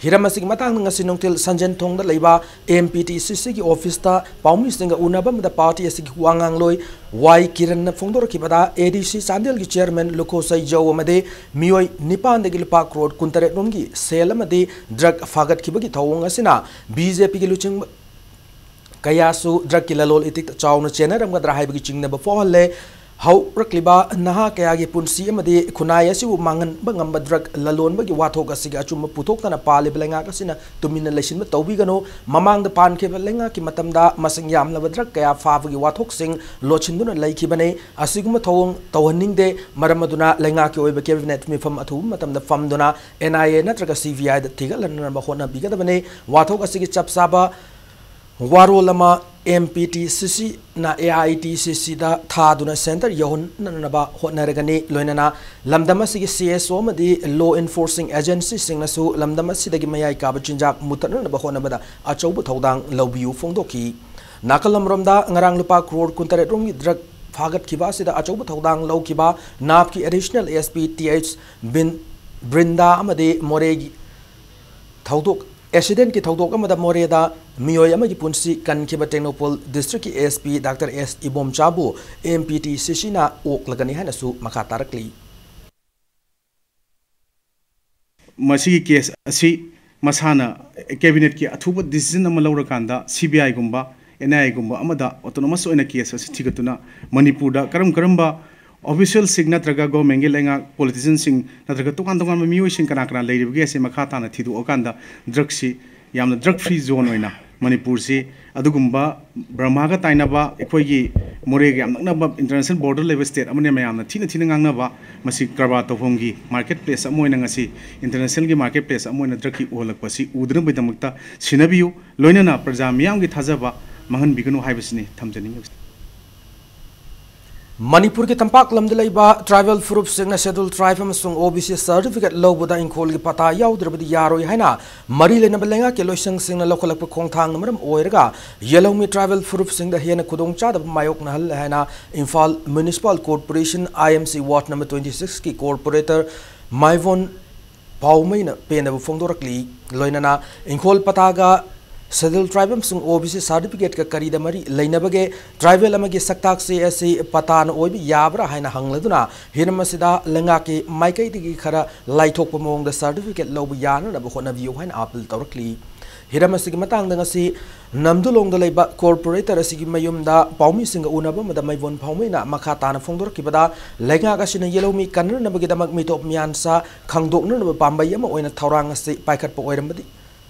ꯍꯤꯔꯝ ꯑꯁꯤꯒꯤ ꯃꯇꯥꯡꯗ ꯉꯁꯤ ꯅꯨꯡꯊꯤꯜ ꯁꯟꯖꯦꯟ ꯊꯣꯡꯗ ꯂꯩꯕ M P T C C ꯒꯤ ꯑꯣꯐꯤꯁꯇ ꯄꯥꯎꯃꯤꯁꯤꯡꯒ ꯎꯅꯕ ꯑꯃꯗ ꯄꯥꯔꯇꯤ ꯑꯁꯤꯒꯤ ꯋꯥ ꯉꯥꯡꯂꯣꯏ ꯋꯥꯏ ꯀꯤꯔꯟꯅ ꯐꯣꯡꯗꯣꯔꯛꯈꯤꯕꯗ, A D C ꯆꯥꯟꯗꯦꯜꯒꯤ ꯆꯤꯌꯔꯃꯦꯟ ꯂꯨꯈꯣꯁꯩ ꯖꯧ ꯑꯃꯗꯤ ꯃꯤꯑꯣꯏ ꯅꯤꯄꯥꯟꯗꯒꯤ ꯂꯨꯄꯥ ꯀ꯭ꯔꯣꯔ ꯀꯨꯟꯇꯔꯦꯠ ꯔꯣꯝꯒꯤ ꯁꯦꯜ ꯑꯃꯗꯤ ꯗ꯭ꯔꯒ ꯐꯥꯒꯠꯈꯤꯕꯒꯤ ꯊꯧꯑꯣꯡ ꯑꯁꯤꯅ B J P ꯒꯤ ꯂꯨꯆꯤꯡꯕ ꯀꯌꯥꯁꯨ ꯗ꯭ꯔꯒꯀꯤ ꯂꯂꯣꯜ ꯏꯇꯤꯛꯇ ꯆꯥꯎꯅ ꯆꯦꯟꯅꯔꯝꯒꯗ꯭ꯔꯥ ꯍꯥꯏꯕꯒꯤ ꯆꯤꯡꯅꯕ ꯐꯥꯎꯍꯜꯂꯦ꯫ ꯍꯧꯔꯛꯂꯤꯕ ꯅꯍꯥ ꯀꯌꯥꯒꯤ ꯄꯨꯟꯁꯤ ꯑꯃꯗꯤ ꯈꯨꯟꯅꯥꯏ ꯑꯁꯤꯕꯨ ꯃꯥꯡꯍꯟꯕ ꯉꯝꯕ ꯗ꯭ꯔꯒ ꯂꯂꯣꯟꯕꯒꯤ ꯋꯥꯊꯣꯛ ꯑꯁꯤꯒꯤ ꯑꯆꯨꯝꯕ ꯄꯨꯊꯣꯛꯇꯅ ꯄꯥꯜꯂꯤꯕ ꯂꯩꯉꯥꯛ ꯑꯁꯤꯅ ꯇꯨꯃꯤꯟꯅ ꯂꯩꯁꯤꯟꯕ ꯇꯧꯕꯤꯒꯅꯨ꯫ ꯃꯃꯥꯡꯗ ꯄꯥꯟꯈꯤꯕ ꯂꯩꯉꯥꯛꯀꯤ ꯃꯇꯝꯗ ꯃꯁꯤꯡ ꯌꯥꯝꯂꯕ ꯗ꯭ꯔꯒ ꯀꯌꯥ ꯐꯥꯕꯒꯤ ꯋꯥꯊꯣꯛꯁꯤꯡ ꯂꯣꯠꯁꯤꯟꯗꯨꯅ ꯂꯩꯈꯤꯕꯅꯤ꯫ ꯑꯁꯤꯒꯨꯝꯕ ꯊꯧꯑꯣꯡ ꯇꯧꯍꯟꯅꯤꯡꯗꯦ꯫ ꯃꯔꯝ ꯑꯗꯨꯅ ꯂꯩꯉꯥꯛꯀꯤ ꯑꯣꯏꯕ ꯀꯦꯕꯤꯅꯦꯠ ꯃꯤꯐꯝ ꯑꯊꯨꯕ ꯃꯇꯝꯗ ꯐꯝꯗꯨꯅ N I A ꯅꯠꯇ꯭ꯔꯒ C B I ꯗ ꯊꯤꯒꯠꯍꯟꯅꯕ ꯍꯣꯠꯅꯕꯤꯒꯗꯕꯅꯤ꯫ ꯋꯥꯊꯣꯛ ꯑꯁꯤꯒꯤ ꯆꯞ ꯆꯥꯕ ꯋꯥꯔꯣꯜ ꯑꯃ ꯑꯦꯝ ꯄꯤ ꯇꯤ ꯁꯤ ꯁꯤꯅ ꯑꯦ ꯑꯥꯏ ꯇꯤ ꯁꯤ ꯁꯤꯗ ꯊꯥꯗꯨꯅ ꯁꯦꯟꯇꯔ ꯌꯧꯍꯟꯅꯅꯕ ꯍꯣꯠꯅꯔꯒꯅꯤ꯫ ꯂꯣꯏꯅꯅ ꯂꯝꯗꯝ ꯑꯁꯤꯒꯤ ꯁꯤ ꯑꯦꯁ ꯑꯣ ꯑꯃꯗꯤ ꯂꯣ ꯏꯟꯐꯣꯔꯁꯤꯡ ꯑꯦꯖꯦꯟꯁꯤꯁꯤꯡꯅꯁꯨ ꯂꯝꯗꯝ ꯑꯁꯤꯗꯒꯤ ꯃꯌꯥꯏ ꯀꯥꯕ ꯆꯤꯟꯖꯥꯛ ꯃꯨꯊꯠꯅꯅꯕ ꯍꯣꯠꯅꯕꯗ ꯑꯆꯧꯕ ꯊꯧꯗꯥꯡ ꯂꯧꯕꯤꯌꯨ ꯐꯣꯡꯗꯣꯛꯈꯤ꯫ ꯅꯥꯀꯜ ꯑꯃꯔꯣꯝꯗ, ꯉꯔꯥꯡ ꯂꯨꯄꯥ ꯀ꯭ꯔꯣꯔ ꯀꯨꯟꯇꯔꯦꯠ ꯔꯣꯝꯒꯤ ꯗ꯭ꯔꯒ ꯐꯥꯒꯠꯈꯤꯕ ꯑꯁꯤꯗ ꯑꯆꯧꯕ ꯊꯧꯗꯥꯡ ꯂꯧꯈꯤꯕ ꯅꯥꯞꯀꯤ additional S P T H ꯕꯤꯟ-, ꯕ꯭ꯔꯤꯟꯗꯥ ꯑꯃꯗꯤ ꯃꯣꯔꯦꯒꯤ ꯊꯧꯗꯣꯛ, ꯑꯦꯛꯁꯤꯗꯦꯟꯠꯀꯤ ꯊꯧꯗꯣꯛ ꯑꯃꯗ ꯃꯣꯔꯦꯗ ꯃꯤꯑꯣꯏ ꯑꯃꯒꯤ ꯄꯨꯟꯁꯤ ꯀꯟꯈꯤꯕ ꯇꯦꯡꯅꯧꯄꯜ ꯗꯤꯁꯇ꯭ꯔꯤꯛꯀꯤ ꯑꯦꯁ ꯄꯤ ꯗꯥꯛꯇꯔ ꯑꯦꯁ ꯏꯕꯣꯝꯆꯥꯕꯨ ꯑꯦꯝ ꯄꯤ ꯇꯤ ꯁꯤ ꯁꯤꯅ ꯑꯣꯛꯂꯒꯅꯤ ꯍꯥꯏꯅꯁꯨ ꯃꯈꯥ ꯇꯥꯔꯛꯂꯤ꯫ ꯃꯁꯤꯒꯤ ꯀꯦꯁ ꯑꯁꯤ ꯃꯁꯥꯅ ꯀꯦꯕꯤꯅꯦꯠꯀꯤ ꯑꯊꯨꯕ ꯗꯤꯁꯤꯖꯟ ꯑꯃ ꯂꯧꯔꯀꯥꯟꯗ ꯁꯤ ꯕꯤ ꯑꯥꯏꯒꯨꯝꯕ, ꯑꯦꯟ ꯑꯥꯏ ꯑꯦꯒꯨꯝꯕ ꯑꯃꯗ ꯑꯣꯇꯣꯅꯣꯃꯁ ꯑꯣꯏꯅ ꯀꯦꯁ ꯑꯁꯤ ꯊꯤꯒꯠꯇꯨꯅ ꯃꯅꯤꯄꯨꯔꯗ ꯀꯔꯝ ꯀꯔꯝꯕ ꯑꯣꯐꯤꯁꯤꯌꯦꯜꯁꯤꯡ ꯅꯠꯇ꯭ꯔꯒ ꯒꯣꯔꯃꯦꯟꯒꯤ ꯂꯩꯉꯥꯛ, ꯄꯣꯂꯤꯇꯤꯁꯤꯌꯟꯁꯤꯡ ꯅꯠꯇ꯭ꯔꯒ ꯇꯣꯉꯥꯟ ꯇꯣꯉꯥꯟꯕ ꯃꯤꯑꯣꯏꯁꯤꯡ ꯀꯅꯥ ꯀꯅꯥ ꯂꯩꯔꯤꯕꯒꯦ ꯑꯁꯤ ꯃꯈꯥ ꯇꯥꯅ ꯊꯤꯗꯣꯛꯑꯀꯥꯟꯗ ꯗ꯭ꯔꯒꯁꯤ ꯌꯥꯝꯅ ꯗ꯭ꯔꯒ ꯐ꯭ꯔꯤ ꯖꯣꯟ ꯑꯣꯏꯅ ꯃꯅꯤꯄꯨꯔꯁꯤ ꯑꯗꯨꯒꯨꯝꯕ ꯕꯔꯃꯥꯒ ꯇꯥꯏꯅꯕ, ꯑꯩꯈꯣꯏꯒꯤ ꯃꯣꯔꯦꯒ ꯌꯥꯝ ꯅꯛꯅꯕ ꯏꯟꯇꯔꯅꯦꯁꯅꯦꯜ ꯕꯣꯔꯗꯔ ꯂꯩꯕ ꯁ꯭ꯇꯦꯠ ꯑꯃꯅ ꯃꯌꯥꯝꯅ ꯊꯤꯅ ꯊꯤꯅ ꯉꯥꯡꯅꯕ, ꯃꯁꯤ ꯀꯔꯕꯥꯔ ꯇꯧꯐꯝꯒꯤ ꯃꯥꯔꯀꯦꯠ ꯄ꯭ꯂꯦꯁ ꯑꯃ ꯑꯣꯏꯅ ꯉꯁꯤ ꯏꯟꯇꯔꯅꯦꯁꯅꯦꯜꯒꯤ ꯃꯥꯔꯀꯦꯠ ꯄ꯭ꯂꯦꯁ ꯑꯃ ꯑꯣꯏꯅ ꯗ꯭ꯔꯒꯀꯤ ꯎꯍꯜꯂꯛꯄ ꯑꯁꯤ ꯎꯗꯅꯕꯒꯤꯗꯃꯛꯇ ꯁꯤꯟꯅꯕꯤꯌꯨ, ꯂꯣꯏꯅꯅ ꯄ꯭ꯔꯖꯥ ꯃꯤꯌꯥꯝꯒꯤ ꯊꯥꯖꯕ ꯃꯥꯡꯍꯟꯕꯤꯒꯅꯨ ꯍꯥꯏꯕꯁꯤꯅꯤ ꯊꯝꯖꯅꯤꯡꯉꯤꯕꯁꯤ꯫ ꯃꯅꯤꯄꯨꯔꯒꯤ ꯇꯝꯄꯥꯛ ꯂꯝꯗ ꯂꯩꯕ ꯇ꯭ꯔꯥꯏꯕꯦꯜ ꯐꯨꯔꯨꯞꯁꯤꯡꯅ ꯁꯦꯗꯨꯜ ꯇ꯭ꯔꯥꯏꯕ ꯑꯃꯁꯨꯡ ꯑꯣ ꯕꯤ ꯁꯤ ꯁꯔꯇꯤꯐꯤꯀꯦꯠ ꯂꯧꯕꯗ ꯏꯪꯈꯣꯜꯒꯤ ꯄꯇꯥ ꯌꯥꯎꯗ꯭ꯔꯕꯗꯤ ꯌꯥꯔꯣꯏ ꯍꯥꯏꯅ ꯃꯔꯤ ꯂꯩꯅꯕ ꯂꯩꯉꯥꯛꯀꯤ ꯂꯣꯏꯁꯪꯁꯤꯡꯅ ꯂꯧꯈꯠꯂꯛꯄ ꯈꯣꯡꯊꯥꯡꯅ ꯃꯔꯝ ꯑꯣꯏꯔꯒ ꯌꯦꯜꯍꯧꯃꯤ ꯇ꯭ꯔꯥꯏꯕꯦꯜ ꯐꯨꯔꯨꯞꯁꯤꯡꯗ ꯍꯦꯟꯅ ꯈꯨꯗꯣꯡꯆꯥꯗꯕ ꯃꯥꯌꯣꯛꯅꯍꯜꯂꯦ ꯍꯥꯏꯅ ꯏꯝꯐꯥꯜ ꯃ꯭ꯌꯨꯅꯤꯁꯤꯄꯥꯜ ꯀꯣꯔꯄꯣꯔꯦꯁꯟ, ꯑꯥꯏ M C, ward number twenty ꯁꯤꯛꯁꯀꯤ ꯀꯣꯔꯄꯣꯔꯦꯇꯔ ꯃꯥꯏꯕꯣꯟ ꯄꯥꯎꯃꯩꯅ ꯄꯦꯟꯗꯕ ꯐꯣꯡꯗꯣꯔꯛꯂꯤ꯫ ꯂꯣꯏꯅꯅ ꯏꯪꯈꯣꯜ ꯄꯇꯥꯒ ꯁꯦꯗꯨꯜ ꯇ꯭ꯔꯥꯏꯕ ꯑꯃꯁꯨꯡ ꯑꯣ ꯕꯤ ꯁꯤ ꯁꯔꯇꯤꯐꯤꯀꯦꯠꯀ ꯀꯔꯤꯗ ꯃꯔꯤ ꯂꯩꯅꯕꯒꯦ? ꯇ꯭ꯔꯥꯏꯕꯦꯜ ꯑꯃꯒꯤ ꯁꯛꯇꯥꯛ ꯆꯦ ꯑꯁꯤ ꯄꯇꯥꯅ ꯑꯣꯏꯕ ꯌꯥꯕ꯭ꯔꯥ ꯍꯥꯏꯅ ꯍꯪꯂꯗꯨꯅ ꯍꯤꯔꯝ ꯑꯁꯤꯗ ꯂꯩꯉꯥꯛꯀꯤ ꯃꯥꯏꯀꯩꯗꯒꯤ ꯈꯔ ꯂꯥꯏꯊꯣꯛꯄ ꯃꯑꯣꯡꯗ ꯁꯔꯇꯤꯐꯤꯀꯦꯠ ꯂꯧꯕ ꯌꯥꯅꯅꯕ ꯍꯣꯠꯅꯕꯤꯌꯨ ꯍꯥꯏꯅ ꯑꯥꯄꯤꯜ ꯇꯧꯔꯛꯂꯤ꯫ ꯍꯤꯔꯝ ꯑꯁꯤꯒꯤ ꯃꯇꯥꯡꯗ ꯉꯁꯤ ꯅꯝꯗꯨꯂꯣꯡꯗ ꯂꯩꯕ ꯀꯣꯔꯄꯣꯔꯦꯇꯔ ꯑꯁꯤꯒꯤ ꯃꯌꯨꯝꯗ ꯄꯥꯎꯃꯤꯁꯤꯡꯒ ꯎꯅꯕ ꯑꯃꯗ ꯃꯥꯏꯕꯣꯟ ꯄꯥꯎꯃꯩꯅ ꯃꯈꯥ ꯇꯥꯅ ꯐꯣꯡꯗꯣꯔꯛꯈꯤꯕꯗ, ꯂꯩꯉꯥꯛ ꯑꯁꯤꯅ ꯌꯦꯜꯍꯧꯃꯤ ꯀꯟꯅꯅꯕꯒꯤꯗꯃꯛ ꯃꯤꯇꯣꯞ ꯃꯤꯌꯥꯟꯁꯥ ꯈꯪꯗꯣꯛꯅꯅꯕ ꯄꯥꯝꯕꯩ ꯑꯃ ꯑꯣꯏꯅ ꯊꯧꯔꯥꯡ ꯑꯁꯤ ꯄꯥꯏꯈꯠꯄ ꯑꯣꯏꯔꯝꯕꯗꯤ,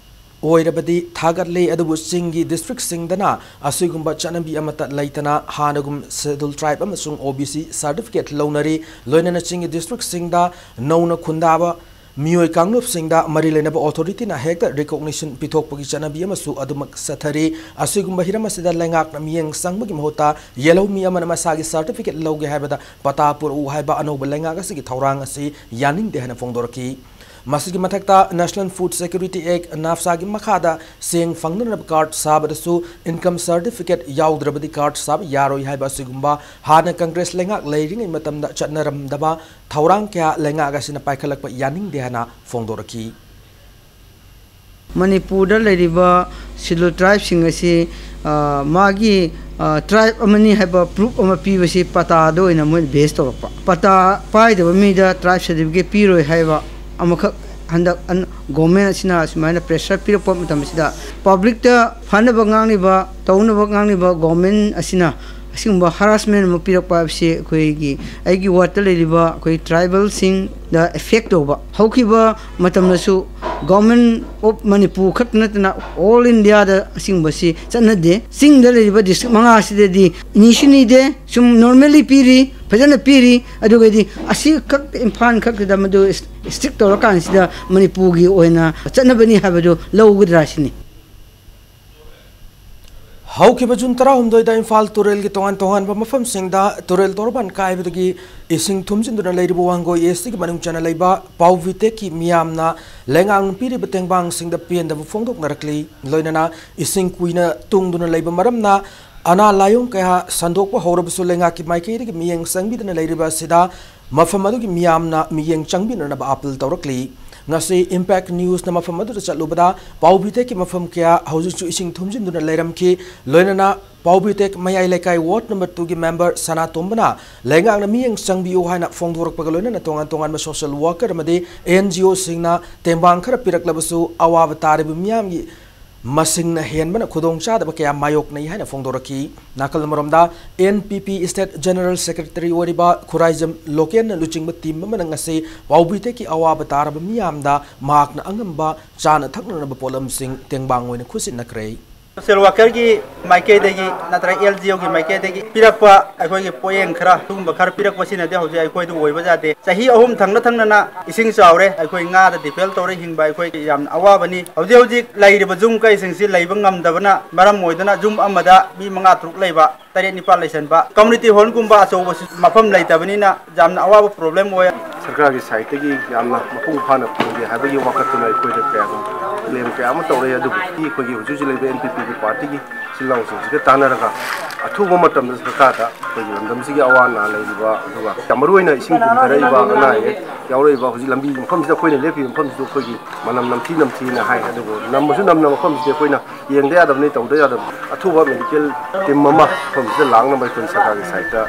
ꯑꯣꯏꯔꯕꯗꯤ ꯊꯥꯒꯠꯂꯤ, ꯑꯗꯨꯕꯨ ꯆꯤꯡꯒꯤ ꯗꯤꯁꯇ꯭ꯔꯤꯛꯁꯤꯡꯗꯅ ꯑꯁꯤꯒꯨꯝꯕ ꯆꯠꯅꯕꯤ ꯑꯃꯠꯇ ꯂꯩꯇꯅ ꯍꯥꯟꯅꯒꯨꯝ ꯁꯦꯗꯨꯜ ꯇ꯭ꯔꯥꯏꯕ ꯑꯃꯁꯨꯡ ꯑꯣ ꯕꯤ ꯁꯤ ꯁꯔꯇꯤꯐꯤꯀꯦꯠ ꯂꯧꯅꯔꯤ꯫ ꯂꯣꯏꯅꯅ ꯆꯤꯡꯒꯤ ꯗꯤꯁꯇ꯭ꯔꯤꯛꯁꯤꯡꯗ ꯅꯧꯅ ꯈꯨꯟꯗꯥꯕ ꯃꯤꯑꯣꯏ ꯀꯥꯡꯂꯨꯞꯁꯤꯡꯗ ꯃꯔꯤ ꯂꯩꯅꯕ ꯑꯣꯊꯣꯔꯤꯇꯤꯅ ꯍꯦꯛꯇ ꯔꯤꯀꯣꯒꯅꯤꯁꯟ ꯄꯤꯊꯣꯛꯄꯒꯤ ꯆꯠꯅꯕꯤ ꯑꯃꯁꯨ ꯑꯗꯨꯃꯛ ꯆꯠꯊꯔꯤ꯫ ꯑꯁꯤꯒꯨꯝꯕ ꯍꯤꯔꯝ ꯑꯁꯤꯗ ꯂꯩꯉꯥꯛꯅ ꯃꯤꯠꯌꯦꯡ ꯆꯪꯕꯒꯤ ꯃꯍꯨꯠꯇ ꯌꯦꯜꯍꯧꯃꯤ ꯑꯃꯅ ꯃꯁꯥꯒꯤ ꯁꯔꯇꯤꯐꯤꯀꯦꯠ ꯂꯧꯒꯦ ꯍꯥꯏꯕꯗ ꯄꯇꯥ ꯄꯨꯔꯛꯎ ꯍꯥꯏꯕ ꯑꯅꯧꯕ ꯂꯩꯉꯥꯛ ꯑꯁꯤꯒꯤ ꯊꯧꯔꯥꯡ ꯑꯁꯤ ꯌꯥꯅꯤꯡꯗꯦ ꯍꯥꯏꯅ ꯐꯣꯡꯗꯣꯔꯛꯈꯤ꯫ ꯃꯁꯤꯒꯤ ꯃꯊꯛꯇ National Food Security Act, ꯅꯥꯐꯁꯥꯒꯤ ꯃꯈꯥꯗ ꯆꯦꯡ ꯐꯪꯅꯅꯕ ꯀꯥꯔꯗ ꯁꯥꯕꯗꯁꯨ ꯏꯟꯀꯝ ꯁꯔꯇꯤꯐꯤꯀꯦꯠ ꯌꯥꯎꯗ꯭ꯔꯕꯗꯤ ꯀꯥꯔꯗ ꯁꯥꯕ ꯌꯥꯔꯣꯏ ꯍꯥꯏꯕ ꯑꯁꯤꯒꯨꯝꯕ ꯍꯥꯟꯅ ꯀꯪꯒ꯭ꯔꯦꯁ ꯂꯩꯉꯥꯛ ꯂꯩꯔꯤꯉꯩ ꯃꯇꯝꯗ ꯆꯠꯅꯔꯝꯗꯕ ꯊꯧꯔꯥꯡ ꯀꯌꯥ ꯂꯩꯉꯥꯛ ꯑꯁꯤꯅ ꯄꯥꯏꯈꯠꯂꯛꯄ ꯌꯥꯅꯤꯡꯗꯦ ꯍꯥꯏꯅ ꯐꯣꯡꯗꯣꯔꯛꯈꯤ꯫ ꯃꯅꯤꯄꯨꯔꯗ ꯂꯩꯔꯤꯕ ꯁꯦꯗꯨꯜ ꯇ꯭ꯔꯥꯏꯕꯁꯤꯡ ꯑꯁꯤ, ꯑ, ꯃꯥꯒꯤ, ꯑ, ꯇ꯭ꯔꯥꯏꯕ ꯑꯃꯅꯤ ꯍꯥꯏꯕ ꯄ꯭ꯔꯨꯐ ꯑꯃ ꯄꯤꯕꯁꯤ ꯄꯇꯥꯗ ꯑꯣꯏꯅ ꯃꯣꯏꯅ ꯕꯦꯁ ꯇꯧꯔꯛꯄ꯫ ꯄꯇꯥ ꯄꯥꯏꯗꯕ ꯃꯤꯗ ꯇ꯭ꯔꯥꯏꯕ ꯁꯥꯔꯇꯤꯐꯤꯀꯦꯠ ꯄꯤꯔꯣꯏ ꯍꯥꯏꯕ ꯑꯃꯈꯛ ꯍꯟꯗꯛ ꯑꯟ-, ꯒꯣꯔꯃꯦꯟ ꯑꯁꯤꯅ ꯑꯁꯨꯃꯥꯏꯅ ꯄ꯭ꯔꯦꯁꯔ ꯄꯤꯔꯛꯄ ꯃꯇꯝꯁꯤꯗ ꯄꯕ꯭ꯂꯤꯛꯇ ꯐꯅꯕ ꯉꯥꯡꯂꯤꯕ, ꯇꯧꯅꯕ ꯉꯥꯡꯂꯤꯕ ꯒꯣꯔꯃꯦꯟ ꯑꯁꯤꯅ ꯑꯁꯤꯒꯨꯝꯕ ꯍꯔꯥꯁꯃꯦꯟ ꯑꯃ ꯄꯤꯔꯛꯄ ꯍꯥꯏꯕꯁꯤ ꯑꯩꯈꯣꯏꯒꯤ, ꯑꯩꯒꯤ ꯋꯥꯔꯗꯇ ꯂꯩꯔꯤꯕ ꯑꯩꯈꯣꯏ ꯇ꯭ꯔꯥꯏꯕꯦꯜꯁꯤꯡꯗ ꯑꯦꯐꯦꯛ ꯇꯧꯕ꯫ ꯍꯧꯈꯤꯕ ꯃꯇꯝꯗꯁꯨ Government of Manipur ꯈꯛꯇ ꯅꯠꯇꯅ all India ꯗ ꯑꯁꯤꯒꯨꯝꯕꯁꯤ ꯆꯠꯅꯗꯦ꯫ ꯆꯤꯡꯗ ꯂꯩꯔꯤꯕ ꯗꯤꯁꯇ꯭ꯔꯤꯛ ꯃꯉꯥ ꯑꯁꯤꯗꯗꯤ ꯅꯤꯁꯨ ꯅꯤꯗꯦ, ꯁꯨꯝ normally ꯄꯤꯔꯤ, ꯐꯖꯅ ꯄꯤꯔꯤ꯫ ꯑꯗꯨꯒꯗꯤ ꯑꯁꯤꯈꯛ ꯏꯝꯐꯥꯜ ꯈꯛꯇꯗ ꯃꯗꯨ ꯏꯁ-, ꯏꯁꯇ꯭ꯔꯤꯛ ꯇꯧꯔꯀꯥꯟꯁꯤꯗ ꯃꯅꯤꯄꯨꯔꯒꯤ ꯑꯣꯏꯅ ꯆꯠꯅꯕꯅꯤ ꯍꯥꯏꯕꯗꯨ ꯂꯧꯒꯗ꯭ꯔꯥ ꯁꯤꯅꯤ꯫ ꯍꯧꯈꯤꯕ ꯖꯨꯟ ꯇꯔꯥꯍꯨꯝꯗꯣꯏꯗ ꯏꯝꯐꯥꯜ ꯇꯨꯔꯦꯜꯒꯤ ꯇꯣꯉꯥꯟ ꯇꯣꯉꯥꯟꯕ ꯃꯐꯝꯁꯤꯡꯗ ꯇꯨꯔꯦꯜ ꯇꯣꯔꯕꯥꯟ ꯀꯥꯏꯕꯗꯒꯤ ꯏꯁꯤꯡ ꯊꯨꯝꯖꯤꯟꯗꯨꯅ ꯂꯩꯔꯤꯕ ꯋꯥꯡꯒꯣꯏ East ꯀꯤ ꯃꯅꯨꯡ ꯆꯟꯅ ꯂꯩꯕ ꯄꯥꯎꯕꯤꯇꯦꯛꯀꯤ ꯃꯤꯌꯥꯝꯅ ꯂꯩꯉꯥꯛꯅ ꯄꯤꯔꯤꯕ ꯇꯦꯡꯕꯥꯡꯁꯤꯡꯗ ꯄꯦꯟꯗꯕ ꯐꯣꯡꯗꯣꯛꯅꯔꯛꯂꯤ꯫ ꯂꯣꯏꯅꯅ ꯏꯁꯤꯡ ꯀꯨꯏꯅ ꯇꯨꯡꯗꯨꯅ ꯂꯩꯕ ꯃꯔꯝꯅ ꯑꯅꯥ ꯂꯥꯏꯑꯣꯡ ꯀꯌꯥ ꯁꯟꯗꯣꯛꯄ ꯍꯧꯔꯕꯁꯨ ꯂꯩꯉꯥꯛꯀꯤ ꯃꯥꯏꯀꯩꯗꯒꯤ ꯃꯤꯠꯌꯦꯡ ꯆꯪꯕꯤꯗꯅ ꯂꯩꯔꯤꯕ ꯑꯁꯤꯗ ꯃꯐꯝ ꯑꯗꯨꯒꯤ ꯃꯤꯌꯥꯝꯅ ꯃꯤꯠꯌꯦꯡ ꯆꯪꯕꯤꯅꯅꯕ ꯑꯥꯄꯤꯜ ꯇꯧꯔꯛꯂꯤ꯫ ꯉꯁꯤ Impact News ꯅ ꯃꯐꯝ ꯑꯗꯨꯗ ꯆꯠꯂꯨꯕꯗ ꯄꯥꯎꯕꯤꯇꯦꯛꯀꯤ ꯃꯐꯝ ꯀꯌꯥ ꯍꯧꯖꯤꯛꯁꯨ ꯏꯁꯤꯡ ꯊꯨꯝꯖꯤꯟꯗꯨꯅ ꯂꯩꯔꯝꯈꯤ꯫ ꯂꯣꯏꯅꯅ ꯄꯥꯎꯕꯤꯇꯦꯛ ꯃꯌꯥꯏ ꯂꯩꯀꯥꯏ ward number two ꯒꯤ member ꯁꯅꯥꯇꯣꯝꯕꯅ ꯂꯩꯉꯥꯛꯅ ꯃꯤꯠꯌꯦꯡ ꯆꯪꯕꯤꯌꯨ ꯍꯥꯏꯅ ꯐꯣꯡꯗꯣꯔꯛꯄꯒ ꯂꯣꯏꯅꯅ ꯇꯣꯉꯥꯟ ꯇꯣꯉꯥꯟꯕ social worker ꯑꯃꯗꯤ N G O ꯁꯤꯡꯅ ꯇꯦꯡꯕꯥꯡ ꯈꯔ ꯄꯤꯔꯛꯂꯕꯁꯨ ꯑꯋꯥꯕ ꯇꯥꯔꯤꯕ ꯃꯤꯌꯥꯝꯒꯤ ꯃꯁꯤꯡꯅ ꯍꯦꯟꯕꯅ ꯈꯨꯗꯣꯡꯆꯥꯗꯕ ꯀꯌꯥ ꯃꯥꯌꯣꯛꯅꯩ ꯍꯥꯏꯅ ꯐꯣꯡꯗꯣꯔꯛꯈꯤ꯫ ꯅꯥꯀꯜ ꯑꯃꯔꯣꯝꯗ N P P State General Secretary ꯑꯣꯏꯔꯤꯕ ꯈꯨꯔꯥꯏꯖꯝ ꯂꯣꯀꯦꯟꯅ ꯂꯨꯆꯤꯡꯕ team ꯑꯃꯅ ꯉꯁꯤ ꯄꯥꯎꯕꯤꯇꯦꯛꯀꯤ ꯑꯋꯥꯕ ꯇꯥꯔꯕ ꯃꯤꯌꯥꯝꯗ ꯃꯍꯥꯛꯅ ꯑꯉꯝꯕ ꯆꯥꯅ ꯊꯛꯅꯅꯕ ꯄꯣꯠꯂꯝꯁꯤꯡ ꯇꯦꯡꯕꯥꯡ ꯑꯣꯏꯅ ꯈꯨꯠꯁꯤꯟꯅꯈ꯭ꯔꯦ꯫ ꯁꯣꯁꯤꯌꯦꯜ ꯋꯥꯔꯀꯔꯒꯤ ꯃꯥꯏꯀꯩꯗꯒꯤ ꯅꯠꯇ꯭ꯔꯒ ꯑꯦꯜ ꯖꯤ ꯑꯣꯒꯤ ꯃꯥꯏꯀꯩꯗꯒꯤ ꯄꯤꯔꯛꯄ ꯑꯩꯈꯣꯏꯒꯤ ꯄꯣꯠꯌꯦꯡ ꯈꯔ, ꯑꯗꯨꯒꯨꯝꯕ ꯈꯔ ꯄꯤꯔꯛꯄꯁꯤꯅꯗꯤ ꯍꯧꯖꯤꯛ ꯑꯩꯈꯣꯏꯗ ꯑꯣꯏꯕ ꯌꯥꯗꯦ꯫ ꯆꯍꯤ ꯑꯍꯨꯝ ꯊꯪꯅ ꯊꯪꯅꯅ ꯏꯁꯤꯡ ꯆꯥꯎꯔꯦ, ꯑꯩꯈꯣꯏ ꯉꯥꯗ ꯗꯤꯄꯦꯟ ꯇꯧꯔ ꯍꯤꯡꯕ ꯑꯩꯈꯣꯏ ꯌꯥꯝꯅ ꯑꯋꯥꯕꯅꯤ꯫ ꯍꯧꯖꯤꯛ ꯍꯧꯖꯤꯛ ꯂꯩꯔꯤꯕ ꯌꯨꯝ ꯀꯩꯁꯤꯡꯁꯤ ꯂꯩꯕ ꯉꯝꯗꯕꯅ ꯃꯔꯝ ꯑꯣꯏꯗꯨꯅ ꯌꯨꯝ ꯑꯃꯗ ꯃꯤ ꯃꯉꯥ ꯇꯔꯨꯛ ꯂꯩꯕ, ꯇꯔꯦꯠ ꯅꯤꯄꯥꯜ ꯂꯩꯁꯟꯕ, ꯀꯝꯃ꯭ꯌꯨꯅꯤꯇꯤ ꯍꯣꯜꯒꯨꯝꯕ ꯑꯆꯧꯕꯁꯨ ꯃꯐꯝ ꯂꯩꯇꯕꯅꯤꯅ ꯌꯥꯝꯅ ꯑꯋꯥꯕ ꯄ꯭ꯔꯣꯕ꯭ꯂꯦꯝ ꯑꯣꯏ꯫ ꯁꯔꯀꯥꯔꯒꯤ ꯁꯥꯏꯠꯇꯒꯤ ꯌꯥꯝꯅ ꯃꯄꯨꯡ ꯐꯥꯅ ꯐꯪꯗꯦ ꯍꯥꯏꯕꯒꯤ ꯋꯥꯀꯠꯇꯨꯅ ꯑꯩꯈꯣꯏꯗ ꯀꯌꯥꯒꯨꯝ ꯀ꯭ꯂꯦꯝ ꯀꯌꯥ ꯑꯃ ꯇꯧꯔꯛꯑꯦ꯫ ꯑꯗꯨꯕꯨ ꯑꯩꯈꯣꯏꯒꯤ ꯍꯧꯖꯤꯛ ꯍꯧꯖꯤꯛ ꯂꯩꯕ ꯑꯦꯟ ꯄꯤ ꯄꯤꯒꯤ ꯄꯥꯔꯇꯤꯒꯤ ꯏꯆꯤꯜ ꯏꯅꯥꯎꯁꯤꯡꯁꯤꯒ ꯇꯥꯟꯅꯔꯒ ꯑꯊꯨꯕ ꯃꯇꯝꯗ ꯁꯔꯀꯥꯔꯗ ꯑꯩꯈꯣꯏꯒꯤ ꯂꯝꯗꯝꯁꯤꯒꯤ ꯑꯋꯥ ꯑꯅꯥ ꯂꯩꯔꯤꯕ, ꯑꯗꯨꯒ ꯌꯥꯝ ꯃꯔꯨꯑꯣꯏꯅ ꯏꯁꯤꯡ ꯊꯨꯝꯊꯔꯛꯏꯕ, ꯑꯅꯥ ꯑꯌꯦꯛ ꯌꯥꯎꯔꯛꯏꯕ, ꯍꯧꯖꯤꯛ ꯂꯝꯕꯤ ꯃꯐꯝꯁꯤꯗ ꯑꯩꯈꯣꯏꯅ ꯂꯦꯞꯄꯤꯕ ꯃꯐꯝꯁꯤꯁꯨ ꯑꯩꯈꯣꯏꯒꯤ ꯃꯅꯝ ꯅꯝꯊꯤ ꯅꯝꯊꯤꯅ ꯍꯥꯏ꯫ ꯑꯗꯨꯕꯨ ꯅꯝꯕꯁꯨ ꯅꯝꯅ ꯃꯐꯝꯁꯤꯗꯤ ꯑꯩꯈꯣꯏꯅ ꯌꯦꯡꯗ ꯌꯥꯗꯕꯅꯤ, ꯇꯧꯗ ꯌꯥꯗꯕꯅꯤ꯫ ꯑꯊꯨꯕ ꯃꯦꯗꯤꯀꯦꯜ ꯇꯤꯝ ꯑꯃ ꯃꯐꯝꯁꯤꯗ ꯂꯥꯛꯅꯕ ꯑꯩꯈꯣꯏꯅ ꯁꯔꯀꯥꯔꯒꯤ ꯁꯥꯏꯠꯇ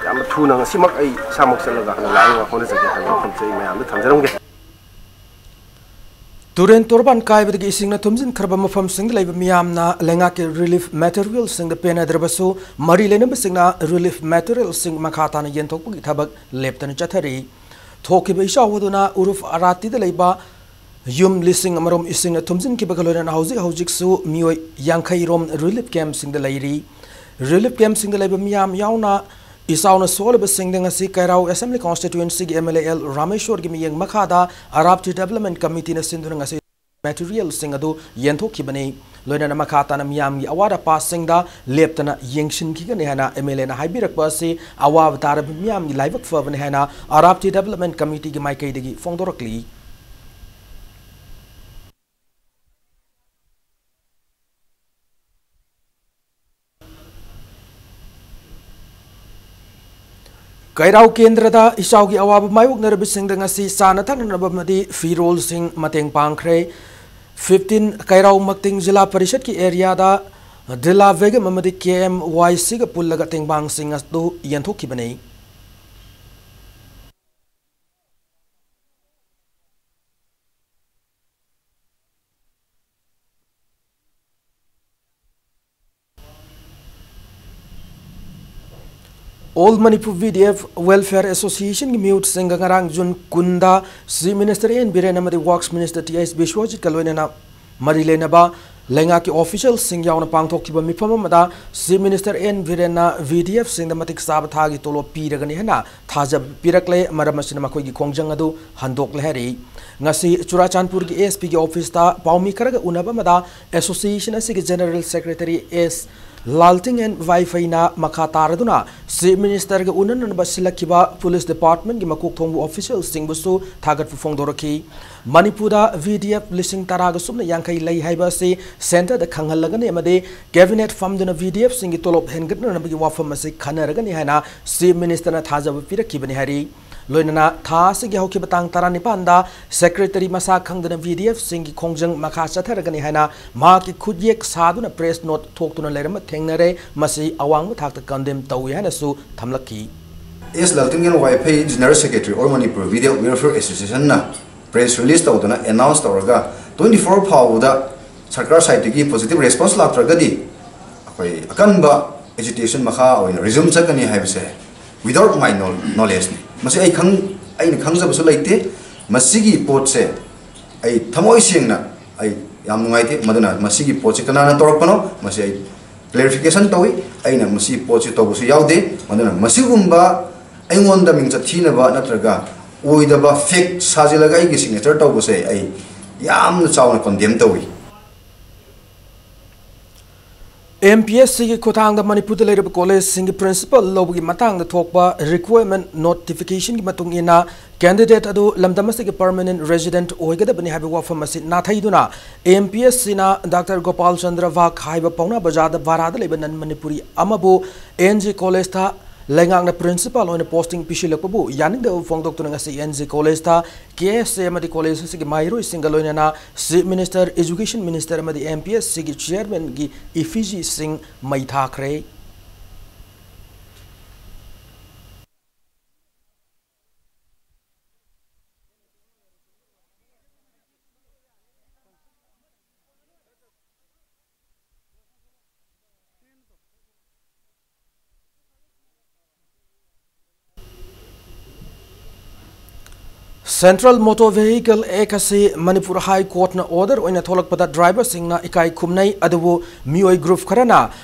ꯌꯥꯝꯅ ꯊꯨꯅ ꯉꯁꯤꯃꯛ ꯑꯩ ꯏꯁꯥꯃꯛ ꯆꯠꯂꯒ ꯍꯥꯟꯅ ꯂꯥꯛꯅꯕ ꯍꯣꯠꯅꯖꯒꯦ ꯍꯥꯏꯕ ꯋꯥꯐꯝꯁꯦ ꯑꯩ ꯃꯌꯥꯝꯗ ꯊꯝꯖꯔꯝꯒꯦ꯫ ꯇꯨꯔꯦꯟ ꯇꯣꯔꯕꯥꯟ ꯀꯥꯏꯕꯗꯒꯤ ꯏꯁꯤꯡꯅ ꯊꯨꯝꯖꯤꯟꯈ꯭ꯔꯕ ꯃꯐꯝꯁꯤꯡꯗ ꯂꯩꯕ ꯃꯤꯌꯥꯝꯅ ꯂꯩꯉꯥꯛꯀꯤ ꯔꯤꯂꯤꯐ ꯃꯦꯇꯔꯤꯌꯦꯜꯁꯤꯡꯗ ꯄꯦꯟꯅꯗ꯭ꯔꯕꯁꯨ, ꯃꯔꯤ ꯂꯩꯅꯕꯁꯤꯡꯅ ꯔꯤꯂꯤꯐ ꯃꯦꯇꯔꯤꯌꯦꯜꯁꯤꯡ ꯃꯈꯥ ꯇꯥꯅ ꯌꯦꯟꯊꯣꯛꯄꯒꯤ ꯊꯕꯛ ꯂꯦꯞꯇꯅ ꯆꯠꯊꯔꯤ꯫ ꯊꯣꯛꯈꯤꯕ ꯏꯆꯥꯎ ꯑꯗꯨꯅ ꯎꯔꯨꯐ ꯑꯔꯥꯇꯤꯗ ꯂꯩꯕ ꯌꯨꯝ ꯂꯤꯁꯤꯡ ꯑꯃꯔꯣꯝ ꯏꯁꯤꯡꯅ ꯊꯨꯝꯖꯤꯟꯈꯤꯕꯒ ꯂꯣꯏꯅꯅ ꯍꯧꯖꯤꯛ ꯍꯧꯖꯤꯛꯁꯨ ꯃꯤꯑꯣꯏ ꯌꯥꯡꯈꯩ ꯔꯣꯝ ꯔꯤꯂꯤꯐ ꯀꯦꯝꯞꯁꯤꯡꯗ ꯂꯩꯔꯤ꯫ ꯔꯤꯂꯤꯐ ꯀꯦꯝꯞꯁꯤꯡꯗ ꯂꯩꯕ ꯃꯤꯌꯥꯝ ꯌꯥꯎꯅ ꯏꯆꯥꯎꯅ ꯁꯣꯛꯍꯜꯂꯕꯁꯤꯡꯗ ꯉꯁꯤ ꯀꯩꯔꯥꯎ ꯑꯦꯁꯦꯝꯕ꯭ꯂꯤ ꯀꯣꯟꯁꯇꯤꯇ꯭ꯋꯦꯟꯁꯤꯒꯤ ꯑꯦꯝ ꯑꯦꯜ ꯑꯦ ꯑꯦꯜ ꯔꯥꯃꯦꯁꯣꯔꯒꯤ ꯃꯤꯠꯌꯦꯡ ꯃꯈꯥꯗ ꯑꯔꯥꯞꯇꯤ ꯗꯦꯕꯂꯞꯃꯦꯟ ꯀꯃꯤꯇꯤꯅ ꯁꯤꯟꯗꯨꯅ ꯉꯁꯤ ꯃꯦꯇꯔꯤꯌꯦꯜꯁꯤꯡ ꯑꯗꯨ ꯌꯦꯟꯊꯣꯛꯈꯤꯕꯅꯤ꯫ ꯂꯣꯏꯅꯅ ꯃꯈꯥ ꯇꯥꯅ ꯃꯤꯌꯥꯝꯒꯤ ꯑꯋꯥꯠ ꯑꯄꯥꯁꯤꯡꯗ ꯂꯦꯞꯇꯅ ꯌꯦꯡꯁꯤꯟꯈꯤꯒꯅꯤ ꯍꯥꯏꯅ ꯑꯦꯝ ꯑꯦꯜ ꯑꯦꯅ ꯍꯥꯏꯕꯤꯔꯛꯄ ꯑꯁꯤ ꯑꯋꯥꯕ ꯇꯥꯔꯕ ꯃꯤꯌꯥꯝꯒꯤ ꯂꯥꯏꯕꯛ ꯐꯕꯅꯤ ꯍꯥꯏꯅ ꯑꯔꯥꯞꯇꯤ ꯗꯦꯕꯂꯞꯃꯦꯟ ꯀꯃꯤꯇꯤꯒꯤ ꯃꯥꯏꯀꯩꯗꯒꯤ ꯐꯣꯡꯗꯣꯔꯛꯂꯤ꯫ ꯀꯩꯔꯥꯎ ꯀꯦꯟꯗ꯭ꯔꯗ ꯏꯆꯥꯎꯒꯤ ꯑꯋꯥꯕ ꯃꯥꯌꯣꯛꯅꯔꯕꯁꯤꯡꯗ ꯉꯁꯤ ꯆꯥꯅ ꯊꯛꯅꯅꯕ ꯑꯃꯗꯤ ꯐꯤꯔꯣꯜꯁꯤꯡ ꯃꯇꯦꯡ ꯄꯥꯡꯈ꯭ꯔꯦ꯫ ꯐꯤꯐꯇꯤꯟ ꯀꯩꯔꯥꯎ ꯃꯛꯇꯤꯡ ꯖꯤꯂꯥ ꯄꯔꯤꯁꯠꯀꯤ ꯑꯦꯔꯤꯌꯥꯗ ꯗꯤꯂꯥ ꯕꯦꯒꯝ ꯑꯃꯗꯤ ꯀꯦ ꯑꯦꯝ ꯋꯥꯏ ꯁꯤꯒ ꯄꯨꯜꯂꯒ ꯇꯦꯡꯕꯥꯡꯁꯤꯡ ꯑꯗꯨ ꯌꯦꯟꯊꯣꯛꯈꯤꯕꯅꯤ꯫ All Manipur V D F Welfare Association ꯒꯤ ꯃꯤꯍꯨꯠꯁꯤꯡꯒ ꯉꯔꯥꯡ ꯖꯨꯟ ꯀꯨꯟꯗ Chief Minister N Biren ꯑꯃꯗꯤ Works Minister T H ꯕꯤꯁ꯭ꯋꯖꯤꯠꯀ ꯂꯣꯏꯅꯅ ꯃꯔꯤ ꯂꯩꯅꯕ ꯂꯩꯉꯥꯛꯀꯤ ꯑꯣꯐꯤꯁꯤꯌꯦꯜꯁꯤꯡ ꯌꯥꯎꯅ ꯄꯥꯡꯊꯣꯛꯈꯤꯕ ꯃꯤꯐꯝ ꯑꯃꯗ ꯆꯤꯐ ꯃꯤꯅꯤꯁꯇꯔ ꯑꯦꯟ ꯕꯤꯔꯦꯟꯅ ꯚꯤ ꯗꯤ ꯑꯦꯐꯁꯤꯡꯗ ꯃꯇꯤꯛ ꯆꯥꯕ ꯊꯥꯒꯤ ꯇꯣꯂꯣꯞ ꯄꯤꯔꯒꯅꯤ ꯍꯥꯏꯅ ꯊꯥꯖꯕ ꯄꯤꯔꯛꯂꯦ꯫ ꯃꯔꯝ ꯑꯁꯤꯅ ꯃꯈꯣꯏꯒꯤ ꯈꯣꯡꯖꯪ ꯑꯗꯨ ꯍꯟꯗꯣꯛꯂꯦ ꯍꯥꯏꯔꯤ꯫ ꯉꯁꯤ ꯆꯨꯔꯥꯆꯥꯟꯄꯨꯔꯒꯤ ꯑꯦꯁ ꯄꯤꯒꯤ ꯑꯣꯐꯤꯁꯇ ꯄꯥꯎꯃꯤ ꯈꯔꯒ ꯎꯅꯕ ꯑꯃꯗ ꯑꯦꯁꯣꯁꯤꯌꯦꯁꯟ ꯑꯁꯤꯒꯤ general secretary S Lalting and ꯋꯥꯏꯐꯩꯅ ꯃꯈꯥ ꯇꯥꯔꯗꯨꯅ ꯆꯤꯐ ꯃꯤꯅꯤꯁꯇꯔꯒ ꯎꯅꯅꯅꯕ ꯁꯤꯜꯂꯛꯈꯤꯕ ꯄꯨꯂꯤꯁ ꯗꯤꯄꯥꯔꯠꯃꯦꯟꯒꯤ ꯃꯀꯣꯛ ꯊꯣꯡꯕ ꯑꯣꯐꯤꯁꯤꯌꯦꯜꯁꯤꯡꯕꯨꯁꯨ ꯊꯥꯒꯠꯄ ꯐꯣꯡꯗꯣꯔꯛꯈꯤ꯫ ꯃꯅꯤꯄꯨꯔꯗ ꯚꯤ ꯗꯤ ꯑꯦꯐ ꯂꯤꯁꯤꯡ ꯇꯔꯥꯒ ꯁꯨꯞꯅ ꯌꯥꯡꯈꯩ ꯂꯩ ꯍꯥꯏꯕ ꯑꯁꯤ ꯁꯦꯟꯇꯔꯗ ꯈꯪꯍꯜꯂꯒꯅꯤ ꯑꯃꯗꯤ ꯀꯦꯕꯤꯅꯦꯠ ꯐꯝꯗꯨꯅ ꯚꯤ ꯗꯤ ꯑꯦꯐꯁꯤꯡꯒꯤ ꯇꯣꯂꯣꯞ ꯍꯦꯟꯒꯠꯅꯅꯕꯒꯤ ꯋꯥꯐꯝ ꯑꯁꯤ ꯈꯟꯅꯔꯒꯅꯤ ꯍꯥꯏꯅ ꯆꯤꯐ ꯃꯤꯅꯤꯁꯇꯔꯅ ꯊꯥꯖꯕ ꯄꯤꯔꯛꯈꯤꯕꯅꯤ ꯍꯥꯏꯔꯤ꯫ ꯂꯣꯏꯅꯅ ꯊꯥ ꯑꯁꯤꯒꯤ ꯍꯧꯈꯤꯕ ꯇꯥꯡ ꯇꯔꯥꯅꯤꯄꯥꯟꯗ ꯁꯦꯀ꯭ꯔꯦꯇꯔꯤ ꯃꯁꯥ ꯈꯪꯗꯅ ꯚꯤ ꯗꯤ ꯑꯦꯐꯁꯤꯡꯒꯤ ꯈꯣꯡꯖꯪ ꯃꯈꯥ ꯆꯠꯊꯔꯒꯅꯤ ꯍꯥꯏꯅ ꯃꯍꯥꯛꯀꯤ ꯈꯨꯠꯌꯦꯛ ꯁꯥꯗꯨꯅ ꯄ꯭ꯔꯦꯁ ꯅꯣꯠ ꯊꯣꯛꯇꯨꯅ ꯂꯩꯔꯝꯕ ꯊꯦꯡꯅꯔꯦ꯫ ꯃꯁꯤ ꯑꯋꯥꯡꯕ ꯊꯥꯛꯇ ꯀꯟꯗꯦꯝ ꯇꯧꯏ ꯍꯥꯏꯅꯁꯨ ꯊꯝꯂꯛꯈꯤ꯫ S Lalting N Waiphei, general secretary, all Manipur V D F welfare ꯑꯦꯁꯣꯁꯤꯌꯦꯁꯟꯅ ꯄ꯭ꯔꯦꯁ ꯔꯤꯂꯤꯁ ꯇꯧꯗꯨꯅ ꯑꯦꯅꯥꯎꯟꯁ ꯇꯧꯔꯒ, ꯇ꯭ꯋꯦꯟꯇꯤ ꯐꯣꯔ ꯐꯥꯎꯕꯗ ꯁꯔꯀꯥꯔ ꯁꯥꯏꯠꯇꯒꯤ ꯄꯣꯖꯤꯇꯤꯚ ꯔꯦꯁꯄꯣꯟꯁ ꯂꯥꯛꯇ꯭ꯔꯒꯗꯤ ꯑꯩꯈꯣꯏ ꯑꯀꯟꯕ ꯑꯦꯖꯤꯇꯦꯁꯟ ꯃꯈꯥ ꯑꯣꯏꯅ ꯔꯤꯖ꯭ꯌꯨꯝ ꯆꯠꯀꯅꯤ ꯍꯥꯏꯕꯁꯦ without my knowl-, knowledge-ꯅꯤ꯫ ꯃꯁꯤ ꯑꯩ ꯈꯪ-, ꯑꯩꯅ ꯈꯪꯖꯕꯁꯨ ꯂꯩꯇꯦ꯫ ꯃꯁꯤꯒꯤ ꯄꯣꯠꯁꯦ ꯑꯩ ꯊꯃꯣꯏ ꯁꯦꯡꯅ ꯑꯩ ꯌꯥꯝ ꯅꯨꯡꯉꯥꯏꯇꯦ꯫ ꯃꯗꯨꯅ ꯃꯁꯤꯒꯤ ꯄꯣꯠꯁꯤ ꯀꯅꯥꯅ ꯇꯧꯔꯛꯄꯅꯣ, ꯃꯁꯤ ꯑꯩ ꯀ꯭ꯂꯦꯔꯤꯐꯤꯀꯦꯁꯟ ꯇꯧꯏ꯫ ꯑꯩꯅ ꯃꯁꯤ ꯄꯣꯠꯁꯤ ꯇꯧꯕꯁꯨ ꯌꯥꯎꯗꯦ꯫ ꯃꯗꯨꯅ ꯃꯁꯤꯒꯨꯝꯕ ꯑꯩꯉꯣꯟꯗ ꯃꯤꯡꯆꯠ ꯊꯤꯅꯕ ꯅꯠꯇ꯭ꯔꯒ ꯑꯣꯏꯗꯕ ꯐꯦꯛ ꯁꯥꯖꯤꯜꯂꯒ ꯑꯩꯒꯤ ꯁꯤꯒꯅꯦꯆꯔ ꯇꯧꯕꯁꯦ ꯑꯩ ꯌꯥꯝꯅ ꯆꯥꯎꯅ ꯀꯟꯗꯦꯝ ꯇꯧꯏ꯫ ꯑꯦꯝ ꯄꯤ ꯑꯦꯁ ꯁꯤꯒꯤ ꯈꯨꯠꯊꯥꯡꯗ ꯃꯅꯤꯄꯨꯔꯗ ꯂꯩꯔꯤꯕ ꯀꯣꯂꯦꯖꯁꯤꯡꯒꯤ ꯄ꯭ꯔꯤꯟꯁꯤꯄꯥꯜ ꯂꯧꯕꯒꯤ ꯃꯇꯥꯡꯗ ꯊꯣꯛꯄ ꯔꯤꯀ꯭ꯋꯥꯌꯔꯃꯦꯟ ꯅꯣꯇꯤꯐꯤꯀꯦꯁꯟꯒꯤ ꯃꯇꯨꯡ ꯏꯟꯅ, ꯀꯦꯟꯗꯤꯗꯦꯠ ꯑꯗꯨ ꯂꯝꯗꯝ ꯑꯁꯤꯒꯤ ꯄꯔꯃꯅꯦꯟ ꯔꯦꯁꯤꯗꯦꯟꯠ ꯑꯣꯏꯒꯗꯕꯅꯤ ꯍꯥꯏꯕ ꯋꯥꯐꯝ ꯑꯁꯤ ꯅꯥꯊꯩꯗꯨꯅ, ꯑꯦꯝ ꯄꯤ ꯑꯦꯁ ꯁꯤꯅ ꯗꯥꯛꯇꯔ ꯒꯣꯄꯥꯜ ꯆꯟꯗ꯭ꯔ ꯚꯥꯒ ꯍꯥꯏꯕ ꯄꯥꯎꯅꯥ ꯕꯖꯥꯔꯗ ꯚꯔꯥꯗ ꯂꯩꯕ ꯅꯟ ꯃꯅꯤꯄꯨꯔꯤ ꯑꯃꯕꯨ ꯑꯦꯟ ꯖꯤ ꯀꯣꯂꯦꯖꯇ ꯂꯩꯉꯥꯛꯅ ꯄ꯭ꯔꯤꯟꯁꯤꯄꯥꯜ ꯑꯣꯏꯅ ꯄꯣꯁꯇꯤꯡ ꯄꯤꯁꯤꯜꯂꯛꯄꯕꯨ ꯌꯥꯅꯤꯡꯗꯕ ꯐꯣꯡꯗꯣꯛꯇꯨꯅ ꯉꯁꯤ ꯑꯦꯟ ꯖꯤ ꯀꯣꯂꯦꯖꯇ ꯀꯦ ꯑꯦꯁ ꯑꯦ ꯑꯃꯗꯤ ꯀꯣꯂꯦꯖ ꯑꯁꯤꯒꯤ ꯃꯍꯩꯔꯣꯏꯁꯤꯡꯒ ꯂꯣꯏꯅꯅ ꯆꯤꯐ ꯃꯤꯅꯤꯁꯇꯔ, ꯑꯦꯖꯨꯀꯦꯁꯟ ꯃꯤꯅꯤꯁꯇꯔ ꯑꯃꯗꯤ ꯑꯦꯝ ꯄꯤ ꯑꯦꯁ ꯁꯤꯒꯤ ꯆꯤꯌꯔꯃꯦꯟꯒꯤ ꯏꯐꯤꯖꯤꯁꯤꯡ ꯃꯩ ꯊꯥꯈ꯭ꯔꯦ꯫ Central Motor Vehicle Act ꯑꯁꯤ ꯃꯅꯤꯄꯨꯔ High Courtꯅ order ꯑꯣꯏꯅ ꯊꯣꯛꯂꯛꯄꯗ driverꯁꯤꯡꯅ ꯏꯀꯥꯏ ꯈꯨꯝꯅꯩ꯫ ꯑꯗꯨꯕꯨ ꯃꯤꯑꯣꯏ group ꯈꯔꯅ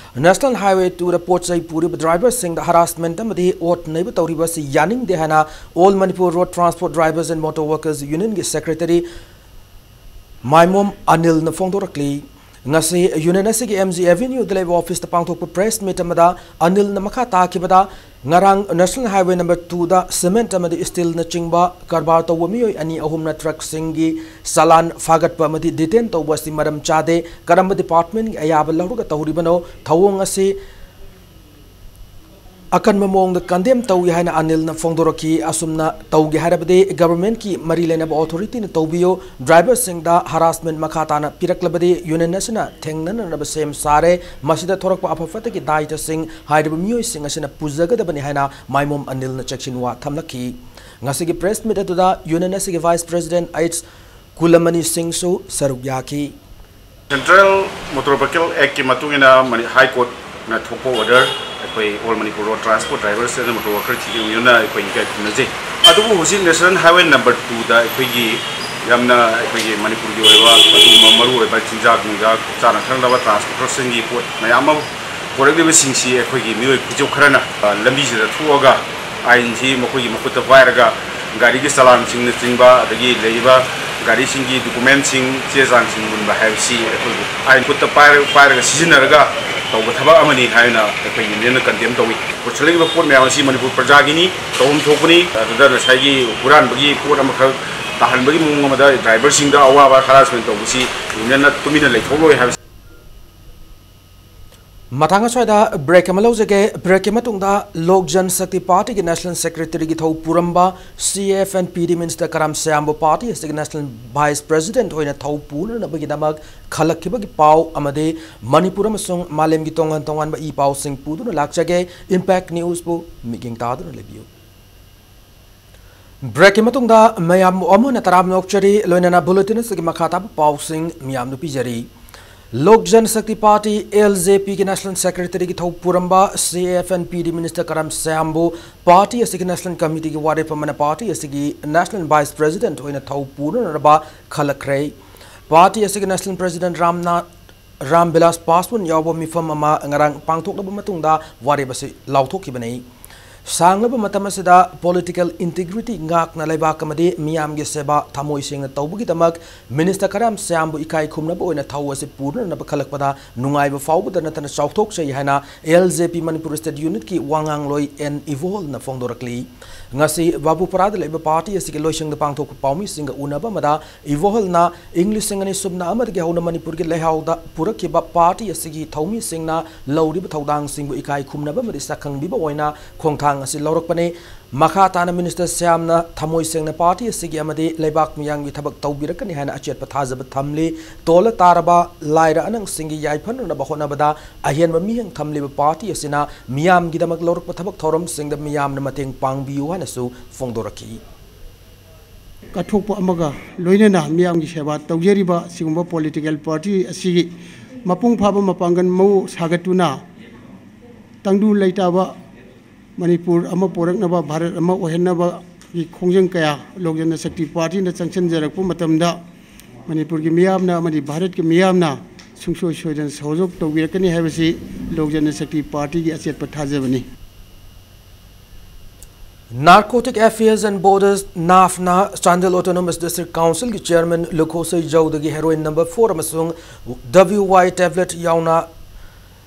National Highway twoꯗ ꯄꯣꯠ ꯆꯩ ꯄꯨꯔꯤꯕ driverꯁꯤꯡꯗ harassment ꯑꯃꯗꯤ ꯑꯣꯠ ꯅꯩꯕ ꯇꯧꯔꯤꯕ ꯑꯁꯤ ꯌꯥꯅꯤꯡꯗꯦ ꯍꯥꯏꯅ All Manipur Road Transport Drivers and Motor Workers Unionꯒꯤ secretary ꯃꯥꯏꯃꯣꯝ ꯑꯅꯤꯜꯅ ꯐꯣꯡꯗꯣꯔꯛꯂꯤ꯫ ꯉꯁꯤ union ꯑꯁꯤꯒꯤ M G Avenueꯗ ꯂꯩꯕ officeꯇ ꯄꯥꯡꯊꯣꯛꯄ press meet ꯑꯃꯗ ꯑꯅꯤꯜꯅ ꯃꯈꯥ ꯇꯥꯈꯤꯕꯗ, ꯉꯔꯥꯡ National Highway number twoꯗ cement ꯑꯃꯗꯤ steelꯅꯆꯤꯡꯕ ꯀꯔꯕꯥꯔ ꯇꯧꯕ ꯃꯤꯑꯣꯏ ꯑꯅꯤ ꯑꯍꯨꯝꯅ truckꯁꯤꯡꯒꯤ ꯆꯂꯥꯟ ꯐꯥꯒꯠꯄ ꯑꯃꯗꯤ detain ꯇꯧꯕ ꯑꯁꯤ ꯃꯔꯝ ꯆꯥꯗꯦ, ꯀꯔꯝꯕ departmentꯒꯤ ꯑꯌꯥꯕ ꯂꯧꯔꯒ ꯇꯧꯔꯤꯕꯅꯣ? ꯊꯧꯑꯣꯡ ꯑꯁꯤ ꯑꯀꯟꯕ ꯃꯑꯣꯡꯗ condemn ꯇꯧꯏ ꯍꯥꯏꯅ ꯑꯅꯤꯜꯅ ꯐꯣꯡꯗꯣꯔꯛꯈꯤ꯫ ꯑꯁꯨꯝꯅ ꯇꯧꯒꯦ ꯍꯥꯏꯔꯕꯗꯤ governmentꯀꯤ ꯃꯔꯤ ꯂꯩꯅꯕ authorityꯅ ꯇꯧꯕꯤꯌꯨ꯫ Driverꯁꯤꯡꯗ harassment ꯃꯈꯥ ꯇꯥꯅ ꯄꯤꯔꯛꯂꯕꯗꯤ union ꯑꯁꯤꯅ ꯊꯦꯡꯅꯅꯅꯕ ꯁꯦꯝ ꯁꯥꯔꯦ꯫ ꯃꯁꯤꯗ ꯊꯣꯔꯛꯄ ꯑꯐ ꯐꯠꯇꯒꯤ ꯗꯥꯏꯇꯁꯤꯡ ꯍꯥꯏꯔꯤꯕ ꯃꯤꯑꯣꯏꯁꯤꯡ ꯑꯁꯤꯅ ꯄꯨꯖꯒꯗꯕꯅꯤ ꯍꯥꯏꯅ ꯃꯥꯏꯃꯣꯝ ꯑꯅꯤꯜꯅ ꯆꯦꯛꯁꯤꯟ ꯋꯥ ꯊꯝꯂꯛꯈꯤ꯫ ꯉꯁꯤꯒꯤ press meet ꯑꯗꯨꯗ union ꯑꯁꯤꯒꯤ vice president H ꯀꯨꯂꯃꯅꯤ ꯁꯤꯡꯁꯨ ꯁꯔꯨꯛ ꯌꯥꯈꯤ꯫ Central Motor Vehicle Actꯀꯤ ꯃꯇꯨꯡ ꯏꯟꯅ ꯃꯅꯤ-, High Courtꯅ ꯊꯣꯛꯄ order ꯑꯩꯈꯣꯏ All Manipur Road Transport Drivers and Motor Workers Unionꯅ ꯑꯩꯈꯣꯏ ꯏꯀꯥꯏ ꯈꯨꯝꯅꯖꯩ꯫ ꯑꯗꯨꯕꯨ ꯍꯧꯖꯤꯛ National Highway number twoꯗ ꯑꯩꯈꯣꯏꯒꯤ ꯌꯥꯝꯅ ꯑꯩꯈꯣꯏꯒꯤ ꯃꯅꯤꯄꯨꯔꯒꯤ ꯑꯣꯏꯕ ꯑꯗꯨꯒꯨꯝꯕ ꯃꯔꯨꯑꯣꯏꯕ ꯆꯤꯟꯖꯥꯛ ꯅꯨꯡꯖꯥꯛ ꯆꯥꯅ ꯊꯛꯅꯕ transporterꯁꯤꯡꯒꯤ ꯄꯣꯠ ꯃꯌꯥꯝ ꯑꯃ ꯄꯨꯔꯛꯂꯤꯕꯁꯤꯡꯁꯤ ꯑꯩꯈꯣꯏꯒꯤ ꯃꯤꯑꯣꯏ ꯈꯨꯖꯧ ꯈꯔꯅ, ꯑ, ꯂꯝꯕꯤꯁꯤꯗ ꯊꯣꯛꯑꯒ ꯑꯥꯏꯟꯁꯤ ꯃꯈꯣꯏꯒꯤ ꯃꯈꯨꯠꯇ ꯄꯥꯏꯔꯒ ꯒꯥꯔꯤꯒꯤ ꯆꯂꯥꯟꯁꯤꯡꯅꯆꯤꯡꯕ, ꯑꯗꯒꯤ ꯂꯩꯔꯤꯕ ꯒꯥꯔꯤꯁꯤꯡꯒꯤ documentꯁꯤꯡ, ꯆꯦ ꯆꯥꯡꯁꯤꯡ ꯃꯨꯟꯕ ꯍꯥꯏꯕꯁꯤ ꯑꯩꯈꯣꯏꯒꯤ ꯑꯥꯏꯟ ꯈꯨꯠꯇ ꯄꯥꯏꯔ-, ꯄꯥꯏꯔꯒ ꯁꯤꯖꯤꯟꯅꯔꯒ ꯇꯧꯕ ꯊꯕꯛ ꯑꯃꯅꯤ ꯍꯥꯏꯅ ꯑꯩꯈꯣꯏ unionꯅ condemn ꯇꯧꯏ꯫ ꯄꯨꯁꯜꯂꯛꯏꯕ ꯄꯣꯠ ꯃꯌꯥꯝ ꯑꯁꯤ ꯃꯅꯤꯄꯨꯔ ꯄ꯭ꯔꯖꯥꯒꯤꯅꯤ, ꯇꯧꯐꯝ ꯊꯣꯛꯄꯅꯤ꯫ ꯑꯗꯨꯗ ꯉꯁꯥꯏꯒꯤ ꯍꯨꯔꯥꯟꯕꯒꯤ ꯄꯣꯠ ꯑꯃꯈꯛ ꯇꯥꯍꯟꯕꯒꯤ ꯃꯑꯣꯡ ꯑꯃꯗ driverꯁꯤꯡꯗ ꯑꯋꯥꯕ harassment ꯇꯧꯕꯁꯤ unionꯅ ꯇꯨꯃꯤꯟꯅ ꯂꯩꯊꯣꯛꯂꯣꯏ ꯍꯥꯏꯕꯁꯤ꯫ ꯃꯇꯥꯡ ꯑꯁ꯭ꯋꯥꯏꯗ break ꯑꯃ ꯂꯧꯖꯒꯦ꯫ Breakꯀꯤ ꯃꯇꯨꯡꯗ Lok Jan Shakti Partyꯒꯤ National Secretaryꯒꯤ ꯊꯧ ꯄꯨꯔꯝꯕ C F and P D Minister Karam ꯁꯌꯥꯝꯕꯨ party ꯑꯁꯤꯒꯤ National Vice President ꯑꯣꯏꯅ ꯊꯧ ꯄꯨꯅꯅꯕꯒꯤꯗꯃꯛ ꯈꯜꯂꯛꯈꯤꯕꯒꯤ ꯄꯥꯎ ꯑꯃꯗꯤ ꯃꯅꯤꯄꯨꯔ ꯑꯃꯁꯨꯡ ꯃꯥꯂꯦꯝꯒꯤ ꯇꯣꯉꯥꯟ ꯇꯣꯉꯥꯟꯕ ꯏ ꯄꯥꯎꯁꯤꯡ ꯄꯨꯗꯨꯅ ꯂꯥꯛꯆꯒꯦ꯫ Impact Newsꯄꯨ ꯃꯤꯠꯌꯦꯡ ꯇꯥꯗꯨꯅ ꯂꯩꯕꯤꯌꯨ꯫ Breakꯀꯤ ꯃꯇꯨꯡꯗ ꯃꯌꯥꯝꯕꯨ ꯑꯃꯨꯛ ꯍꯟꯅ ꯇꯔꯥꯝꯅ ꯑꯣꯛꯆꯔꯤ, ꯂꯣꯏꯅꯅ bulletin ꯑꯁꯤꯒꯤ ꯃꯈꯥ ꯇꯥꯕ ꯄꯥꯎꯁꯤꯡ ꯃꯤꯌꯥꯝꯗ ꯄꯤꯖꯔꯤ꯫ ꯂꯣꯛ ꯖꯟ ꯁꯛꯇꯤ ꯄꯥꯔꯇꯤ, L J P, ꯒꯤ National Secretary ꯒꯤ ꯊꯧ ꯄꯨꯔꯝꯕ C F N P D Minister ꯀꯔꯝ ꯁ꯭ꯌꯥꯝꯕꯨ ꯄꯥꯔꯇꯤ ꯑꯁꯤꯒꯤ National Committee ꯒꯤ ꯋꯥꯔꯦꯞ ꯑꯃꯅ ꯄꯥꯔꯇꯤ ꯑꯁꯤꯒꯤ National Vice President ꯑꯣꯏꯅ ꯊꯧ ꯄꯨꯅꯅꯕ ꯈꯜꯂꯛꯈ꯭ꯔꯦ꯫ ꯄꯥꯔꯇꯤ ꯑꯁꯤꯒꯤ National President Ramnath, Ram villas ꯄꯥꯁꯋꯥꯟ ꯌꯥꯎꯕ ꯃꯤꯐꯝ ꯑꯃ ꯉꯔꯥꯡ ꯄꯥꯡꯊꯣꯛꯂꯕ ꯃꯇꯨꯡꯗ ꯋꯥꯔꯦꯞ ꯑꯁꯤ ꯂꯥꯎꯊꯣꯛꯈꯤꯕꯅꯤ꯫ ꯁꯥꯡꯂꯕ ꯃꯇꯝ ꯑꯁꯤꯗ political integrity ꯉꯥꯛꯅ ꯂꯩꯕꯥꯛ ꯑꯃꯗꯤ ꯃꯤꯌꯥꯝꯒꯤ ꯁꯦꯕꯥ ꯊꯃꯣꯏ ꯁꯦꯡꯅ ꯇꯧꯕꯒꯤꯗꯃꯛ Minister ꯀꯔꯝ ꯁ꯭ꯌꯥꯝꯕꯨ ꯏꯀꯥꯏ ꯈꯨꯝꯅꯕ ꯑꯣꯏꯅ ꯊꯧ ꯑꯁꯤ ꯄꯨꯅꯅꯕ ꯈꯜꯂꯛꯄꯗ ꯅꯨꯡꯉꯥꯏꯕ ꯐꯥꯎꯕꯗ ꯅꯠꯇꯅ ꯆꯥꯎꯊꯣꯛꯆꯩ ꯍꯥꯏꯅ L J P Manipur State Unit ꯀꯤ ꯋꯥ ꯉꯥꯡꯂꯣꯏ N Ivohol ꯅ ꯐꯣꯡꯗꯣꯔꯛꯂꯤ꯫ ꯉꯁꯤ ꯕꯥꯕꯨꯄꯥꯔꯥꯗ ꯂꯩꯕ ꯄꯥꯔꯇꯤ ꯑꯁꯤꯒꯤ ꯂꯣꯏꯁꯪꯗ ꯄꯥꯡꯊꯣꯛꯄ ꯄꯥꯎꯃꯤꯁꯤꯡꯒ ꯎꯅꯕ ꯑꯃꯗ Ivohol ꯅ ꯏꯪ ꯂꯤꯁꯤꯡ ꯑꯅꯤ ꯁꯨꯞꯅ ꯑꯃꯗꯒꯤ ꯍꯧꯅ ꯃꯅꯤꯄꯨꯔꯒꯤ ꯂꯩꯍꯥꯎꯗ ꯄꯨꯔꯛꯈꯤꯕ ꯄꯥꯔꯇꯤ ꯑꯁꯤꯒꯤ ꯊꯧꯃꯤꯁꯤꯡꯅ ꯂꯧꯔꯤꯕ ꯊꯧꯗꯥꯡꯁꯤꯡꯕꯨ ꯏꯀꯥꯏ ꯈꯨꯝꯅꯕ ꯑꯃꯗꯤ ꯁꯛꯈꯪꯕꯤꯕ ꯑꯣꯏꯅ ꯈꯣꯡꯊꯥꯡ ꯑꯁꯤ ꯂꯧꯔꯛꯄꯅꯤ꯫ ꯃꯈꯥ ꯇꯥꯅ Minister ꯁ꯭ꯌꯥꯝꯅ ꯊꯃꯣꯏ ꯁꯦꯡꯅ ꯄꯥꯔꯇꯤ ꯑꯁꯤꯒꯤ ꯑꯃꯗꯤ ꯂꯩꯕꯥꯛ ꯃꯤꯌꯥꯝꯒꯤ ꯊꯕꯛ ꯇꯧꯕꯤꯔꯛꯀꯅꯤ ꯍꯥꯏꯅ ꯑꯆꯦꯠꯄ ꯊꯥꯖꯕ ꯊꯝꯂꯤ꯫ ꯇꯣꯜꯂ ꯇꯥꯔꯕ ꯂꯥꯏꯔ ꯑꯅꯪꯁꯤꯡꯒꯤ ꯌꯥꯏꯐꯅꯅꯕ ꯍꯣꯠꯅꯕꯗ ꯑꯍꯦꯟꯕ ꯃꯤꯠꯌꯦꯡ ꯊꯝꯂꯤꯕ ꯄꯥꯔꯇꯤ ꯑꯁꯤꯅ ꯃꯤꯌꯥꯝꯒꯤꯗꯃꯛ ꯂꯧꯔꯛꯄ ꯊꯕꯛ ꯊꯧꯔꯝꯁꯤꯡꯗ ꯃꯤꯌꯥꯝꯅ ꯃꯇꯦꯡ ꯄꯥꯡꯕꯤꯌꯨ ꯍꯥꯏꯅꯁꯨ ꯐꯣꯡꯗꯣꯔꯛꯈꯤ꯫ ꯀꯠꯊꯣꯛꯄ ꯑꯃꯒ ꯂꯣꯏꯅꯅ ꯃꯤꯌꯥꯝꯒꯤ ꯁꯦꯕꯥ ꯇꯧꯖꯔꯤꯕ ꯁꯤꯒꯨꯝꯕ political party ꯑꯁꯤꯒꯤ ꯃꯄꯨꯡ ꯐꯥꯕ ꯃꯄꯥꯡꯒꯜ ꯃꯎ ꯁꯥꯒꯠꯇꯨꯅ ꯇꯪꯗꯨ ꯂꯩꯇꯥꯕ ꯃꯅꯤꯄꯨꯔ ꯑꯃ ꯄꯣꯔꯛꯅꯕ, ꯚꯥꯔꯠ ꯑꯃ ꯑꯣꯏꯍꯟꯅꯕꯒꯤ ꯈꯣꯡꯖꯪ ꯀꯌꯥ ꯂꯣꯛ ꯖꯟ ꯁꯛꯇꯤ ꯄꯥꯔꯇꯤꯅ ꯆꯪꯁꯤꯟꯖꯔꯛꯄ ꯃꯇꯝꯗ ꯃꯅꯤꯄꯨꯔꯒꯤ ꯃꯤꯌꯥꯝꯅ ꯑꯃꯗꯤ ꯚꯥꯔꯠꯀꯤ ꯃꯤꯌꯥꯝꯅ ꯁꯨꯡꯁꯣꯏ ꯁꯣꯏꯗꯅ ꯁꯍꯌꯣꯒ ꯇꯧꯕꯤꯔꯛꯀꯅꯤ ꯍꯥꯏꯕꯁꯤ ꯂꯣꯛ ꯖꯟ ꯁꯛꯇꯤ ꯄꯥꯔꯇꯤꯒꯤ ꯑꯆꯦꯠꯄ ꯊꯥꯖꯕꯅꯤ꯫ Narcotic Affairs and Borders, NAFNA, Chandel Autonomous District Council ꯒꯤ Chairman ꯂꯨꯈꯣꯁꯩ ꯖꯧꯗꯒꯤ heroin number four ꯑꯃꯁꯨꯡ W Y tablet ꯌꯥꯎꯅ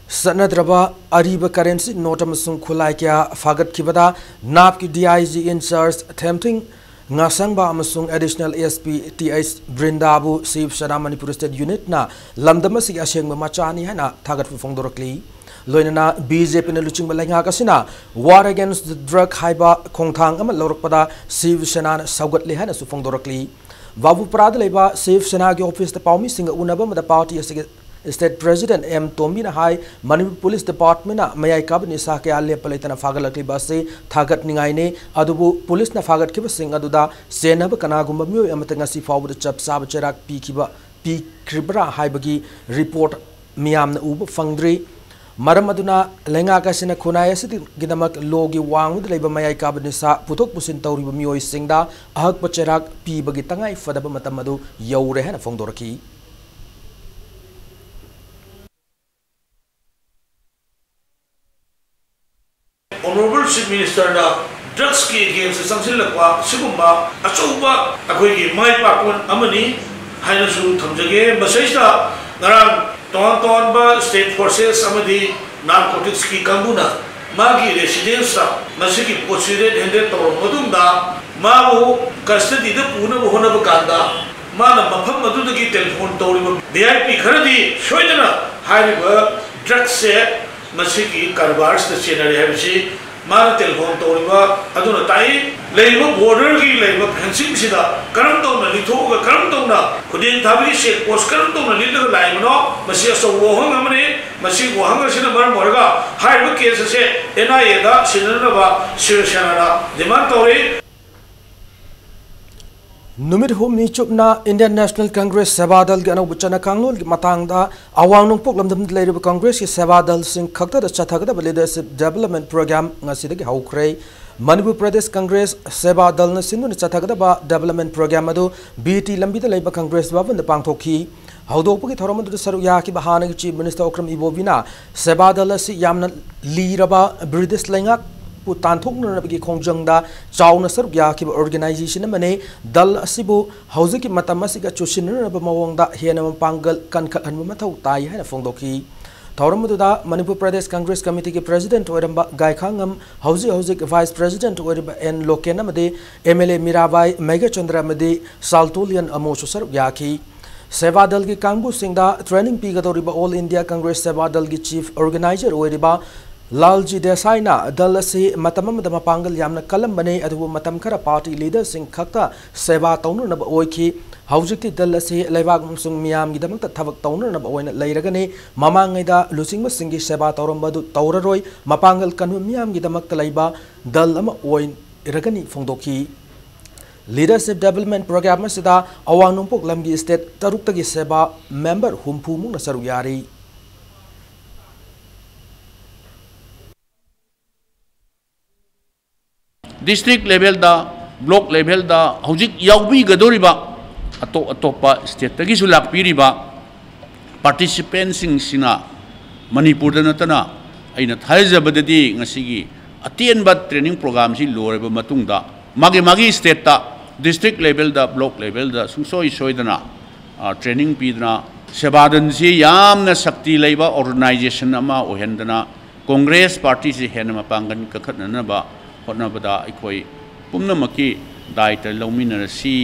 ꯆꯠꯅꯗ꯭ꯔꯕ ꯑꯔꯤꯕ currency note ꯑꯃꯁꯨꯡ ꯈꯨꯠꯂꯥꯏ ꯀꯌꯥ ꯐꯥꯒꯠꯈꯤꯕꯗ NAFB ꯀꯤ D I G in charge ꯊꯦꯝꯊꯤꯡ ꯉꯥꯁꯪꯕ ꯑꯃꯁꯨꯡ Additional S P T H ꯕ꯭ꯔꯤꯟꯗꯥꯕꯨ ꯁꯤꯕ ꯁꯦꯅꯥ ꯃꯅꯤꯄꯨꯔ State Unit ꯅ ꯂꯝꯗꯝ ꯑꯁꯤꯒꯤ ꯑꯁꯦꯡꯕ ꯃꯆꯥꯅꯤ ꯍꯥꯏꯅ ꯊꯥꯒꯠꯄ ꯐꯣꯡꯗꯣꯔꯛꯂꯤ꯫ ꯂꯣꯏꯅꯅ B J P ꯅ ꯂꯨꯆꯤꯡꯕ ꯂꯩꯉꯥꯛ ꯑꯁꯤꯅ War Against the Drug ꯍꯥꯏꯕ ꯈꯣꯡꯊꯥꯡ ꯑꯃ ꯂꯧꯔꯛꯄꯗ ꯁꯤꯕ ꯁꯦꯅꯥꯅ ꯁꯧꯒꯠꯂꯤ ꯍꯥꯏꯅꯁꯨ ꯐꯣꯡꯗꯣꯔꯛꯂꯤ꯫ ꯕꯥꯕꯨꯄꯥꯔꯥꯗ ꯂꯩꯕ ꯁꯤꯕ ꯁꯦꯅꯥꯒꯤ office ꯇ ꯄꯥꯎꯃꯤꯁꯤꯡꯒ ꯎꯅꯕ ꯑꯃꯗ party ꯑꯁꯤꯒꯤ State President M ꯇꯣꯝꯕꯤꯅ ꯍꯥꯏ, ꯃꯅꯤꯄꯨꯔ Police Department ꯅ ꯃꯌꯥꯏ ꯀꯥꯕ ꯅꯤꯁꯥ ꯀꯌꯥ ꯂꯦꯞꯄ ꯂꯩꯇꯅ ꯐꯥꯒꯠꯂꯛꯂꯤꯕ ꯑꯁꯤ ꯊꯥꯒꯠꯅꯤꯡꯉꯥꯏꯅꯤ꯫ ꯑꯗꯨꯕꯨ police ꯅ ꯐꯥꯒꯠꯈꯤꯕꯁꯤꯡ ꯑꯗꯨꯗ ꯆꯦꯟꯅꯕ ꯀꯅꯥꯒꯨꯝꯕ ꯃꯤꯑꯣꯏ ꯑꯃꯠꯇ ꯉꯁꯤ ꯐꯥꯎꯕꯗ ꯆꯞ ꯆꯥꯕ ꯆꯩꯔꯥꯛ ꯄꯤꯈꯤꯕ ꯄꯤꯈ꯭ꯔꯤꯕ꯭ꯔꯥ ꯍꯥꯏꯕꯒꯤ ꯔꯤꯄꯣꯔꯠ ꯃꯤꯌꯥꯝꯅ ꯎꯕ ꯐꯪꯗ꯭ꯔꯤ꯫ ꯃꯔꯝ ꯑꯗꯨꯅ ꯂꯩꯉꯥꯛ ꯑꯁꯤꯅ ꯈꯨꯟꯅꯥꯏ ꯑꯁꯤꯒꯤꯗꯃꯛ ꯂꯣꯒꯤ ꯋꯥꯡꯃꯗ ꯂꯩꯕ ꯃꯌꯥꯏ ꯀꯥꯕ ꯅꯤꯁꯥ ꯄꯨꯊꯣꯛ ꯄꯨꯁꯤꯟ ꯇꯧꯔꯤꯕ ꯃꯤꯑꯣꯏꯁꯤꯡꯗ ꯑꯍꯛꯄ ꯆꯩꯔꯥꯛ ꯄꯤꯕꯒꯤ ꯇꯉꯥꯏ ꯐꯗꯕ ꯃꯇꯝ ꯑꯗꯨ ꯌꯧꯔꯦ ꯍꯥꯏꯅ ꯐꯣꯡꯗꯣꯔꯛꯈꯤ꯫ Honourable Chief Minister ꯅ drugs ꯀꯤ against ꯇ ꯆꯪꯁꯤꯜꯂꯛꯄ ꯁꯤꯒꯨꯝꯕ ꯑꯆꯧꯕ ꯑꯩꯈꯣꯏꯒꯤ ꯃꯥꯏ ꯄꯥꯛꯄ ꯑꯃꯅꯤ ꯍꯥꯏꯅꯁꯨ ꯊꯝꯖꯒꯦ꯫ ꯃꯁꯤꯗꯩꯁꯤꯗ ꯉꯔꯥꯡ ꯇꯣꯉꯥꯟ ꯇꯣꯉꯥꯟꯕ state forces ꯑꯃꯗꯤ narcotics ꯀꯤ ꯀꯥꯡꯕꯨꯅ ꯃꯥꯒꯤ residence ꯇ ꯃꯁꯤꯒꯤ ꯄꯣꯠꯁꯤ raid handed ꯇꯧꯔꯕ ꯃꯇꯨꯡꯗ ꯃꯥꯕꯨ custody ꯗ ꯄꯨꯅꯕ ꯍꯣꯠꯅꯕ ꯀꯥꯟꯗ ꯃꯥꯅ ꯃꯐꯝ ꯑꯗꯨꯗꯒꯤ telephone ꯇꯧꯔꯤꯕ V I P ꯈꯔꯗꯤ ꯁꯣꯏꯗꯅ ꯍꯥꯏꯔꯤꯕ drugs ꯁꯦ ꯃꯁꯤꯒꯤ ꯀꯔꯕꯥꯔꯁꯤꯗ ꯆꯦꯟꯅꯔꯦ ꯍꯥꯏꯕꯁꯤ ꯃꯥꯅ telephone ꯇꯧꯔꯤꯕ ꯑꯗꯨꯅ ꯇꯥꯛꯏ꯫ ꯂꯩꯔꯤꯕ border ꯒꯤ ꯂꯩꯔꯤꯕ fencing ꯁꯤꯗ ꯀꯔꯝ ꯇꯧꯅ ꯂꯤꯊꯣꯛꯑꯒ ꯀꯔꯝ ꯇꯧꯅ ꯈꯨꯗꯦꯡ ꯊꯥꯕꯒꯤ check post ꯀꯔꯝ ꯇꯧꯅ ꯂꯤꯠꯂꯒ ꯂꯥꯛꯏꯕꯅꯣ, ꯃꯁꯤ ꯑꯆꯧꯕ ꯋꯥꯍꯪ ꯑꯃꯅꯤ꯫ ꯃꯁꯤ ꯋꯥꯍꯪ ꯑꯁꯤꯅ ꯃꯔꯝ ꯑꯣꯏꯔꯒ ꯍꯥꯏꯔꯤꯕ case ꯑꯁꯦ N I A ꯗ ꯁꯤꯟꯅꯅꯕ ꯁꯤꯕ ꯁꯦꯅꯥꯅ demand ꯇꯧꯔꯤ꯫ ꯅꯨꯃꯤꯠ ꯍꯨꯝꯅꯤ ꯆꯨꯞꯅ Indian National Congress ꯁꯦꯕꯥ ꯗꯜꯒꯤ ꯑꯅꯧꯕ ꯆꯠꯅ ꯀꯥꯡꯂꯣꯟꯒꯤ ꯃꯇꯥꯡꯗ ꯑꯋꯥꯡ ꯅꯣꯡꯄꯣꯛ ꯂꯝꯗꯝꯗ ꯂꯩꯔꯤꯕ Congress ꯀꯤ ꯁꯦꯕꯥ ꯗꯜꯁꯤꯡ ꯈꯛꯇꯗ ꯆꯠꯊꯒꯗꯕ leadership development program ꯉꯁꯤꯗꯒꯤ ꯍꯧꯈ꯭ꯔꯦ꯫ ꯃꯅꯤꯄꯨꯔ ꯄ꯭ꯔꯗꯦꯁ Congress ꯁꯦꯕꯥ ꯗꯜꯅ ꯁꯤꯟꯗꯨꯅ ꯆꯠꯊꯒꯗꯕ development program ꯑꯗꯨ B T ꯂꯝꯕꯤꯗ ꯂꯩꯕ Congress ꯚꯕꯟꯗ ꯄꯥꯡꯊꯣꯛꯈꯤ꯫ ꯍꯧꯗꯣꯛꯄꯒꯤ ꯊꯧꯔꯝ ꯑꯗꯨꯗ ꯁꯔꯨꯛ ꯌꯥꯈꯤꯕ ꯍꯥꯟꯅꯒꯤ Chief Minister ꯑꯣꯀ꯭ꯔꯝ ꯏꯕꯣꯕꯤꯅ ꯁꯦꯕꯥ ꯗꯜ ꯑꯁꯤ ꯌꯥꯝꯅ ꯂꯤꯔꯕ ꯕ꯭ꯔꯤꯇꯤꯁ ꯂꯩꯉꯥꯛꯄꯨ ꯇꯥꯟꯊꯣꯛꯅꯅꯕꯒꯤ ꯈꯣꯡꯖꯪꯗ ꯆꯥꯎꯅ ꯁꯔꯨꯛ ꯌꯥꯈꯤꯕ organization ꯑꯃꯅꯤ꯫ ꯗꯜ ꯑꯁꯤꯕꯨ ꯍꯧꯖꯤꯛꯀꯤ ꯃꯇꯝ ꯑꯁꯤꯒ ꯆꯨꯁꯤꯟꯅꯅꯕ ꯃꯑꯣꯡꯗ ꯍꯦꯟꯅ ꯃꯄꯥꯡꯒꯜ ꯀꯟꯈꯠꯍꯟꯕ ꯃꯊꯧ ꯇꯥꯏ ꯍꯥꯏꯅ ꯐꯣꯡꯗꯣꯛꯈꯤ꯫ ꯊꯧꯔꯝ ꯑꯗꯨꯗ ꯃꯅꯤꯄꯨꯔ ꯄ꯭ꯔꯗꯦꯁ Congress Committee ꯒꯤ President ꯑꯣꯏꯔꯝꯕ ꯒꯥꯏꯈꯥꯉꯝ, ꯍꯧꯖꯤꯛ ꯍꯧꯖꯤꯛ Vice President ꯑꯣꯏꯔꯤꯕ ꯑꯦꯟ ꯂꯣꯀꯦꯟ ꯑꯃꯗꯤ M L A ꯃꯤꯔꯥꯕꯥꯏ ꯃꯩꯒꯆꯟꯗ꯭ꯔ ꯑꯃꯗꯤ ꯁꯥꯜꯇꯣꯂꯤꯌꯟ ꯑꯃꯣꯁꯨ ꯁꯔꯨꯛ ꯌꯥꯈꯤ꯫ ꯁꯦꯕꯥ ꯗꯜꯒꯤ ꯀꯥꯡꯕꯨꯁꯤꯡꯗ training ꯄꯤꯒꯗꯧꯔꯤꯕ All India Congress ꯁꯦꯕꯥ ꯗꯜꯒꯤ Chief Organizer ꯑꯣꯏꯔꯤꯕ ꯂꯥꯜꯖꯤ ꯗꯦꯁꯥꯏꯅ ꯗꯜ ꯑꯁꯤ ꯃꯇꯝ ꯑꯃꯗ ꯃꯄꯥꯡꯒꯜ ꯌꯥꯝꯅ ꯀꯜꯂꯝꯕꯅꯤ, ꯑꯗꯨꯕꯨ ꯃꯇꯝ ꯈꯔ party leader ꯁꯤꯡ ꯈꯛꯇ ꯁꯦꯕꯥ ꯇꯧꯅꯅꯕ ꯑꯣꯏꯈꯤ꯫ ꯍꯧꯖꯤꯛꯇꯤ ꯗꯜ ꯑꯁꯤ ꯂꯩꯕꯥꯛ ꯑꯃꯁꯨꯡ ꯃꯤꯌꯥꯝꯒꯤꯗꯃꯛꯇ ꯊꯕꯛ ꯇꯧꯅꯅꯕ ꯑꯣꯏꯅ ꯂꯩꯔꯒꯅꯤ꯫ ꯃꯃꯥꯡꯉꯩꯗ ꯂꯨꯆꯤꯡꯕꯁꯤꯡꯒꯤ ꯁꯦꯕꯥ ꯇꯧꯔꯝꯕ ꯑꯗꯨ ꯇꯧꯔꯔꯣꯏ꯫ ꯃꯄꯥꯡꯒꯜ ꯀꯟꯕ ꯃꯤꯌꯥꯝꯒꯤꯗꯃꯛꯇ ꯂꯩꯕ ꯗꯜ ꯑꯃ ꯑꯣꯏꯔꯒꯅꯤ ꯐꯣꯡꯗꯣꯛꯈꯤ꯫ Leadership Development Program ꯑꯁꯤꯗ ꯑꯋꯥꯡ ꯅꯣꯡꯄꯣꯛ ꯂꯝꯒꯤ state ꯇꯔꯨꯛꯇꯒꯤ ꯁꯦꯕꯥ member ꯍꯨꯝꯐꯨ ꯃꯨꯛꯅ ꯁꯔꯨꯛ ꯌꯥꯔꯤ꯫ District levelꯗ, block levelꯗ ꯍꯧꯖꯤꯛ ꯌꯥꯎꯕꯤꯒꯗꯧꯔꯤꯕ ꯑꯇꯣꯞ ꯑꯇꯣꯞꯄ stateꯇꯒꯤꯁꯨ ꯂꯥꯛꯄꯤꯔꯤꯕ participantꯁꯤꯡꯁꯤꯅ ꯃꯅꯤꯄꯨꯔꯗ ꯅꯠꯇꯅ ꯑꯩꯅ ꯊꯥꯖꯕꯗꯗꯤ ꯉꯁꯤꯒꯤ ꯑꯇꯦꯟꯕ training programꯁꯤ ꯂꯣꯏꯔꯕ ꯃꯇꯨꯡꯗ ꯃꯥꯒꯤ ꯃꯥꯒꯤ stateꯇ, district levelꯗ, block levelꯗ ꯁꯨꯡꯁꯣꯏ ꯁꯣꯏꯗꯅ, ꯑ, training ꯄꯤꯗꯅ ꯁꯦꯕꯥꯗꯟꯁꯤ ꯌꯥꯝꯅ ꯁꯛꯇꯤ ꯂꯩꯕ organization ꯑꯃ ꯑꯣꯏꯍꯟꯗꯅ Congress partyꯁꯤ ꯍꯦꯟꯅ ꯃꯄꯥꯡꯒꯜ ꯀꯟꯈꯠꯅꯅꯕ ꯍꯣꯠꯅꯕꯗ ꯑꯩꯈꯣꯏ ꯄꯨꯝꯅꯃꯛꯀꯤ ꯗꯥꯏꯇ ꯂꯧꯃꯤꯟꯅꯔꯁꯤ꯫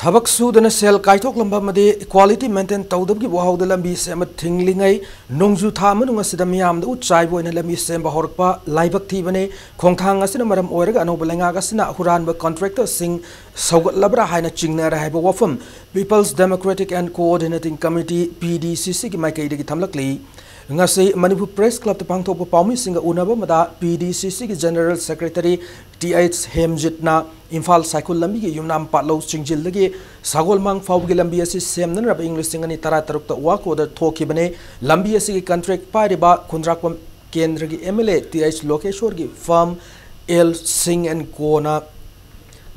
ꯊꯕꯛ ꯁꯨꯗꯅ ꯁꯦꯜ ꯀꯥꯏꯊꯣꯛꯂꯝꯕ ꯑꯃꯗꯤ quality maintain ꯇꯧꯗꯕꯒꯤ ꯋꯥꯍꯧꯗ ꯂꯝꯕꯤ ꯁꯦꯝꯕ ꯊꯤꯡꯂꯤꯉꯩ ꯅꯣꯡꯖꯨ ꯊꯥ ꯃꯅꯨꯡ ꯑꯁꯤꯗ ꯃꯤꯌꯥꯝꯗ ꯎꯠ ꯆꯥꯏꯕ ꯑꯣꯏꯅ ꯂꯝꯕꯤ ꯁꯦꯝꯕ ꯍꯧꯔꯛꯄ ꯂꯥꯏꯕꯛ ꯊꯤꯕꯅꯤ꯫ ꯈꯣꯡꯊꯥꯡ ꯑꯁꯤꯅ ꯃꯔꯝ ꯑꯣꯏꯔꯒ ꯑꯅꯧꯕ ꯂꯩꯉꯥꯛ ꯑꯁꯤꯅ ꯍꯨꯔꯥꯟꯕ contractorꯁꯤꯡ ꯁꯧꯒꯠꯂꯕ꯭ꯔꯥ ꯍꯥꯏꯅ ꯆꯤꯡꯅꯔꯦ ꯍꯥꯏꯕ ꯋꯥꯐꯝ People's Democratic and Coordinating Committee, PDCCꯒꯤ ꯃꯥꯏꯀꯩꯗꯒꯤ ꯊꯝꯂꯛꯂꯤ꯫ ꯉꯁꯤ ꯃꯅꯤꯄꯨꯔ Press Clubꯇ ꯄꯥꯡꯊꯣꯛꯄ ꯄꯥꯎꯃꯤꯁꯤꯡꯒ ꯎꯅꯕ ꯑꯃꯗ PDCCꯒꯤ General Secretary ꯇꯤ ꯑꯩꯆ ꯍꯦꯝꯖꯤꯠꯅ ꯏꯝꯐꯥꯜ ꯁꯥꯏꯈꯨꯜ ꯂꯝꯕꯤꯒꯤ ꯌꯨꯝꯅꯥꯝ ꯄꯥꯠꯂꯧ ꯆꯤꯡꯖꯤꯜꯗꯒꯤ ꯁꯒꯣꯜꯃꯥꯡ ꯐꯥꯎꯕꯒꯤ ꯂꯝꯕꯤ ꯑꯁꯤ ꯁꯦꯝꯅꯅꯕ ꯏꯪ ꯂꯤꯁꯤꯡ ꯑꯅꯤ ꯇꯔꯥ ꯇꯔꯨꯛꯇ work order ꯊꯣꯛꯈꯤꯕꯅꯤ꯫ ꯂꯝꯕꯤ ꯑꯁꯤꯒꯤ contract ꯄꯥꯏꯔꯤꯕ ꯈꯨꯟꯗ꯭ꯔꯥꯛꯄꯝ ꯀꯦꯟꯗ꯭ꯔꯒꯤ MLA ꯇꯤ ꯑꯩꯆ ꯂꯣꯀꯦꯁꯣꯔꯒꯤ firm L Singh and Coꯅ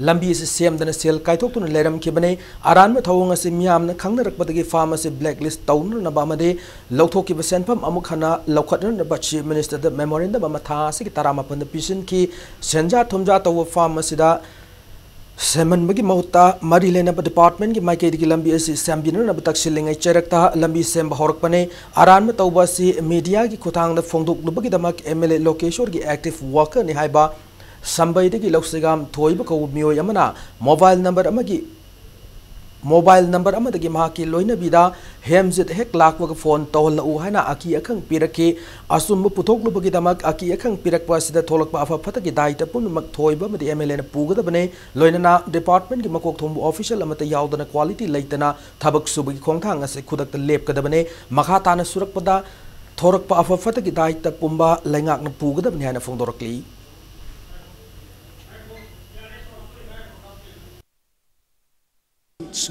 ꯂꯝꯕꯤ ꯑꯁꯤ ꯁꯦꯝꯗꯅ ꯁꯦꯜ ꯀꯥꯏꯊꯣꯛꯇꯨꯅ ꯂꯩꯔꯝꯈꯤꯕꯅꯤ꯫ ꯑꯔꯥꯟꯕ ꯊꯧꯑꯣꯡ ꯑꯁꯤ ꯃꯤꯌꯥꯝꯅ ꯈꯪꯅꯔꯛꯄꯗꯒꯤ firm ꯑꯁꯤ blacklist ꯇꯧꯅꯅꯕ ꯑꯃꯗꯤ ꯂꯧꯊꯣꯛꯈꯤꯕ ꯁꯦꯟꯐꯝ ꯑꯃꯨꯛ ꯍꯟꯅ ꯂꯧꯈꯠꯅꯅꯕ Chief Ministerꯗ memorandum ꯑꯃ ꯊꯥ ꯑꯁꯤꯒꯤ ꯇꯔꯥꯃꯥꯄꯟꯗ ꯄꯤꯁꯤꯟꯈꯤ꯫ ꯁꯦꯟꯖꯥ ꯊꯨꯝꯖꯥ ꯇꯧꯕ firm ꯑꯁꯤꯗ ꯁꯦꯝꯍꯟꯕꯒꯤ ꯃꯍꯨꯠꯇ ꯃꯔꯤ ꯂꯩꯅꯕ departmentꯀꯤ ꯃꯥꯏꯀꯩꯗꯒꯤ ꯂꯝꯕꯤ ꯑꯁꯤ ꯁꯦꯝꯕꯤꯅꯅꯕ ꯇꯛꯁꯤꯜꯂꯤꯉꯩ ꯆꯩꯔꯛꯇ ꯂꯝꯕꯤ ꯁꯦꯝꯕ ꯍꯧꯔꯛꯄꯅꯤ꯫ ꯑꯔꯥꯟꯕ ꯇꯧꯕ ꯑꯁꯤ mediaꯒꯤ ꯈꯨꯠꯊꯥꯡꯗ ꯐꯣꯡꯗꯣꯛꯂꯨꯕꯒꯤꯗꯃꯛ MLA ꯂꯣꯀꯦꯁꯣꯔꯒꯤ active workerꯅꯤ ꯍꯥꯏꯕ ꯁꯝꯕꯩꯗꯒꯤ ꯂꯧꯁꯤꯒꯥꯝ ꯊꯣꯏꯕ ꯀꯧꯕ ꯃꯤꯑꯣꯏ ꯑꯃꯅ mobile number ꯑꯃꯒꯤ, mobile number ꯑꯃꯗꯒꯤ ꯃꯍꯥꯛꯀꯤ ꯂꯣꯏꯅꯕꯤꯗ ꯍꯦꯝꯖꯤꯠ ꯍꯦꯛ ꯂꯥꯛꯄꯒ phone ꯇꯧꯍꯜꯂꯛꯎ ꯍꯥꯏꯅ ꯑꯀꯤ ꯑꯈꯪ ꯄꯤꯔꯛꯈꯤ꯫ ꯑꯆꯨꯝꯕ ꯄꯨꯊꯣꯛꯂꯨꯕꯒꯤꯗꯃꯛ ꯑꯀꯤ ꯑꯈꯪ ꯄꯤꯔꯛꯄ ꯑꯁꯤꯗ ꯊꯣꯛꯂꯛꯄ ꯑꯐ ꯐꯠꯇꯒꯤ ꯗꯥꯏꯇ ꯄꯨꯝꯅꯃꯛ ꯊꯣꯏꯕ ꯑꯃꯗꯤ MLAꯅ ꯄꯨꯒꯗꯕꯅꯤ꯫ ꯂꯣꯏꯅꯅ departmentꯀꯤ ꯃꯀꯣꯛ ꯊꯣꯡꯕ official ꯑꯃꯠꯇ ꯌꯥꯎꯗꯅ quality ꯂꯩꯇꯅ ꯊꯕꯛ ꯁꯨꯕꯒꯤ ꯈꯣꯡꯊꯥꯡ ꯑꯁꯤ ꯈꯨꯗꯛꯇ ꯂꯦꯞꯀꯗꯕꯅꯤ꯫ ꯃꯈꯥ ꯇꯥꯅ ꯁꯨꯔꯛꯄꯗ ꯊꯣꯔꯛꯄ ꯑꯐ ꯐꯠꯇꯒꯤ ꯗꯥꯏꯇ ꯄꯨꯝꯕ ꯂꯩꯉꯥꯛꯅ ꯄꯨꯒꯗꯕꯅꯤ ꯍꯥꯏꯅ ꯐꯣꯡꯗꯣꯔꯛꯂꯤ꯫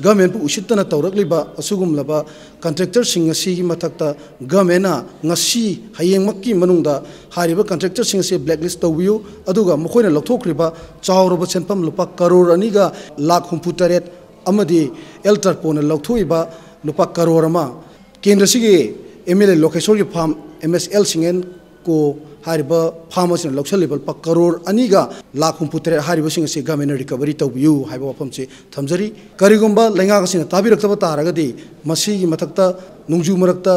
ꯒꯚꯔꯟꯃꯦꯟꯠꯄꯨ ꯎꯁꯤꯠꯇꯅ ꯇꯧꯔꯛꯂꯤꯕ ꯑꯁꯤꯒꯨꯝꯂꯕ ꯀꯟꯇ꯭ꯔꯦꯛꯇꯔꯁꯤꯡ ꯑꯁꯤꯒꯤ ꯃꯊꯛꯇ ꯒꯚꯔꯟꯃꯦꯟꯠꯅ ꯉꯁꯤ ꯍꯌꯦꯡꯃꯛꯀꯤ ꯃꯅꯨꯡꯗ ꯍꯥꯏꯔꯤꯕ ꯀꯟꯇ꯭ꯔꯦꯛꯇꯔꯁꯤꯡ ꯑꯁꯤ ꯕ꯭ꯂꯦꯛꯂꯤꯁ ꯇꯧꯕꯤꯌꯨ, ꯑꯗꯨꯒ ꯃꯈꯣꯏꯅ ꯂꯧꯊꯣꯛꯈ꯭ꯔꯤꯕ ꯆꯥꯎꯔꯕ ꯁꯦꯟꯐꯝ ꯂꯨꯄꯥ ꯀꯔꯣꯔ ꯑꯅꯤꯒ ꯂꯥꯈ ꯍꯨꯝꯐꯨ ꯇꯔꯦꯠ ꯑꯃꯗꯤ ꯑꯦꯜ ꯇꯔꯄꯣꯟꯅ ꯂꯧꯊꯣꯛꯏꯕ ꯂꯨꯄꯥ ꯀꯔꯣꯔ ꯑꯃ, ꯀꯦꯟꯗ꯭ꯔꯁꯤꯒꯤ ꯑꯦꯝ ꯑꯦꯜ ꯑꯦ ꯂꯣꯀꯦꯁꯣꯔꯒꯤ firm M S L Singh and co ꯍꯥꯏꯔꯤꯕ ꯐꯥꯝ ꯑꯁꯤꯅ ꯂꯧꯁꯤꯜꯂꯤꯕ ꯂꯨꯄꯥ ꯀꯔꯣꯔ ꯑꯅꯤꯒ ꯂꯥꯈ ꯍꯨꯝꯐꯨ ꯇꯔꯦꯠ ꯍꯥꯏꯔꯤꯕꯁꯤꯡ ꯑꯁꯤ ꯒꯚꯔꯟꯃꯦꯟꯠꯅ ꯔꯤꯀꯚꯔꯤ ꯇꯧꯕꯤꯌꯨ ꯍꯥꯏꯕ ꯋꯥꯐꯝꯁꯤ ꯊꯝꯖꯔꯤ꯫ ꯀꯔꯤꯒꯨꯝꯕ ꯂꯩꯉꯥꯛ ꯑꯁꯤꯅ ꯇꯥꯕꯤꯔꯛꯇꯕ ꯇꯥꯔꯒꯗꯤ ꯃꯁꯤꯒꯤ ꯃꯊꯛꯇ ꯅꯣꯡꯖꯨ ꯃꯔꯛꯇ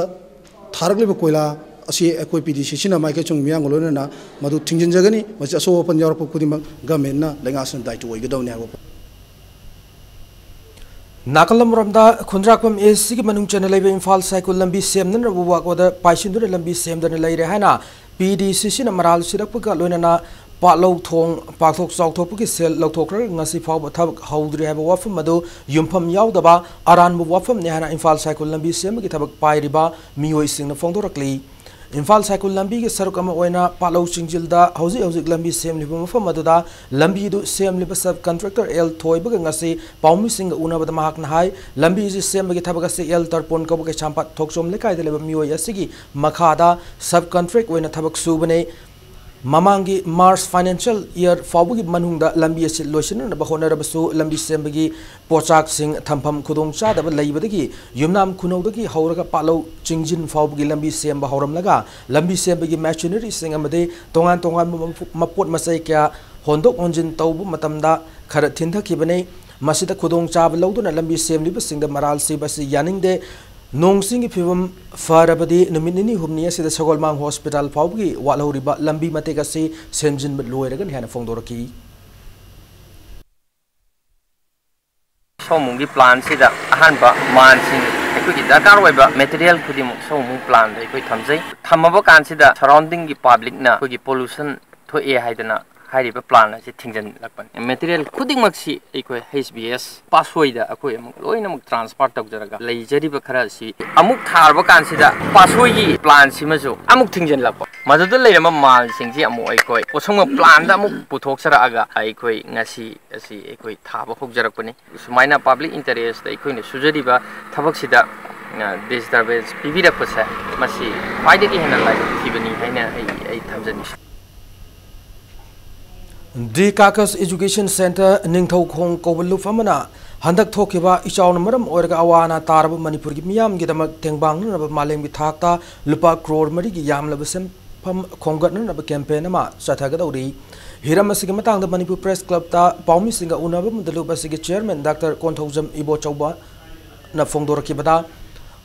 ꯊꯥꯔꯛꯂꯤꯕ ꯀꯣꯏꯂꯥ ꯑꯁꯤ ꯑꯩꯈꯣꯏ ꯄꯤ ꯗꯤ ꯁꯤ ꯁꯤꯅ ꯃꯥꯏꯀꯩ ꯆꯨꯝ ꯃꯤꯌꯥꯝꯒ ꯂꯣꯏꯅꯅ ꯃꯗꯨ ꯊꯤꯡꯖꯤꯟꯖꯒꯅꯤ꯫ ꯃꯁꯤ ꯑꯁꯣꯛ ꯑꯄꯟ ꯌꯥꯎꯔꯛꯄ ꯈꯨꯗꯤꯡꯃꯛ ꯒꯚꯔꯟꯃꯦꯟꯠꯅ ꯂꯩꯉꯥꯛ ꯑꯁꯤꯅ ꯗꯥꯏꯇ꯭ꯋ ꯑꯣꯏꯒꯗꯕꯅꯤ ꯍꯥꯏꯕ ꯋꯥꯐꯝ꯫ ꯅꯥꯀꯜ ꯑꯃꯔꯣꯝꯗ, ꯈꯨꯟꯗ꯭ꯔꯥꯛꯄꯝ ꯑꯦ ꯁꯤꯒꯤ ꯃꯅꯨꯡ ꯆꯟꯅ ꯂꯩꯕ ꯏꯝꯐꯥꯜ ꯁꯥꯏꯀꯨꯜ ꯂꯝꯕꯤ ꯁꯦꯝꯅꯅꯕ ꯋꯥꯛ ꯑꯣꯔꯗꯔ ꯄꯥꯏꯁꯤꯟꯗꯨꯅ ꯂꯝꯕꯤ ꯁꯦꯝꯗꯅ ꯂꯩꯔꯦ ꯍꯥꯏꯅ ꯄꯤ ꯗꯤ ꯁꯤ ꯁꯤꯅ ꯃꯔꯥꯜ ꯁꯤꯔꯛꯄꯒ ꯂꯣꯏꯅꯅ ꯄꯥꯠꯂꯧ ꯊꯣꯡ ꯄꯥꯛꯊꯣꯛ ꯆꯥꯎꯊꯣꯛꯄꯒꯤ ꯁꯦꯜ ꯂꯧꯊꯣꯛꯈ꯭ꯔꯒ ꯉꯁꯤ ꯐꯥꯎꯕ ꯊꯕꯛ ꯍꯧꯗ꯭ꯔꯤ ꯍꯥꯏꯕ ꯋꯥꯐꯝ ꯑꯗꯨ ꯌꯨꯝꯐꯝ ꯌꯥꯎꯗꯕ ꯑꯔꯥꯟꯕ ꯋꯥꯐꯝꯅꯤ ꯍꯥꯏꯅ ꯏꯝꯐꯥꯜ ꯁꯥꯏꯀꯨꯜ ꯂꯝꯕꯤ ꯁꯦꯝꯕꯒꯤ ꯊꯕꯛ ꯄꯥꯏꯔꯤꯕ ꯃꯤꯑꯣꯏꯁꯤꯡꯅ ꯐꯣꯡꯗꯣꯔꯛꯂꯤ꯫ ꯏꯝꯐꯥꯜ ꯁꯥꯏꯀꯨꯜ ꯂꯝꯕꯤꯒꯤ ꯁꯔꯨꯛ ꯑꯃ ꯑꯣꯏꯅ ꯄꯥꯠꯂꯧ ꯆꯤꯡꯖꯤꯜꯗ ꯍꯧꯖꯤꯛ ꯍꯧꯖꯤꯛ ꯂꯝꯕꯤ ꯁꯦꯝꯂꯤꯕ ꯃꯐꯝ ꯑꯗꯨꯗ ꯂꯝꯕꯤꯗꯨ ꯁꯦꯝꯂꯤꯕ ꯁꯕ ꯀꯟꯇ꯭ꯔꯦꯛꯇꯔ ꯑꯦꯜ ꯊꯣꯏꯕꯒ ꯉꯁꯤ ꯄꯥꯎꯃꯤꯁꯤꯡꯒ ꯎꯅꯕꯗ ꯃꯍꯥꯛꯅ ꯍꯥꯏ, ꯂꯝꯕꯤ ꯑꯁꯤ ꯁꯦꯝꯕꯒꯤ ꯊꯕꯛ ꯑꯁꯤ ꯑꯦꯜ ꯇꯔꯄꯣꯟ ꯀꯧꯕ ꯀꯩꯁꯥꯝꯄꯥꯠ ꯊꯣꯛꯆꯣꯝ ꯂꯩꯀꯥꯏꯗ ꯂꯩꯕ ꯃꯤꯑꯣꯏ ꯑꯁꯤꯒꯤ ꯃꯈꯥꯗ ꯁꯕ ꯀꯟꯇ꯭ꯔꯦꯛ ꯑꯣꯏꯅ ꯊꯕꯛ ꯁꯨꯕꯅꯤ꯫ ꯃꯃꯥꯡꯒꯤ ꯃꯥꯔꯆ ꯐꯥꯏꯅꯥꯟꯁꯤꯌꯦꯜ ꯏꯌꯔ ꯐꯥꯎꯕꯒꯤ ꯃꯅꯨꯡꯗ ꯂꯝꯕꯤ ꯑꯁꯤ ꯂꯣꯏꯁꯤꯟꯅꯅꯕ ꯍꯣꯠꯅꯔꯕꯁꯨ ꯂꯝꯕꯤ ꯁꯦꯝꯕꯒꯤ ꯄꯣꯠꯆꯥꯛꯁꯤꯡ ꯊꯝꯐꯝ ꯈꯨꯗꯣꯡꯆꯥꯗꯕ ꯂꯩꯕꯗꯒꯤ ꯌꯨꯝꯅꯥꯝ ꯈꯨꯅꯧꯗꯒꯤ ꯍꯧꯔꯒ ꯄꯥꯠꯂꯧ ꯆꯤꯡꯖꯤꯟ ꯐꯥꯎꯕꯒꯤ ꯂꯝꯕꯤ ꯁꯦꯝꯕ ꯍꯧꯔꯝꯂꯒ ꯂꯝꯕꯤ ꯁꯦꯝꯕꯒꯤ ꯃꯦꯆꯤꯅꯔꯤꯁꯤꯡ ꯑꯃꯗꯤ ꯇꯣꯉꯥꯟ ꯇꯣꯉꯥꯟꯕ ꯃꯄꯣ-, ꯃꯄꯣꯠ ꯃꯆꯩ ꯀꯌꯥ ꯍꯣꯟꯗꯣꯛ ꯍꯣꯟꯖꯤꯟ ꯇꯧꯕ ꯃꯇꯝꯗ ꯈꯔ ꯊꯤꯟꯊꯈꯤꯕꯅꯤ꯫ ꯃꯁꯤꯗ ꯈꯨꯗꯣꯡꯆꯥꯕ ꯂꯧꯗꯨꯅ ꯂꯝꯕꯤ ꯁꯦꯝꯂꯤꯕꯁꯤꯡꯗ ꯃꯔꯥꯜ ꯁꯤꯕ ꯑꯁꯤ ꯌꯥꯅꯤꯡꯗꯦ꯫ ꯅꯣꯡ ꯆꯤꯡꯒꯤ ꯐꯤꯕꯝ ꯐꯔꯕꯗꯤ ꯅꯨꯃꯤꯠ ꯅꯤꯅꯤ ꯍꯨꯝꯅꯤ ꯑꯁꯤꯗ ꯁꯒꯣꯜꯃꯥꯡ ꯍꯣꯁꯄꯤꯇꯥꯜ ꯐꯥꯎꯕꯒꯤ ꯋꯥꯠꯍꯧꯔꯤꯕ ꯂꯝꯕꯤ ꯃꯇꯦꯛ ꯑꯁꯤ ꯁꯦꯝꯖꯤꯟꯕ ꯂꯣꯏꯔꯒꯅꯤ ꯍꯥꯏꯅ ꯐꯣꯡꯗꯣꯔꯛꯈꯤ꯫ ꯁꯑꯣꯝꯕꯨꯡꯒꯤ ꯄ꯭ꯂꯥꯟꯁꯤꯗ ꯑꯍꯥꯟꯕ ꯃꯥꯟꯁꯤꯡ, ꯑꯩꯈꯣꯏꯒꯤ ꯗꯔꯀꯥꯔ ꯑꯣꯏꯕ ꯃꯦꯇꯔꯤꯌꯦꯜ ꯈꯨꯗꯤꯡꯃꯛ ꯁꯑꯣꯝꯕꯨꯡ ꯄ꯭ꯂꯥꯟꯗ ꯑꯩꯈꯣꯏ ꯊꯝꯖꯩ꯫ ꯊꯝꯃꯕ ꯀꯥꯟꯁꯤꯗ ꯁꯔꯥꯎꯟꯗꯤꯡꯒꯤ ꯄꯥꯕ꯭ꯂꯤꯛꯅ ꯑꯩꯈꯣꯏꯒꯤ ꯄꯣꯂꯨꯁꯟ ꯊꯣꯛꯑꯦ ꯍꯥꯏꯗꯅ ꯍꯥꯏꯔꯤꯕ ꯄ꯭ꯂꯥꯟ ꯑꯁꯤ ꯊꯤꯡꯖꯤꯜꯂꯛꯄꯅꯤ꯫ ꯃꯦꯇꯔꯤꯌꯦꯜ ꯈꯨꯗꯤꯡꯃꯛꯁꯤ ꯑꯩꯈꯣꯏ ꯍꯩꯆ ꯕꯤ ꯑꯦꯁ ꯄꯥꯁꯣꯏꯗ ꯑꯩꯈꯣꯏ ꯑꯃꯨꯛ ꯂꯣꯏꯅꯃꯛ ꯇ꯭ꯔꯥꯟꯁꯐꯔ ꯇꯧꯖꯔꯒ, ꯂꯩꯖꯔꯤꯕ ꯈꯔ ꯑꯁꯤ ꯑꯃꯨꯛ ꯊꯥꯔꯕ ꯀꯥꯟꯁꯤꯗ ꯄꯥꯁꯣꯏꯒꯤ ꯄ꯭ꯂꯥꯟꯁꯤꯃꯁꯨ ꯑꯃꯨꯛ ꯊꯤꯡꯖꯤꯜꯂꯛꯄ, ꯃꯗꯨꯗ ꯂꯩꯔꯝꯕ ꯃꯥꯜꯁꯤꯡꯁꯤ ꯑꯃꯨꯛ ꯑꯩꯈꯣꯏ ꯄꯣꯠꯁꯪꯕ ꯄ꯭ꯂꯥꯟꯗ ꯑꯃꯨꯛ ꯄꯨꯊꯣꯛꯆꯔꯛꯑꯒ ꯑꯩꯈꯣꯏ ꯉꯁꯤ ꯑꯁꯤ ꯑꯩꯈꯣꯏ ꯊꯥꯕ ꯍꯧꯖꯔꯛꯄꯅꯤ꯫ ꯁꯨꯃꯥꯏꯅ ꯄꯕ꯭ꯂꯤꯛ ꯏꯟꯇꯔꯦꯁꯇ ꯑꯩꯈꯣꯏꯅ ꯁꯨꯖꯔꯤꯕ ꯊꯕꯛꯁꯤꯗ, ꯑ, ꯗꯤꯁꯇꯔꯕꯦꯟꯁ ꯄꯤꯕꯤꯔꯛꯄꯁꯦ, ꯃꯁꯤ ꯈ꯭ꯋꯥꯏꯗꯒꯤ ꯍꯦꯟꯅ ꯂꯥꯏꯕꯛ ꯊꯤꯕꯅꯤ ꯍꯥꯏꯅ ꯑꯩ, ꯑꯩ ꯊꯝꯖꯅꯤꯡꯏ꯫ ꯗꯤ ꯀꯥꯀꯁ ꯏꯖꯨꯀꯦꯁꯟ ꯁꯦꯟꯇꯔ ꯅꯤꯡꯊꯧꯈꯣꯡ ꯀꯧꯕ ꯂꯨꯞ ꯑꯃꯅ ꯍꯟꯗꯛ ꯊꯣꯛꯈꯤꯕ ꯏꯆꯥꯎꯅ ꯃꯔꯝ ꯑꯣꯏꯔꯒ ꯑꯋꯥ ꯑꯅꯥ ꯇꯥꯔꯕ ꯃꯅꯤꯄꯨꯔꯒꯤ ꯃꯤꯌꯥꯝꯒꯤꯗꯃꯛ ꯇꯦꯡꯕꯥꯡꯅꯅꯕ ꯃꯥꯂꯦꯝꯒꯤ ꯊꯥꯛꯇ ꯂꯨꯄꯥ ꯀ꯭ꯔꯣꯔ ꯃꯔꯤꯒꯤ ꯌꯥꯝꯂꯕ ꯁꯦꯟꯐꯝ ꯈꯣꯝꯒꯠꯅꯅꯕ ꯀꯦꯝꯄꯦꯟ ꯑꯃ ꯆꯠꯊꯒꯗꯧꯔꯤ꯫ ꯍꯤꯔꯝ ꯑꯁꯤꯒꯤ ꯃꯇꯥꯡꯗ ꯃꯅꯤꯄꯨꯔ ꯄ꯭ꯔꯦꯁ ꯀ꯭ꯂꯕꯇ ꯄꯥꯎꯃꯤꯁꯤꯡꯒ ꯎꯅꯕ ꯑꯃꯗ ꯂꯨꯞ ꯑꯁꯤꯒꯤ ꯆꯤꯌꯔꯃꯦꯟ ꯗꯥꯛꯇꯔ ꯀꯣꯟꯊꯧꯖꯝ ꯏꯕꯣꯆꯧꯕꯅ ꯐꯣꯡꯗꯣꯔꯛꯈꯤꯕꯗ,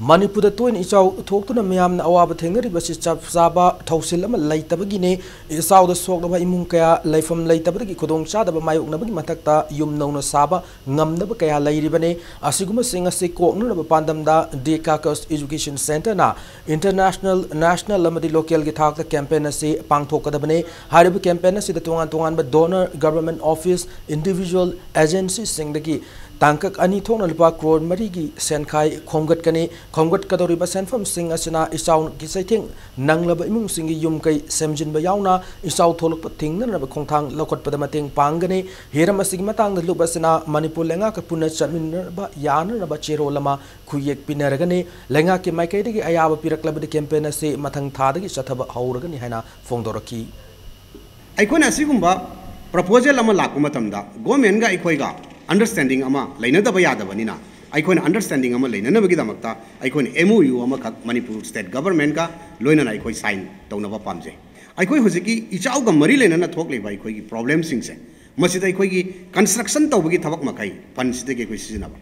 ꯃꯅꯤꯄꯨꯔꯗ ꯇꯣꯏꯅ ꯏꯆꯥꯎ ꯊꯣꯛꯇꯨꯅ ꯃꯤꯌꯥꯝꯅ ꯑꯋꯥꯕ ꯊꯦꯡꯅꯔꯤꯕꯁꯤ ꯆꯞ ꯆꯥꯕ ꯊꯧꯁꯤꯜ ꯑꯃ ꯂꯩꯇꯕꯒꯤꯅꯤ꯫ ꯏꯆꯥꯎꯗ ꯁꯣꯛꯂꯕ ꯏꯃꯨꯡ ꯀꯌꯥ ꯂꯩꯐꯝ ꯂꯩꯇꯕꯗꯒꯤ ꯈꯨꯗꯣꯡꯆꯥꯗꯕ ꯃꯥꯌꯣꯛꯅꯕꯒꯤ ꯃꯊꯛꯇ ꯌꯨꯝ ꯅꯧꯅ ꯁꯥꯕ ꯉꯝꯗꯕ ꯀꯌꯥ ꯂꯩꯔꯤꯕꯅꯤ꯫ ꯑꯁꯤꯒꯨꯝꯕꯁꯤꯡ ꯑꯁꯤ ꯀꯣꯛꯅꯅꯕ ꯄꯥꯟꯗꯝꯗ ꯗꯤ ꯀꯥꯀꯁ ꯏꯖꯨꯀꯦꯁꯟ ꯁꯦꯟꯇꯔꯅ ꯏꯟꯇꯔꯅꯦꯁꯅꯦꯜ, ꯅꯦꯁꯅꯦꯜ ꯑꯃꯗꯤ ꯂꯣꯀꯦꯜꯒꯤ ꯊꯥꯛꯇ ꯀꯦꯝꯄꯦꯟ ꯑꯁꯤ ꯄꯥꯡꯊꯣꯛꯀꯗꯕꯅꯤ꯫ ꯍꯥꯏꯔꯤꯕ ꯀꯦꯝꯄꯦꯟ ꯑꯁꯤꯗ ꯇꯣꯉꯥꯟ ꯇꯣꯉꯥꯟꯕ ꯗꯣꯅꯔ, ꯒꯚꯔꯟꯃꯦꯟꯠ ꯑꯣꯐꯤꯁ, ꯏꯟꯗꯤꯚꯤꯖꯨꯋꯦꯜ ꯑꯦꯖꯦꯟꯁꯤꯁꯤꯡꯗꯒꯤ ꯇꯥꯡꯀꯛ ꯑꯅꯤ ꯊꯣꯛꯅ ꯂꯨꯄꯥ ꯀ꯭ꯔꯣꯔ ꯃꯔꯤꯒꯤ ꯁꯦꯟꯈꯥꯏ ꯈꯣꯝꯒꯠꯀꯅꯤ꯫ ꯈꯣꯝꯒꯠꯀꯗꯧꯔꯤꯕ ꯁꯦꯟꯐꯝꯁꯤꯡ ꯑꯁꯤꯅ ꯏꯆꯥꯎꯒꯤ ꯆꯩꯊꯦꯡ ꯅꯪꯂꯕ ꯏꯃꯨꯡꯁꯤꯡꯒꯤ ꯌꯨꯝ ꯀꯩ ꯁꯦꯝꯖꯤꯟꯕ ꯌꯥꯎꯅ ꯏꯆꯥꯎ ꯊꯣꯛꯂꯛꯄ ꯊꯤꯡꯅꯅꯕ ꯈꯣꯡꯊꯥꯡ ꯂꯧꯈꯠꯄꯗ ꯃꯇꯦꯡ ꯄꯥꯡꯒꯅꯤ꯫ ꯍꯤꯔꯝ ꯑꯁꯤꯒꯤ ꯃꯇꯥꯡꯗ ꯂꯨꯞ ꯑꯁꯤꯅ ꯃꯅꯤꯄꯨꯔ ꯂꯩꯉꯥꯛꯀ ꯄꯨꯟꯅ ꯆꯠꯃꯤꯟꯅꯕ ꯌꯥꯅꯅꯕ ꯆꯦꯔꯣꯜ ꯑꯃ ꯈꯨꯌꯦꯛ ꯄꯤꯅꯔꯒꯅꯤ꯫ ꯂꯩꯉꯥꯛꯀꯤ ꯃꯥꯏꯀꯩꯗꯒꯤ ꯑꯌꯥꯕ ꯄꯤꯔꯛꯂꯕꯗꯤ ꯀꯦꯝꯄꯦꯟ ꯑꯁꯤ ꯃꯊꯪ ꯊꯥꯗꯒꯤ ꯆꯠꯊꯕ ꯍꯧꯔꯒꯅꯤ ꯍꯥꯏꯅ ꯐꯣꯡꯗꯣꯔꯛꯈꯤ꯫ ꯑꯩꯈꯣꯏꯅ ꯑꯁꯤꯒꯨꯝꯕ ꯄ꯭ꯔꯄꯣꯖꯦꯜ ꯑꯃ ꯂꯥꯛꯄ ꯃꯇꯝꯗ ꯒꯣꯔꯃꯦꯟꯒ ꯑꯩꯈꯣꯏꯒ ꯑꯟꯗꯔꯁ꯭ꯇꯦꯟꯗꯤꯡ ꯑꯃ ꯂꯩꯅꯗꯕ ꯌꯥꯗꯕꯅꯤꯅ, ꯑꯩꯈꯣꯏꯅ ꯑꯟꯗꯔꯁ꯭ꯇꯦꯟꯗꯤꯡ ꯑꯃ ꯂꯩꯅꯅꯕꯒꯤꯗꯃꯛꯇ ꯑꯩꯈꯣꯏꯅ ꯑꯦꯝ ꯑꯣ ꯌꯨ ꯑꯃꯈꯛ ꯃꯅꯤꯄꯨꯔ ꯁ꯭ꯇꯦꯠ ꯒꯚꯔꯟꯃꯦꯟꯠꯀ ꯂꯣꯏꯅꯅ ꯑꯩꯈꯣꯏ ꯁꯥꯏꯟ ꯇꯧꯅꯕ ꯄꯥꯝꯖꯩ꯫ ꯑꯩꯈꯣꯏ ꯍꯧꯖꯤꯛꯀꯤ ꯏꯆꯥꯎꯒ ꯃꯔꯤ ꯂꯩꯅꯅ ꯊꯣꯛꯂꯤꯕ ꯑꯩꯈꯣꯏꯒꯤ ꯄ꯭ꯔꯣꯕ꯭ꯂꯦꯝꯁꯤꯡꯁꯦ, ꯃꯁꯤꯗ ꯑꯩꯈꯣꯏꯒꯤ ꯀꯟꯁꯇ꯭ꯔꯛꯁꯟ ꯇꯧꯕꯒꯤ ꯊꯕꯛ ꯃꯈꯩ ꯐꯟꯁꯤꯗꯒꯤ ꯑꯩꯈꯣꯏ ꯁꯤꯖꯤꯟꯅꯕ,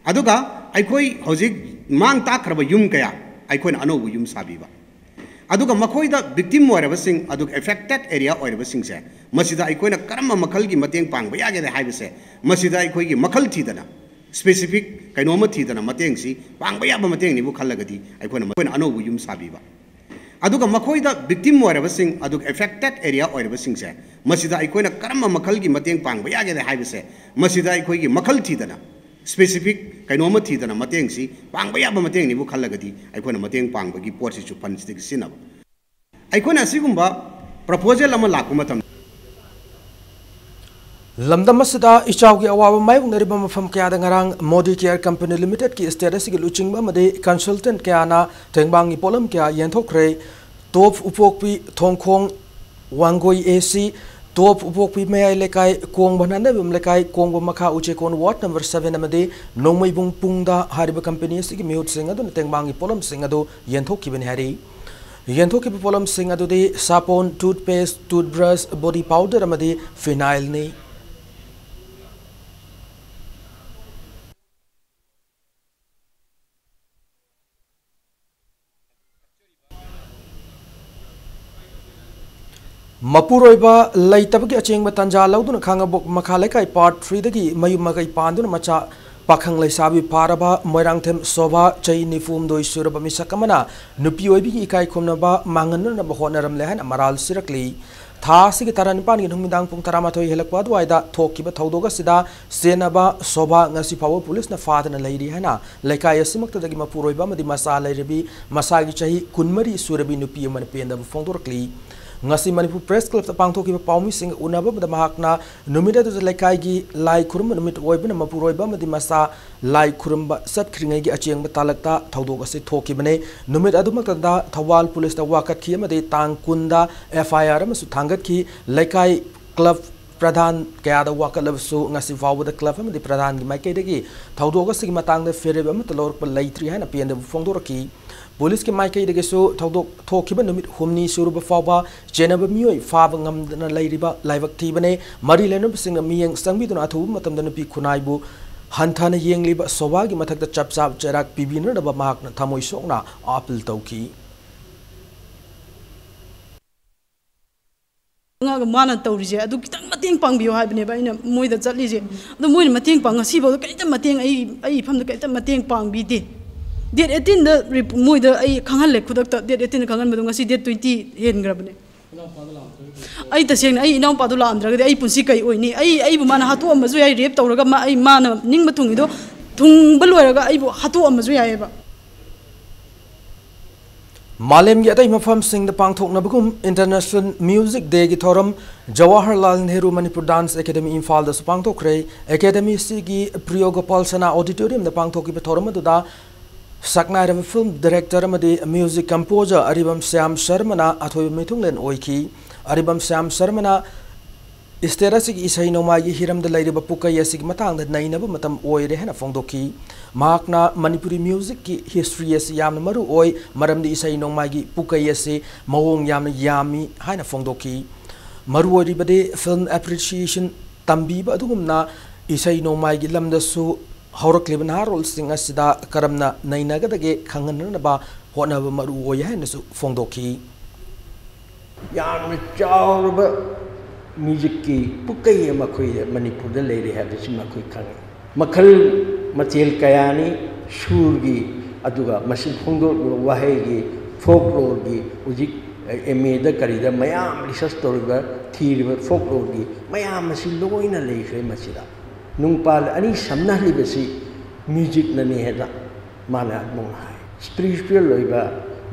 ꯑꯗꯨꯒ ꯑꯩꯈꯣꯏ ꯍꯧꯖꯤꯛ ꯃꯥꯡ ꯇꯥꯛꯈ꯭ꯔꯕ ꯌꯨꯝ ꯀꯌꯥ ꯑꯩꯈꯣꯏꯅ ꯑꯅꯧꯕ ꯌꯨꯝ ꯁꯥꯕꯤꯕ, ꯑꯗꯨꯒ ꯃꯈꯣꯏꯗ ꯚꯤꯛꯇꯤꯝ ꯑꯣꯏꯔꯕꯁꯤꯡ, ꯑꯗꯨꯒ ꯑꯦꯐꯦꯛꯇꯦꯠ ꯑꯦꯔꯤꯌꯥ ꯑꯣꯏꯔꯕꯁꯤꯡꯁꯦ, ꯃꯁꯤꯗ ꯑꯩꯈꯣꯏꯅ ꯀꯔꯝꯕ ꯃꯈꯜꯒꯤ ꯃꯇꯦꯡ ꯄꯥꯡꯕ ꯌꯥꯒꯦ ꯍꯥꯏꯕꯁꯦ, ꯃꯁꯤꯗ ꯑꯩꯈꯣꯏꯒꯤ ꯃꯈꯜ ꯊꯤꯗꯅ, ꯁ꯭ꯄꯦꯁꯤꯐꯤꯛ ꯀꯩꯅꯣꯝꯃ ꯊꯤꯗꯅ ꯃꯇꯦꯡꯁꯤ ꯄꯥꯡꯕ ꯌꯥꯕ ꯃꯇꯦꯡꯅꯤꯕꯨ ꯈꯜꯂꯒꯗꯤ ꯑꯩꯈꯣꯏꯅ, ꯃꯈꯣꯏꯅ ꯑꯅꯧꯕ ꯌꯨꯝ ꯁꯥꯕꯤꯕ꯫ ꯑꯗꯨꯒ ꯃꯈꯣꯏꯗ victim ꯑꯣꯏꯔꯕꯁꯤꯡ, ꯑꯗꯨꯒ affected area ꯑꯣꯏꯔꯕꯁꯤꯡꯁꯦ, ꯃꯁꯤꯗ ꯑꯩꯈꯣꯏꯅ ꯀꯔꯝꯕ ꯃꯈꯜꯒꯤ ꯃꯇꯦꯡ ꯄꯥꯡꯕ ꯌꯥꯒꯦ ꯍꯥꯏꯕꯁꯦ, ꯃꯁꯤꯗ ꯑꯩꯈꯣꯏꯒꯤ ꯃꯈꯜ ꯊꯤꯗꯅ, specific ꯀꯩꯅꯣꯝꯃ ꯊꯤꯗꯅ ꯃꯇꯦꯡꯁꯤ ꯄꯥꯡꯕ ꯌꯥꯕ ꯃꯇꯦꯡꯅꯤꯕꯨ ꯈꯜꯂꯒꯗꯤ, ꯑꯩꯈꯣꯏꯅ ꯃꯇꯦꯡ ꯄꯥꯡꯕꯒꯤ ꯄꯣꯠꯁꯤꯁꯨ fundꯁꯤꯗꯒꯤ ꯁꯤꯖꯤꯟꯅꯕ꯫ ꯑꯩꯈꯣꯏꯅ ꯑꯁꯤꯒꯨꯝꯕ proposal ꯑꯃ ꯂꯥꯛꯄ ꯃꯇꯝꯗ, ꯂꯝꯗꯝ ꯑꯁꯤꯗ ꯏꯆꯥꯎꯒꯤ ꯑꯋꯥꯕ ꯃꯥꯌꯣꯛꯅꯔꯤꯕ ꯃꯐꯝ ꯀꯌꯥꯗ ꯉꯔꯥꯡ ꯃꯣꯗꯤ ꯀꯦꯌꯔ ꯀꯝꯄꯅꯤ ꯂꯤꯃꯤꯇꯦꯗꯀꯤ estate ꯑꯁꯤꯒꯤ ꯂꯨꯆꯤꯡꯕ ꯑꯃꯗꯤ consultant ꯀꯌꯥꯅ ꯇꯦꯡꯕꯥꯡꯒꯤ ꯄꯣꯠꯂꯝ ꯀꯌꯥ ꯌꯦꯟꯊꯣꯛꯈ꯭ꯔꯦ꯫ ꯇꯣꯞ ꯎꯄꯣꯛꯄꯤ ꯊꯣꯡꯈꯣꯡ ꯋꯥꯡꯒꯣꯏ A C, ꯇꯣꯞ ꯎꯄꯣꯛꯄꯤ ꯃꯌꯥꯏ ꯂꯩꯀꯥꯏ, ꯀꯣꯡꯕ ꯅꯥꯅꯕꯝ ꯂꯩꯀꯥꯏ, ꯀꯣꯡꯕ ꯃꯈꯥ ꯎꯆꯦꯀꯣꯟ ward number seven ꯑꯃꯗꯤ ꯅꯣꯡꯃꯩꯕꯨꯡ ꯄꯨꯡꯗ ꯍꯥꯏꯔꯤꯕ ꯀꯝꯄꯅꯤ ꯑꯁꯤꯒꯤ ꯃꯤꯍꯨꯠꯁꯤꯡ ꯑꯗꯨꯅ ꯇꯦꯡꯕꯥꯡꯒꯤ ꯄꯣꯠꯂꯝꯁꯤꯡ ꯑꯗꯨ ꯌꯦꯟꯊꯣꯛꯈꯤꯕꯅꯤ ꯍꯥꯏꯔꯤ꯫ ꯌꯦꯟꯊꯣꯛꯈꯤꯕ ꯄꯣꯠꯂꯝꯁꯤꯡ ꯑꯗꯨꯗꯤ ꯁꯥꯄꯣꯟ, toothpaste, toothbrush, body powder ꯑꯃꯗꯤ phenylꯅꯤ꯫ ꯃꯄꯨꯔꯣꯏꯕ ꯂꯩꯇꯕꯒꯤ ꯑꯆꯦꯡꯕ ꯇꯥꯟꯖꯥ ꯂꯧꯗꯨꯅ ꯈꯥꯡꯉꯕꯣꯛ ꯃꯈꯥ ꯂꯩꯀꯥꯏ part threeꯗꯒꯤ ꯃꯌꯨꯝ ꯃꯀꯩ ꯄꯥꯟꯗꯨꯅ ꯃꯆꯥ ꯄꯥꯈꯪ ꯂꯩꯁꯥꯕꯤ ꯐꯥꯔꯕ ꯃꯣꯏꯔꯥꯡꯊꯦꯝ ꯁꯣꯚꯥ, ꯆꯍꯤ ꯅꯤꯐꯨ ꯍꯨꯝꯗꯣꯏ ꯁꯨꯔꯕ ꯃꯤꯁꯛ ꯑꯃꯅ ꯅꯨꯄꯤ ꯑꯣꯏꯕꯤꯒꯤ ꯏꯀꯥꯏ ꯈꯨꯝꯅꯕ ꯃꯥꯡꯍꯟꯅꯅꯕ ꯍꯣꯠꯅꯔꯝꯂꯦ ꯍꯥꯏꯅ ꯃꯔꯥꯜ ꯁꯤꯔꯛꯂꯤ꯫ ꯊꯥ ꯑꯁꯤꯒꯤ ꯇꯔꯥ ꯅꯤꯄꯥꯟꯒꯤ ꯅꯨꯃꯤꯗꯥꯡ ꯄꯨꯡ ꯇꯔꯥꯃꯥꯊꯣꯏ ꯍꯦꯜꯂꯛꯄ ꯑꯗꯨꯋꯥꯏꯗ ꯊꯣꯛꯈꯤꯕ ꯊꯧꯗꯣꯛ ꯑꯁꯤꯗ ꯆꯦꯟꯅꯕ ꯁꯣꯚꯥ ꯉꯁꯤ ꯐꯥꯎꯕ ꯄꯨꯂꯤꯁꯅ ꯐꯥꯗꯅ ꯂꯩꯔꯤ ꯍꯥꯏꯅ ꯂꯩꯀꯥꯏ ꯑꯁꯤꯃꯛꯇꯗꯒꯤ ꯃꯄꯨꯔꯣꯏꯕ ꯑꯃꯗꯤ ꯃꯆꯥ ꯂꯩꯔꯕꯤ ꯃꯁꯥꯒꯤ ꯆꯍꯤ ꯀꯨꯟꯃꯔꯤ ꯁꯨꯔꯕꯤ ꯅꯨꯄꯤ ꯑꯃꯅ ꯄꯦꯟꯗꯕ ꯐꯣꯡꯗꯣꯔꯛꯂꯤ꯫ ꯉꯁꯤ ꯃꯅꯤꯄꯨꯔ Press Clubꯇ ꯄꯥꯡꯊꯣꯛꯈꯤꯕ ꯄꯥꯎꯃꯤꯁꯤꯡꯒ ꯎꯅꯕ ꯑꯃꯗ ꯃꯍꯥꯛꯅ ꯅꯨꯃꯤꯠ ꯑꯗꯨꯗ ꯂꯩꯀꯥꯏꯒꯤ ꯂꯥꯏ ꯈꯨꯔꯨꯝꯕ ꯅꯨꯃꯤꯠ ꯑꯣꯏꯕꯅ ꯃꯄꯨꯔꯣꯏꯕ ꯑꯃꯗꯤ ꯃꯆꯥ ꯂꯥꯏ ꯈꯨꯔꯨꯝꯕ ꯆꯠꯈ꯭ꯔꯤꯉꯩꯒꯤ ꯑꯆꯦꯡꯕ ꯇꯥꯂꯛꯇ ꯊꯧꯗꯣꯛ ꯑꯁꯤ ꯊꯣꯛꯈꯤꯕꯅꯤ꯫ ꯅꯨꯃꯤꯠ ꯑꯗꯨꯃꯛꯇꯗ ꯊꯧꯕꯥꯜ ꯄꯨꯂꯤꯁꯇ ꯋꯥꯀꯠꯈꯤ ꯑꯃꯗꯤ ꯇꯥꯡ ꯀꯨꯟꯗ F I R ꯑꯃꯁꯨ ꯊꯥꯡꯒꯠꯈꯤ꯫ ꯂꯩꯀꯥꯏ club ꯄ꯭ꯔꯙꯥꯟ ꯀꯌꯥꯗ ꯋꯥꯀꯠꯂꯕꯁꯨ ꯉꯁꯤ ꯐꯥꯎꯕꯗ club ꯑꯃꯗꯤ ꯄ꯭ꯔꯙꯥꯟꯒꯤ ꯃꯥꯏꯀꯩꯗꯒꯤ ꯊꯧꯗꯣꯛ ꯑꯁꯤꯒꯤ ꯃꯇꯥꯡꯗ ꯐꯤꯔꯦꯞ ꯑꯃꯠꯇ ꯂꯧꯔꯛꯄ ꯂꯩꯇ꯭ꯔꯤ ꯍꯥꯏꯅ ꯄꯦꯟꯗꯕ ꯐꯣꯡꯗꯣꯔꯛꯈꯤ꯫ ꯄꯨꯂꯤꯁꯀꯤ ꯃꯥꯏꯀꯩꯗꯒꯤꯁꯨ ꯊꯧꯗꯣꯛ ꯊꯣꯛꯈꯤꯕ ꯅꯨꯃꯤꯠ ꯍꯨꯝꯅꯤ ꯁꯨꯔꯕ ꯐꯥꯎꯕ ꯆꯦꯟꯅꯕ ꯃꯤꯑꯣꯏ ꯐꯥꯕ ꯉꯝꯗꯅ ꯂꯩꯔꯤꯕ ꯂꯥꯏꯕꯛ ꯊꯤꯕꯅꯦ꯫ ꯃꯔꯤ ꯂꯩꯅꯕꯁꯤꯡꯅ ꯃꯤꯠꯌꯦꯡ ꯆꯪꯕꯤꯗꯨꯅ ꯑꯊꯨꯕ ꯃꯇꯝꯗ ꯅꯨꯄꯤ ꯈꯨꯟꯅꯥꯏꯕꯨ ꯍꯟꯊꯅ ꯌꯦꯡꯂꯤꯕ ꯁꯣꯚꯥꯒꯤ ꯃꯊꯛꯇ ꯆꯞ ꯆꯥꯕ ꯆꯩꯔꯥꯛ ꯄꯤꯕꯤꯅꯅꯕ ꯃꯍꯥꯛꯅ ꯊꯃꯣꯏ ꯁꯣꯛꯅ ꯑꯥꯄꯤꯜ ꯇꯧꯈꯤ꯫ ꯉꯥꯒ ꯃꯥꯅ ꯇꯧꯔꯤꯁꯦ ꯑꯗꯨ ꯈꯤꯇꯪ ꯃꯇꯦꯡ ꯄꯥꯡꯕꯤꯌꯨ ꯍꯥꯏꯕꯅꯦꯕ ꯑꯩꯅ ꯃꯣꯏꯗ ꯆꯠꯂꯤꯁꯦ꯫ ꯑꯗꯣ ꯃꯣꯏꯅ ꯃꯇꯦꯡ ꯄꯥꯡ-, ꯉꯁꯤꯐꯥꯎꯗ ꯀꯔꯤꯝꯇ ꯃꯇꯦꯡ, ꯑꯩ, ꯑꯩ ꯏꯐꯝꯗ ꯀꯔꯤꯝꯇ ꯃꯇꯦꯡ ꯄꯥꯡꯕꯤꯗꯦ꯫ ꯗꯦꯠ ꯑꯩꯠꯇꯤꯟꯗ ꯃꯣꯏꯗ ꯑꯩ ꯈꯪꯍꯜꯂꯦ ꯈꯨꯗꯛꯇ꯫ ꯗꯦꯠ ꯑꯩꯠꯇꯤꯟꯗ ꯈꯪꯍꯟꯕꯗꯣ ꯉꯁꯤ ꯗꯦꯠ ꯇ꯭ꯋꯦꯟꯇꯤ ꯍꯦꯟꯈ꯭ꯔꯕꯅꯦ꯫ ꯑꯩ ꯇꯁꯦꯡꯅ ꯑꯩ ꯏꯅꯥꯎꯄꯥꯗꯣ ꯂꯥꯛꯑꯝꯗ꯭ꯔꯒꯗꯤ ꯑꯩ ꯄꯨꯟꯁꯤ ꯀꯩ ꯑꯣꯏꯅꯤ? ꯑꯩ, ꯑꯩꯕꯨ ꯃꯥꯅ ꯍꯥꯠꯇꯣꯛꯑꯝꯕꯁꯨ ꯌꯥꯏ, ꯔꯦꯞ ꯇꯧꯔꯒ꯫ ꯃꯥ, ꯑꯩ, ꯃꯥꯅ ꯅꯤꯡꯕ ꯊꯨꯡꯉꯤꯗꯣ ꯊꯨꯡꯕ ꯂꯣꯏꯔꯒ ꯑꯩꯕꯨ ꯍꯥꯠꯇꯣꯛꯑꯝꯕꯁꯨ ꯌꯥꯏꯑꯕ꯫ ꯃꯥꯂꯦꯝꯒꯤ ꯑꯇꯩ ꯃꯐꯝꯁꯤꯡꯗ ꯄꯥꯡꯊꯣꯛꯅꯕꯒꯨꯝ International Music Dayꯒꯤ ꯊꯧꯔꯝ ꯖꯋꯥꯍꯔꯂꯥꯜ ꯅꯦꯍꯔꯨ ꯃꯅꯤꯄꯨꯔ Dance Academy ꯏꯝꯐꯥꯜꯗꯁꯨ ꯄꯥꯡꯊꯣꯛꯈ꯭ꯔꯦ꯫ Academyꯁꯤꯒꯤ ꯄ꯭ꯔꯤꯌꯣ ꯒꯣꯄꯥꯜ ꯁꯅꯥ Auditoriumꯗ ꯄꯥꯡꯊꯣꯛꯈꯤꯕ ꯊꯧꯔꯝ ꯑꯗꯨꯗ ꯁꯛꯅꯥꯏꯔꯕ film director ꯑꯃꯗꯤ music composer ꯑꯔꯤꯕꯝ ꯁ꯭ꯌꯥꯝ ꯁꯔꯃꯅ ꯑꯊꯣꯏꯕ ꯃꯤꯊꯨꯡꯂꯦꯟ ꯑꯣꯏꯈꯤ꯫ ꯑꯔꯤꯕꯝ ꯁ꯭ꯌꯥꯝ ꯁꯔꯃꯅ state ꯑꯁꯤꯒꯤ ꯏꯁꯩ ꯅꯣꯡꯃꯥꯏꯒꯤ ꯍꯤꯔꯝꯗ ꯂꯩꯔꯤꯕ ꯄꯨꯀꯩ ꯑꯁꯤꯒꯤ ꯃꯇꯥꯡꯗ ꯅꯩꯅꯕ ꯃꯇꯝ ꯑꯣꯏꯔꯦ ꯍꯥꯏꯅ ꯐꯣꯡꯗꯣꯛꯈꯤ꯫ ꯃꯍꯥꯛꯅ ꯃꯅꯤꯄꯨꯔꯤ musicꯀꯤ history ꯑꯁꯤ ꯌꯥꯝꯅ ꯃꯔꯨ ꯑꯣꯏ, ꯃꯔꯝꯗꯤ ꯏꯁꯩ ꯅꯣꯡꯃꯥꯏꯒꯤ ꯄꯨꯀꯩ ꯑꯁꯤ ꯃꯑꯣꯡ ꯌꯥꯝꯅ ꯌꯥꯝꯃꯤ ꯍꯥꯏꯅ ꯐꯣꯡꯗꯣꯛꯈꯤ꯫ ꯃꯔꯨ ꯑꯣꯏꯔꯤꯕꯗꯤ film appreciation ꯇꯝꯕꯤꯕ ꯑꯗꯨꯒꯨꯝꯅ ꯏꯁꯩ ꯅꯣꯡꯃꯥꯏꯒꯤ ꯂꯝꯗꯁꯨ ꯍꯧꯔꯛꯂꯤꯕ ꯅꯍꯥꯔꯣꯜꯁꯤꯡ ꯑꯁꯤꯗ ꯀꯔꯝꯅ ꯅꯩꯅꯒꯗꯒꯦ ꯈꯪꯍꯟꯅꯅꯕ ꯍꯣꯠꯅꯕ ꯃꯔꯨ ꯑꯣꯏ ꯍꯥꯏꯅꯁꯨ ꯐꯣꯡꯗꯣꯛꯈꯤ꯫ ꯌꯥꯝꯅ ꯆꯥꯎꯔꯕ musicꯀꯤ ꯄꯨꯀꯩ ꯑꯃ ꯑꯩꯈꯣꯏ ꯃꯅꯤꯄꯨꯔꯗ ꯂꯩꯔꯦ ꯍꯥꯏꯕꯁꯤꯃ ꯑꯩꯈꯣꯏ ꯈꯪꯉꯤ꯫ ꯃꯈꯜ ꯃꯊꯦꯜ ꯀꯌꯥꯅꯤ, ꯁꯨꯔꯒꯤ, ꯑꯗꯨꯒ ꯃꯁꯤ ꯐꯣꯡꯗꯣꯛꯂꯤꯕ ꯋꯥꯍꯩꯒꯤ, folkloreꯒꯤ, ꯍꯧꯖꯤꯛ MAꯗ ꯀꯔꯤꯗ ꯃꯌꯥꯝ research ꯇꯧꯔꯤꯕ, ꯊꯤꯔꯤꯕ folkloreꯒꯤ ꯃꯌꯥꯝ ꯑꯁꯤ ꯂꯣꯏꯅ ꯂꯩꯈ꯭ꯔꯦ ꯃꯁꯤꯗ꯫ ꯅꯨꯡꯄꯥꯜ ꯑꯅꯤ ꯁꯝꯅꯍꯜꯂꯤꯕꯁꯤ musicꯅꯅꯤ ꯍꯥꯏꯅ ꯃꯥꯅ ꯑꯃꯨꯛ ꯍꯥꯏ꯫ Spiritual ꯑꯣꯏꯕ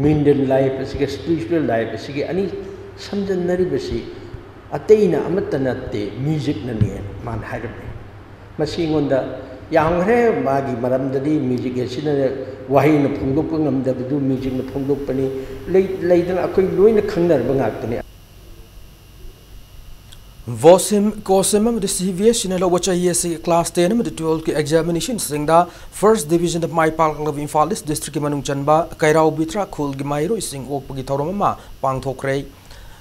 mundane life ꯑꯁꯤꯒ spiritual life ꯑꯁꯤꯒꯤ ꯑꯅꯤ ꯁꯝꯖꯟꯅꯔꯤꯕꯁꯤ ꯑꯇꯩꯅ ꯑꯃꯠꯇ ꯅꯠꯇꯦ, musicꯅꯅꯤ ꯍꯥꯏꯅ ꯃꯥꯅ ꯍꯥꯏꯔꯝꯃꯤ꯫ ꯃꯁꯤ ꯑꯩꯉꯣꯟꯗ ꯌꯥꯝꯈ꯭ꯔꯦ꯫ ꯃꯥꯒꯤ ꯃꯔꯝꯗꯗꯤ music ꯑꯁꯤꯅ ꯋꯥꯍꯩꯅ ꯐꯣꯡꯗꯣꯛꯄ ꯉꯝꯗꯕꯗꯨ musicꯅ ꯐꯣꯡꯗꯣꯛꯄꯅꯤ꯫ ꯂꯩ-, ꯂꯩꯗꯅ ꯑꯩꯈꯣꯏ ꯂꯣꯏꯅ ꯈꯪꯅꯔꯕ ꯉꯥꯛꯇꯅꯤ꯫ ꯚꯣꯁꯤꯝ, ꯀꯣꯁꯤꯝ ꯑꯃꯗꯤ CBSEꯅ ꯂꯧꯕ ꯆꯍꯤ ꯑꯁꯤꯒꯤ class ten ꯑꯃꯗꯤ twelveꯀꯤ examinationꯁꯤꯡꯗ first divisionꯗ ꯃꯥꯏ ꯄꯥꯛꯂꯛꯂꯕ ꯏꯝꯐꯥꯜ East Districtꯀꯤ ꯃꯅꯨꯡ ꯆꯟꯕ ꯀꯩꯔꯥꯎ ꯕꯤꯊ꯭ꯔꯥ ꯈꯨꯜꯒꯤ ꯃꯍꯩꯔꯣꯏꯁꯤꯡ ꯑꯣꯛꯄꯒꯤ ꯊꯧꯔꯝ ꯑꯃ ꯄꯥꯡꯊꯣꯛꯈ꯭ꯔꯦ꯫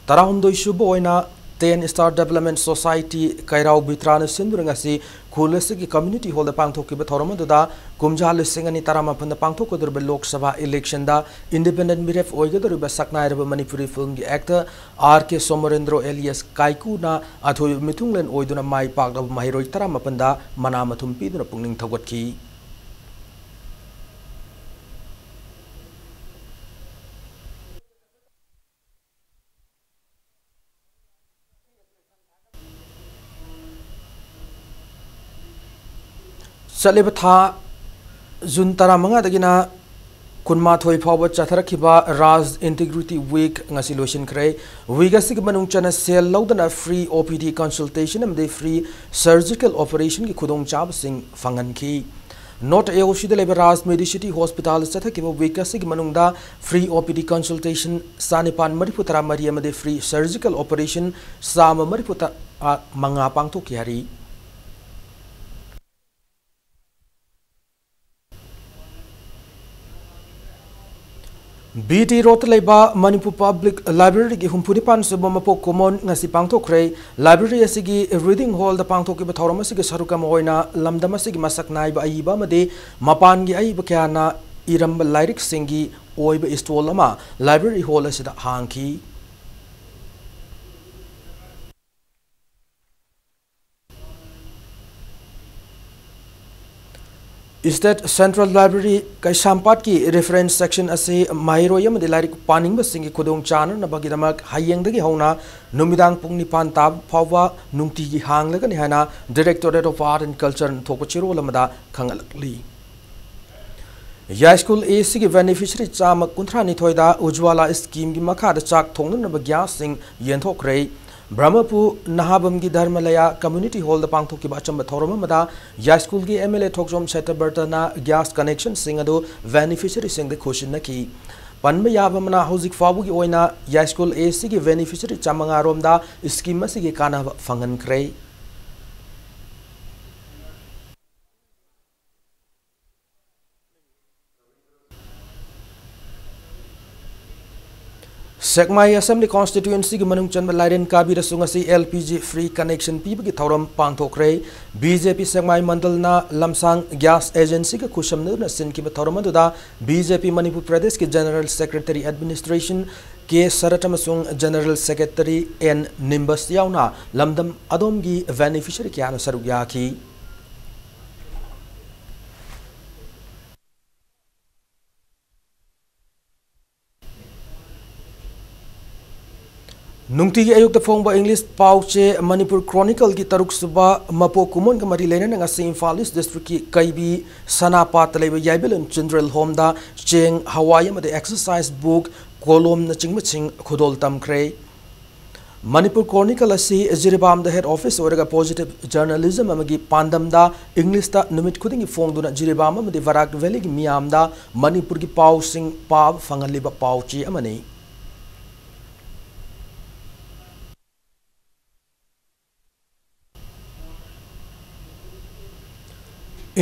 ꯇꯔꯥꯍꯨꯝꯗꯣꯏ ꯁꯨꯕ ꯑꯣꯏꯅ Ten Star Development Society ꯀꯩꯔꯥꯎ ꯕꯤꯊ꯭ꯔꯥꯅ ꯁꯤꯟꯗꯨꯅ ꯉꯁꯤ ꯈꯨꯜ ꯑꯁꯤꯒꯤ community hallꯗ ꯄꯥꯡꯊꯣꯛꯈꯤꯕ ꯊꯧꯔꯝ ꯑꯗꯨꯗ ꯀꯨꯝꯖꯥ ꯂꯤꯁꯤꯡ ꯑꯅꯤ ꯇꯔꯥꯃꯥꯄꯟꯗ ꯄꯥꯡꯊꯣꯛꯀꯗꯧꯔꯤꯕ ꯂꯣꯛ ꯁꯚꯥ electionꯗ independent ꯃꯤꯔꯦꯞ ꯑꯣꯏꯒꯗꯧꯔꯤꯕ ꯁꯛꯅꯥꯏꯔꯕ Manipuri filmꯒꯤ actor R K Somorendro alias ꯀꯥꯏꯀꯨꯅ ꯑꯊꯣꯏꯕ ꯃꯤꯊꯨꯡꯂꯦꯟ ꯑꯣꯏꯗꯨꯅ ꯃꯥꯏ ꯄꯥꯛꯂꯕ ꯃꯍꯩꯔꯣꯏ ꯇꯔꯥꯃꯥꯄꯟꯗ ꯃꯅꯥ ꯃꯊꯨꯝ ꯄꯤꯗꯨꯅ ꯄꯨꯛꯅꯤꯡ ꯊꯧꯒꯠꯈꯤ꯫ ꯆꯠꯂꯤꯕ ꯊꯥ ꯖꯨꯟ ꯇꯔꯥꯃꯉꯥꯗꯒꯤꯅ ꯀꯨꯟꯃꯥꯊꯣꯏ ꯐꯥꯎꯕ ꯆꯠꯊꯔꯛꯈꯤꯕ ꯔꯥꯖ ꯏꯟꯇꯤꯒ꯭ꯔꯤꯇꯤ ꯋꯤꯛ ꯉꯁꯤ ꯂꯣꯏꯁꯤꯟꯈ꯭ꯔꯦ꯫ ꯋꯤꯛ ꯑꯁꯤꯒꯤ ꯃꯅꯨꯡ ꯆꯟꯅ ꯁꯦꯜ ꯂꯧꯗꯅ ꯐ꯭ꯔꯤ ꯑꯣ ꯄꯤ ꯗꯤ ꯀꯟꯁꯜꯇꯦꯁꯟ ꯑꯃꯗꯤ ꯐ꯭ꯔꯤ ꯁꯔꯖꯤꯀꯦꯜ ꯑꯣꯄꯔꯦꯁꯟꯒꯤ ꯈꯨꯗꯣꯡꯆꯥꯕꯁꯤꯡ ꯐꯪꯍꯟꯈꯤ꯫ ꯅꯣꯔꯠ ꯑꯦ ꯑꯣ ꯁꯤꯗ ꯂꯩꯕ ꯔꯥꯖ ꯃꯦꯗꯤꯁꯤꯇꯤ ꯍꯣꯁꯄꯤꯇꯥꯜꯗ ꯆꯠꯊꯈꯤꯕ ꯋꯤꯛ ꯑꯁꯤꯒꯤ ꯃꯅꯨꯡꯗ ꯐ꯭ꯔꯤ ꯑꯣ ꯄꯤ ꯗꯤ ꯀꯟꯁꯜꯇꯦꯁꯟ ꯆꯥꯅꯤꯄꯥꯟ ꯃꯔꯤꯐꯨ ꯇꯔꯥ ꯃꯔꯤ ꯑꯃꯗꯤ ꯐ꯭ꯔꯤ ꯁꯔꯖꯤꯀꯦꯜ ꯑꯣꯄꯔꯦꯁꯟ ꯆꯥꯝꯃ ꯃꯔꯤꯐꯨ ꯇꯔꯥ ꯃꯉꯥ ꯄꯥꯡꯊꯣꯛꯈꯤ ꯍꯥꯏꯔꯤ꯫ ꯕꯤ ꯇꯤ ꯔꯣꯗꯇ ꯂꯩꯕ ꯃꯅꯤꯄꯨꯔ ꯄꯕ꯭ꯂꯤꯛ ꯂꯥꯏꯕ꯭ꯔꯦꯔꯤꯒꯤ ꯍꯨꯝꯐꯨ ꯅꯤꯄꯥꯟ ꯁꯨꯕ ꯃꯄꯣꯛ ꯀꯨꯝꯑꯣꯟ ꯉꯁꯤ ꯄꯥꯡꯊꯣꯛꯈ꯭ꯔꯦ꯫ ꯂꯥꯏꯕ꯭ꯔꯦꯔꯤ ꯑꯁꯤꯒꯤ ꯔꯤꯗꯤꯡ ꯍꯣꯜꯗ ꯄꯥꯡꯊꯣꯛꯈꯤꯕ ꯊꯧꯔꯝ ꯑꯁꯤꯒꯤ ꯁꯔꯨꯛ ꯑꯃ ꯑꯣꯏꯅ ꯂꯝꯗꯝ ꯑꯁꯤꯒꯤ ꯃꯁꯛ ꯅꯥꯏꯕ ꯑꯏꯕ ꯑꯃꯗꯤ ꯃꯄꯥꯟꯒꯤ ꯑꯏꯕ ꯀꯌꯥꯅ ꯏꯔꯝꯕ ꯂꯥꯏꯔꯤꯛꯁꯤꯡꯒꯤ ꯑꯣꯏꯕ ꯏꯁꯇꯣꯜ ꯑꯃ ꯂꯥꯏꯕ꯭ꯔꯦꯔꯤ ꯍꯣꯜ ꯑꯁꯤꯗ ꯍꯥꯡꯈꯤ꯫ ꯏꯁꯇꯦꯠ ꯁꯦꯟꯇ꯭ꯔꯦꯜ ꯂꯥꯏꯕ꯭ꯔꯦꯔꯤ ꯀꯩꯁꯥꯝꯄꯥꯠꯀꯤ ꯔꯤꯐꯔꯦꯟꯁ ꯁꯦꯛꯁꯟ ꯑꯁꯤ ꯃꯍꯩꯔꯣꯏ ꯑꯃꯗꯤ ꯂꯥꯏꯔꯤꯛ ꯄꯥꯅꯤꯡꯕꯁꯤꯡꯒꯤ ꯈꯨꯗꯣꯡ ꯆꯥꯅꯅꯕꯒꯤꯗꯃꯛ ꯍꯌꯦꯡꯗꯒꯤ ꯍꯧꯅ ꯅꯨꯃꯤꯗꯥꯡ ꯄꯨꯡ ꯅꯤꯄꯥꯟ ꯇꯥꯕ ꯐꯥꯎꯕ ꯅꯨꯡꯇꯤꯒꯤ ꯍꯥꯡꯂꯒꯅꯤ ꯍꯥꯏꯅ Directorate of Art and Cultureꯅ ꯊꯣꯛꯄ ꯆꯦꯔꯣꯜ ꯑꯃꯗ ꯈꯪꯍꯜꯂꯛꯂꯤ꯫ ꯌꯥꯏꯁ꯭ꯀꯨꯜ ꯑꯦ ꯁꯤꯒꯤ ꯕꯦꯅꯤꯐꯤꯁꯔꯤ ꯆꯥꯝꯃ ꯀꯨꯟꯊ꯭ꯔꯥ ꯅꯤꯊꯣꯏꯗ ꯎꯖ꯭ꯋꯥꯂꯥ ꯁ꯭ꯀꯤꯝꯒꯤ ꯃꯈꯥꯗ ꯆꯥꯛ ꯊꯣꯡꯅꯅꯕ ꯒ꯭ꯌꯥꯁꯁꯤꯡ ꯌꯦꯟꯊꯣꯛꯈ꯭ꯔꯦ꯫ ꯕ꯭ꯔꯍ꯭ꯃꯄꯨꯔ ꯅꯍꯥꯕꯝꯒꯤ ꯙꯔꯃꯂꯌꯥ ꯀꯝꯃ꯭ꯌꯨꯅꯤꯇꯤ ꯍꯣꯜꯗ ꯄꯥꯡꯊꯣꯛꯈꯤꯕ ꯑꯆꯝꯕ ꯊꯧꯔꯝ ꯑꯃꯗ ꯌꯥꯏꯁ꯭ꯀꯨꯜꯒꯤ ꯑꯦꯝ ꯑꯦꯜ ꯑꯦ ꯊꯣꯛꯆꯣꯝ ꯁꯇ꯭ꯌꯕ꯭ꯔꯇꯅ ꯒ꯭ꯌꯥꯁ ꯀꯅꯦꯛꯁꯟꯁꯤꯡ ꯑꯗꯨ ꯕꯦꯅꯤꯐꯤꯁꯔꯤꯁꯤꯡꯗ ꯈꯨꯠꯁꯤꯟꯅꯈꯤ꯫ ꯄꯟꯕ ꯌꯥꯕ ꯑꯃꯅ, ꯍꯧꯖꯤꯛ ꯐꯥꯎꯕꯒꯤ ꯑꯣꯏꯅ ꯌꯥꯏꯁ꯭ꯀꯨꯜ ꯑꯦ ꯁꯤꯒꯤ ꯕꯦꯅꯤꯐꯤꯁꯔꯤ ꯆꯥꯝꯃꯉꯥ ꯔꯣꯝꯗ ꯁ꯭ꯀꯤꯝ ꯑꯁꯤꯒꯤ ꯀꯥꯟꯅꯕ ꯐꯪꯍꯟꯈ꯭ꯔꯦ꯫ ꯁꯦꯛꯃꯥꯏ ꯑꯦꯁꯦꯝꯕ꯭ꯂꯤ ꯀꯣꯟꯁꯇꯤꯇ꯭ꯌꯨꯑꯦꯟꯁꯤꯒꯤ ꯃꯅꯨꯡ ꯆꯟꯕ ꯂꯥꯏꯔꯦꯟ ꯀꯥꯕꯤꯗꯁꯨ ꯉꯁꯤ L P G free connection ꯄꯤꯕꯒꯤ ꯊꯧꯔꯝ ꯄꯥꯡꯊꯣꯛꯈ꯭ꯔꯦ꯫ ꯕꯤ ꯖꯦ ꯄꯤ ꯁꯦꯛꯃꯥꯏ ꯃꯟꯗꯜꯅ ꯂꯝꯁꯥꯡ ꯒ꯭ꯌꯥꯁ ꯑꯦꯖꯦꯟꯁꯤꯒ ꯈꯨꯠꯁꯝꯅꯗꯨꯅ ꯁꯤꯟꯈꯤꯕ ꯊꯧꯔꯝ ꯑꯗꯨꯗ ꯕꯤ ꯖꯦ ꯄꯤ ꯃꯅꯤꯄꯨꯔ ꯄ꯭ꯔꯗꯦꯁꯀꯤ ꯖꯦꯅꯔꯦꯜ ꯁꯦꯀ꯭ꯔꯦꯇꯔꯤ ꯑꯦꯗꯃꯤꯅꯤꯁꯇ꯭ꯔꯦꯁꯟ ꯀꯦ ꯁꯔꯠ ꯑꯃꯁꯨꯡ ꯖꯦꯅꯔꯦꯜ ꯁꯦꯀ꯭ꯔꯦꯇꯔꯤ ꯑꯦꯟ ꯅꯤꯝꯕꯁ ꯌꯥꯎꯅ ꯂꯝꯗꯝ ꯑꯗꯣꯝꯒꯤ ꯕꯦꯅꯤꯐꯤꯁꯔꯤ ꯀꯌꯥꯅ ꯁꯔꯨꯛ ꯌꯥꯈꯤ꯫ ꯅꯨꯡꯇꯤꯒꯤ ꯑꯌꯨꯛꯇ ꯐꯣꯡꯕ English ꯄꯥꯎ ꯆꯦ ꯃꯅꯤꯄꯨꯔ Chronicleꯒꯤ ꯇꯔꯨꯛ ꯁꯨꯕ ꯃꯄꯣꯛ ꯀꯨꯝꯑꯣꯟꯒ ꯃꯔꯤ ꯂꯩꯅꯅ ꯉꯁꯤ ꯏꯝꯐꯥꯜ East Districtꯀꯤ ꯀꯩꯕꯤ ꯁꯅꯥꯄꯥꯠꯇ ꯂꯩꯕ ꯌꯥꯏꯕꯦꯂꯨꯟ Children Homeꯗ ꯆꯦꯡ, ꯍꯋꯥꯏ ꯑꯃꯗꯤ exercise book, ꯀꯣꯂꯣꯝꯅꯆꯤꯡꯕꯁꯤꯡ ꯈꯨꯗꯣꯜ ꯇꯝꯈ꯭ꯔꯦ꯫ ꯃꯅꯤꯄꯨꯔ Chronicle ꯑꯁꯤ ꯖꯤꯔꯤꯕꯥꯝꯗ head office ꯑꯣꯏꯔꯒ positive journalism ꯑꯃꯒꯤ ꯄꯥꯟꯗꯝꯗ Englishꯇ ꯅꯨꯃꯤꯠ ꯈꯨꯗꯤꯡꯒꯤ ꯐꯣꯡꯗꯨꯅ ꯖꯤꯔꯤꯕꯥꯝ ꯑꯃꯗꯤ ꯕꯔꯥꯛ Valleyꯒꯤ ꯃꯤꯌꯥꯝꯗ ꯃꯅꯤꯄꯨꯔꯒꯤ ꯄꯥꯎꯁꯤꯡ ꯄꯥꯕ ꯐꯪꯍꯜꯂꯤꯕ ꯄꯥꯎ ꯆꯦ ꯑꯃꯅꯤ꯫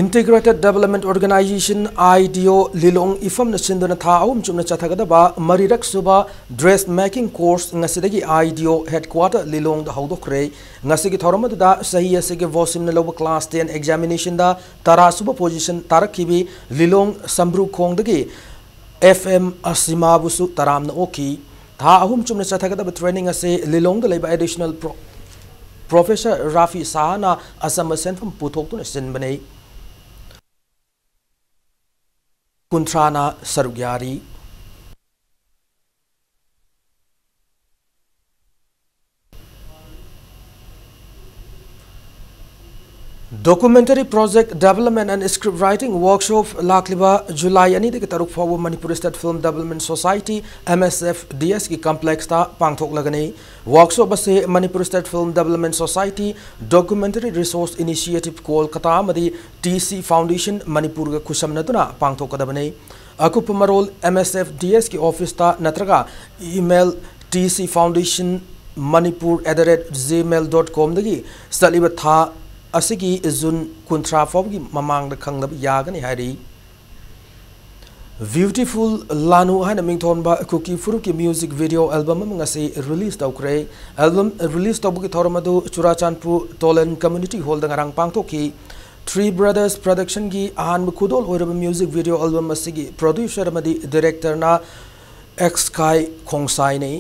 Integrated Development Organisation, IDO, ꯂꯤꯂꯣꯡ ꯏꯐꯝꯅ ꯁꯤꯟꯗꯨꯅ ꯊꯥ ꯑꯍꯨꯝ ꯆꯨꯞꯅ ꯆꯠꯊꯒꯗꯕ ꯃꯔꯤꯔꯛ ꯁꯨꯕ dress making course ꯉꯁꯤꯗꯒꯤ IDO headquarter ꯂꯤꯂꯣꯡꯗ ꯍꯧꯗꯣꯛꯈ꯭ꯔꯦ꯫ ꯉꯁꯤꯒꯤ ꯊꯧꯔꯝ ꯑꯗꯨꯗ ꯆꯍꯤ ꯑꯁꯤꯒꯤ ꯚꯣꯁꯤꯝꯅ ꯂꯧꯕ class ten examinationꯗ ꯇꯔꯥ ꯁꯨꯕ position ꯇꯥꯔꯛꯈꯤꯕꯤ ꯂꯤꯂꯣꯡ ꯁꯝꯕ꯭ꯔꯨꯈꯣꯡꯗꯒꯤ F M ꯑꯁꯤꯃꯥꯕꯨꯁꯨ ꯇꯔꯥꯝꯅ ꯑꯣꯛꯈꯤ꯫ ꯊꯥ ꯑꯍꯨꯝ ꯆꯨꯞꯅ ꯆꯠꯊꯒꯗꯕ training ꯑꯁꯤ ꯂꯤꯂꯣꯡꯗ ꯂꯩꯕ additional pro-, professor ꯔꯥꯐꯤ ꯁꯥꯍꯅ ꯑꯆꯝꯕ ꯁꯦꯟꯐꯝ ꯄꯨꯊꯣꯛꯇꯨꯅ ꯁꯤꯟꯕꯅꯤ꯫ ꯀꯨꯟꯊ꯭ꯔꯥꯅ ꯁꯔꯨꯛ ꯌꯥꯔꯤ꯫ Documentary Project Development and Script Writing Workshop ꯂꯥꯛꯂꯤꯕ ꯖꯨꯂꯥꯏ ꯑꯅꯤꯗꯒꯤ ꯇꯔꯨꯛ ꯐꯥꯎꯕ Manipur State Film Development Society, M S F D S ꯀꯤ complexꯇ ꯄꯥꯡꯊꯣꯛꯂꯒꯅꯤ꯫ Workshop ꯑꯁꯤ Manipur State Film Development Society, Documentary Resource Initiative Kolkata ꯑꯃꯗꯤ T C Foundation ꯃꯅꯤꯄꯨꯔꯒ ꯈꯨꯠꯁꯝꯅꯗꯨꯅ ꯄꯥꯡꯊꯣꯛꯀꯗꯕꯅꯤ꯫ ꯑꯀꯨꯞꯄ ꯃꯔꯣꯜ M S F D S ꯀꯤ officeꯇ ꯅꯠꯇ꯭ꯔꯒ email T C Foundation Manipur at the rate gmail dot comꯗꯒꯤ ꯆꯠꯂꯤꯕ ꯊꯥ ꯑꯁꯤꯒꯤ ꯖꯨꯟ ꯀꯨꯟꯊ꯭ꯔꯥ ꯐꯥꯎꯕꯒꯤ ꯃꯃꯥꯡꯗ ꯈꯪꯅꯕ ꯌꯥꯒꯅꯤ ꯍꯥꯏꯔꯤ꯫ Beautiful Lanu ꯍꯥꯏꯅ ꯃꯤꯡꯊꯣꯟꯕ ꯀꯨꯀꯤ ꯐꯨꯔꯨꯞꯀꯤ music video album ꯑꯃ ꯉꯁꯤ release ꯇꯧꯈ꯭ꯔꯦ꯫ Album release ꯇꯧꯕꯒꯤ ꯊꯧꯔꯝ ꯑꯗꯨ ꯆꯨꯔꯥꯆꯥꯟꯄꯨꯔ ꯇꯣꯂꯟ Community Hallꯗ ꯉꯔꯥꯡ ꯄꯥꯡꯊꯣꯛꯈꯤ꯫ Three Brothers Productionꯒꯤ ꯑꯍꯥꯟꯕ ꯈꯨꯗꯣꯜ ꯑꯣꯏꯔꯕ music video album ꯑꯁꯤꯒꯤ producer ꯑꯃꯗꯤ directorꯅ X Kai ꯈꯣꯡꯁꯥꯏꯅꯤ꯫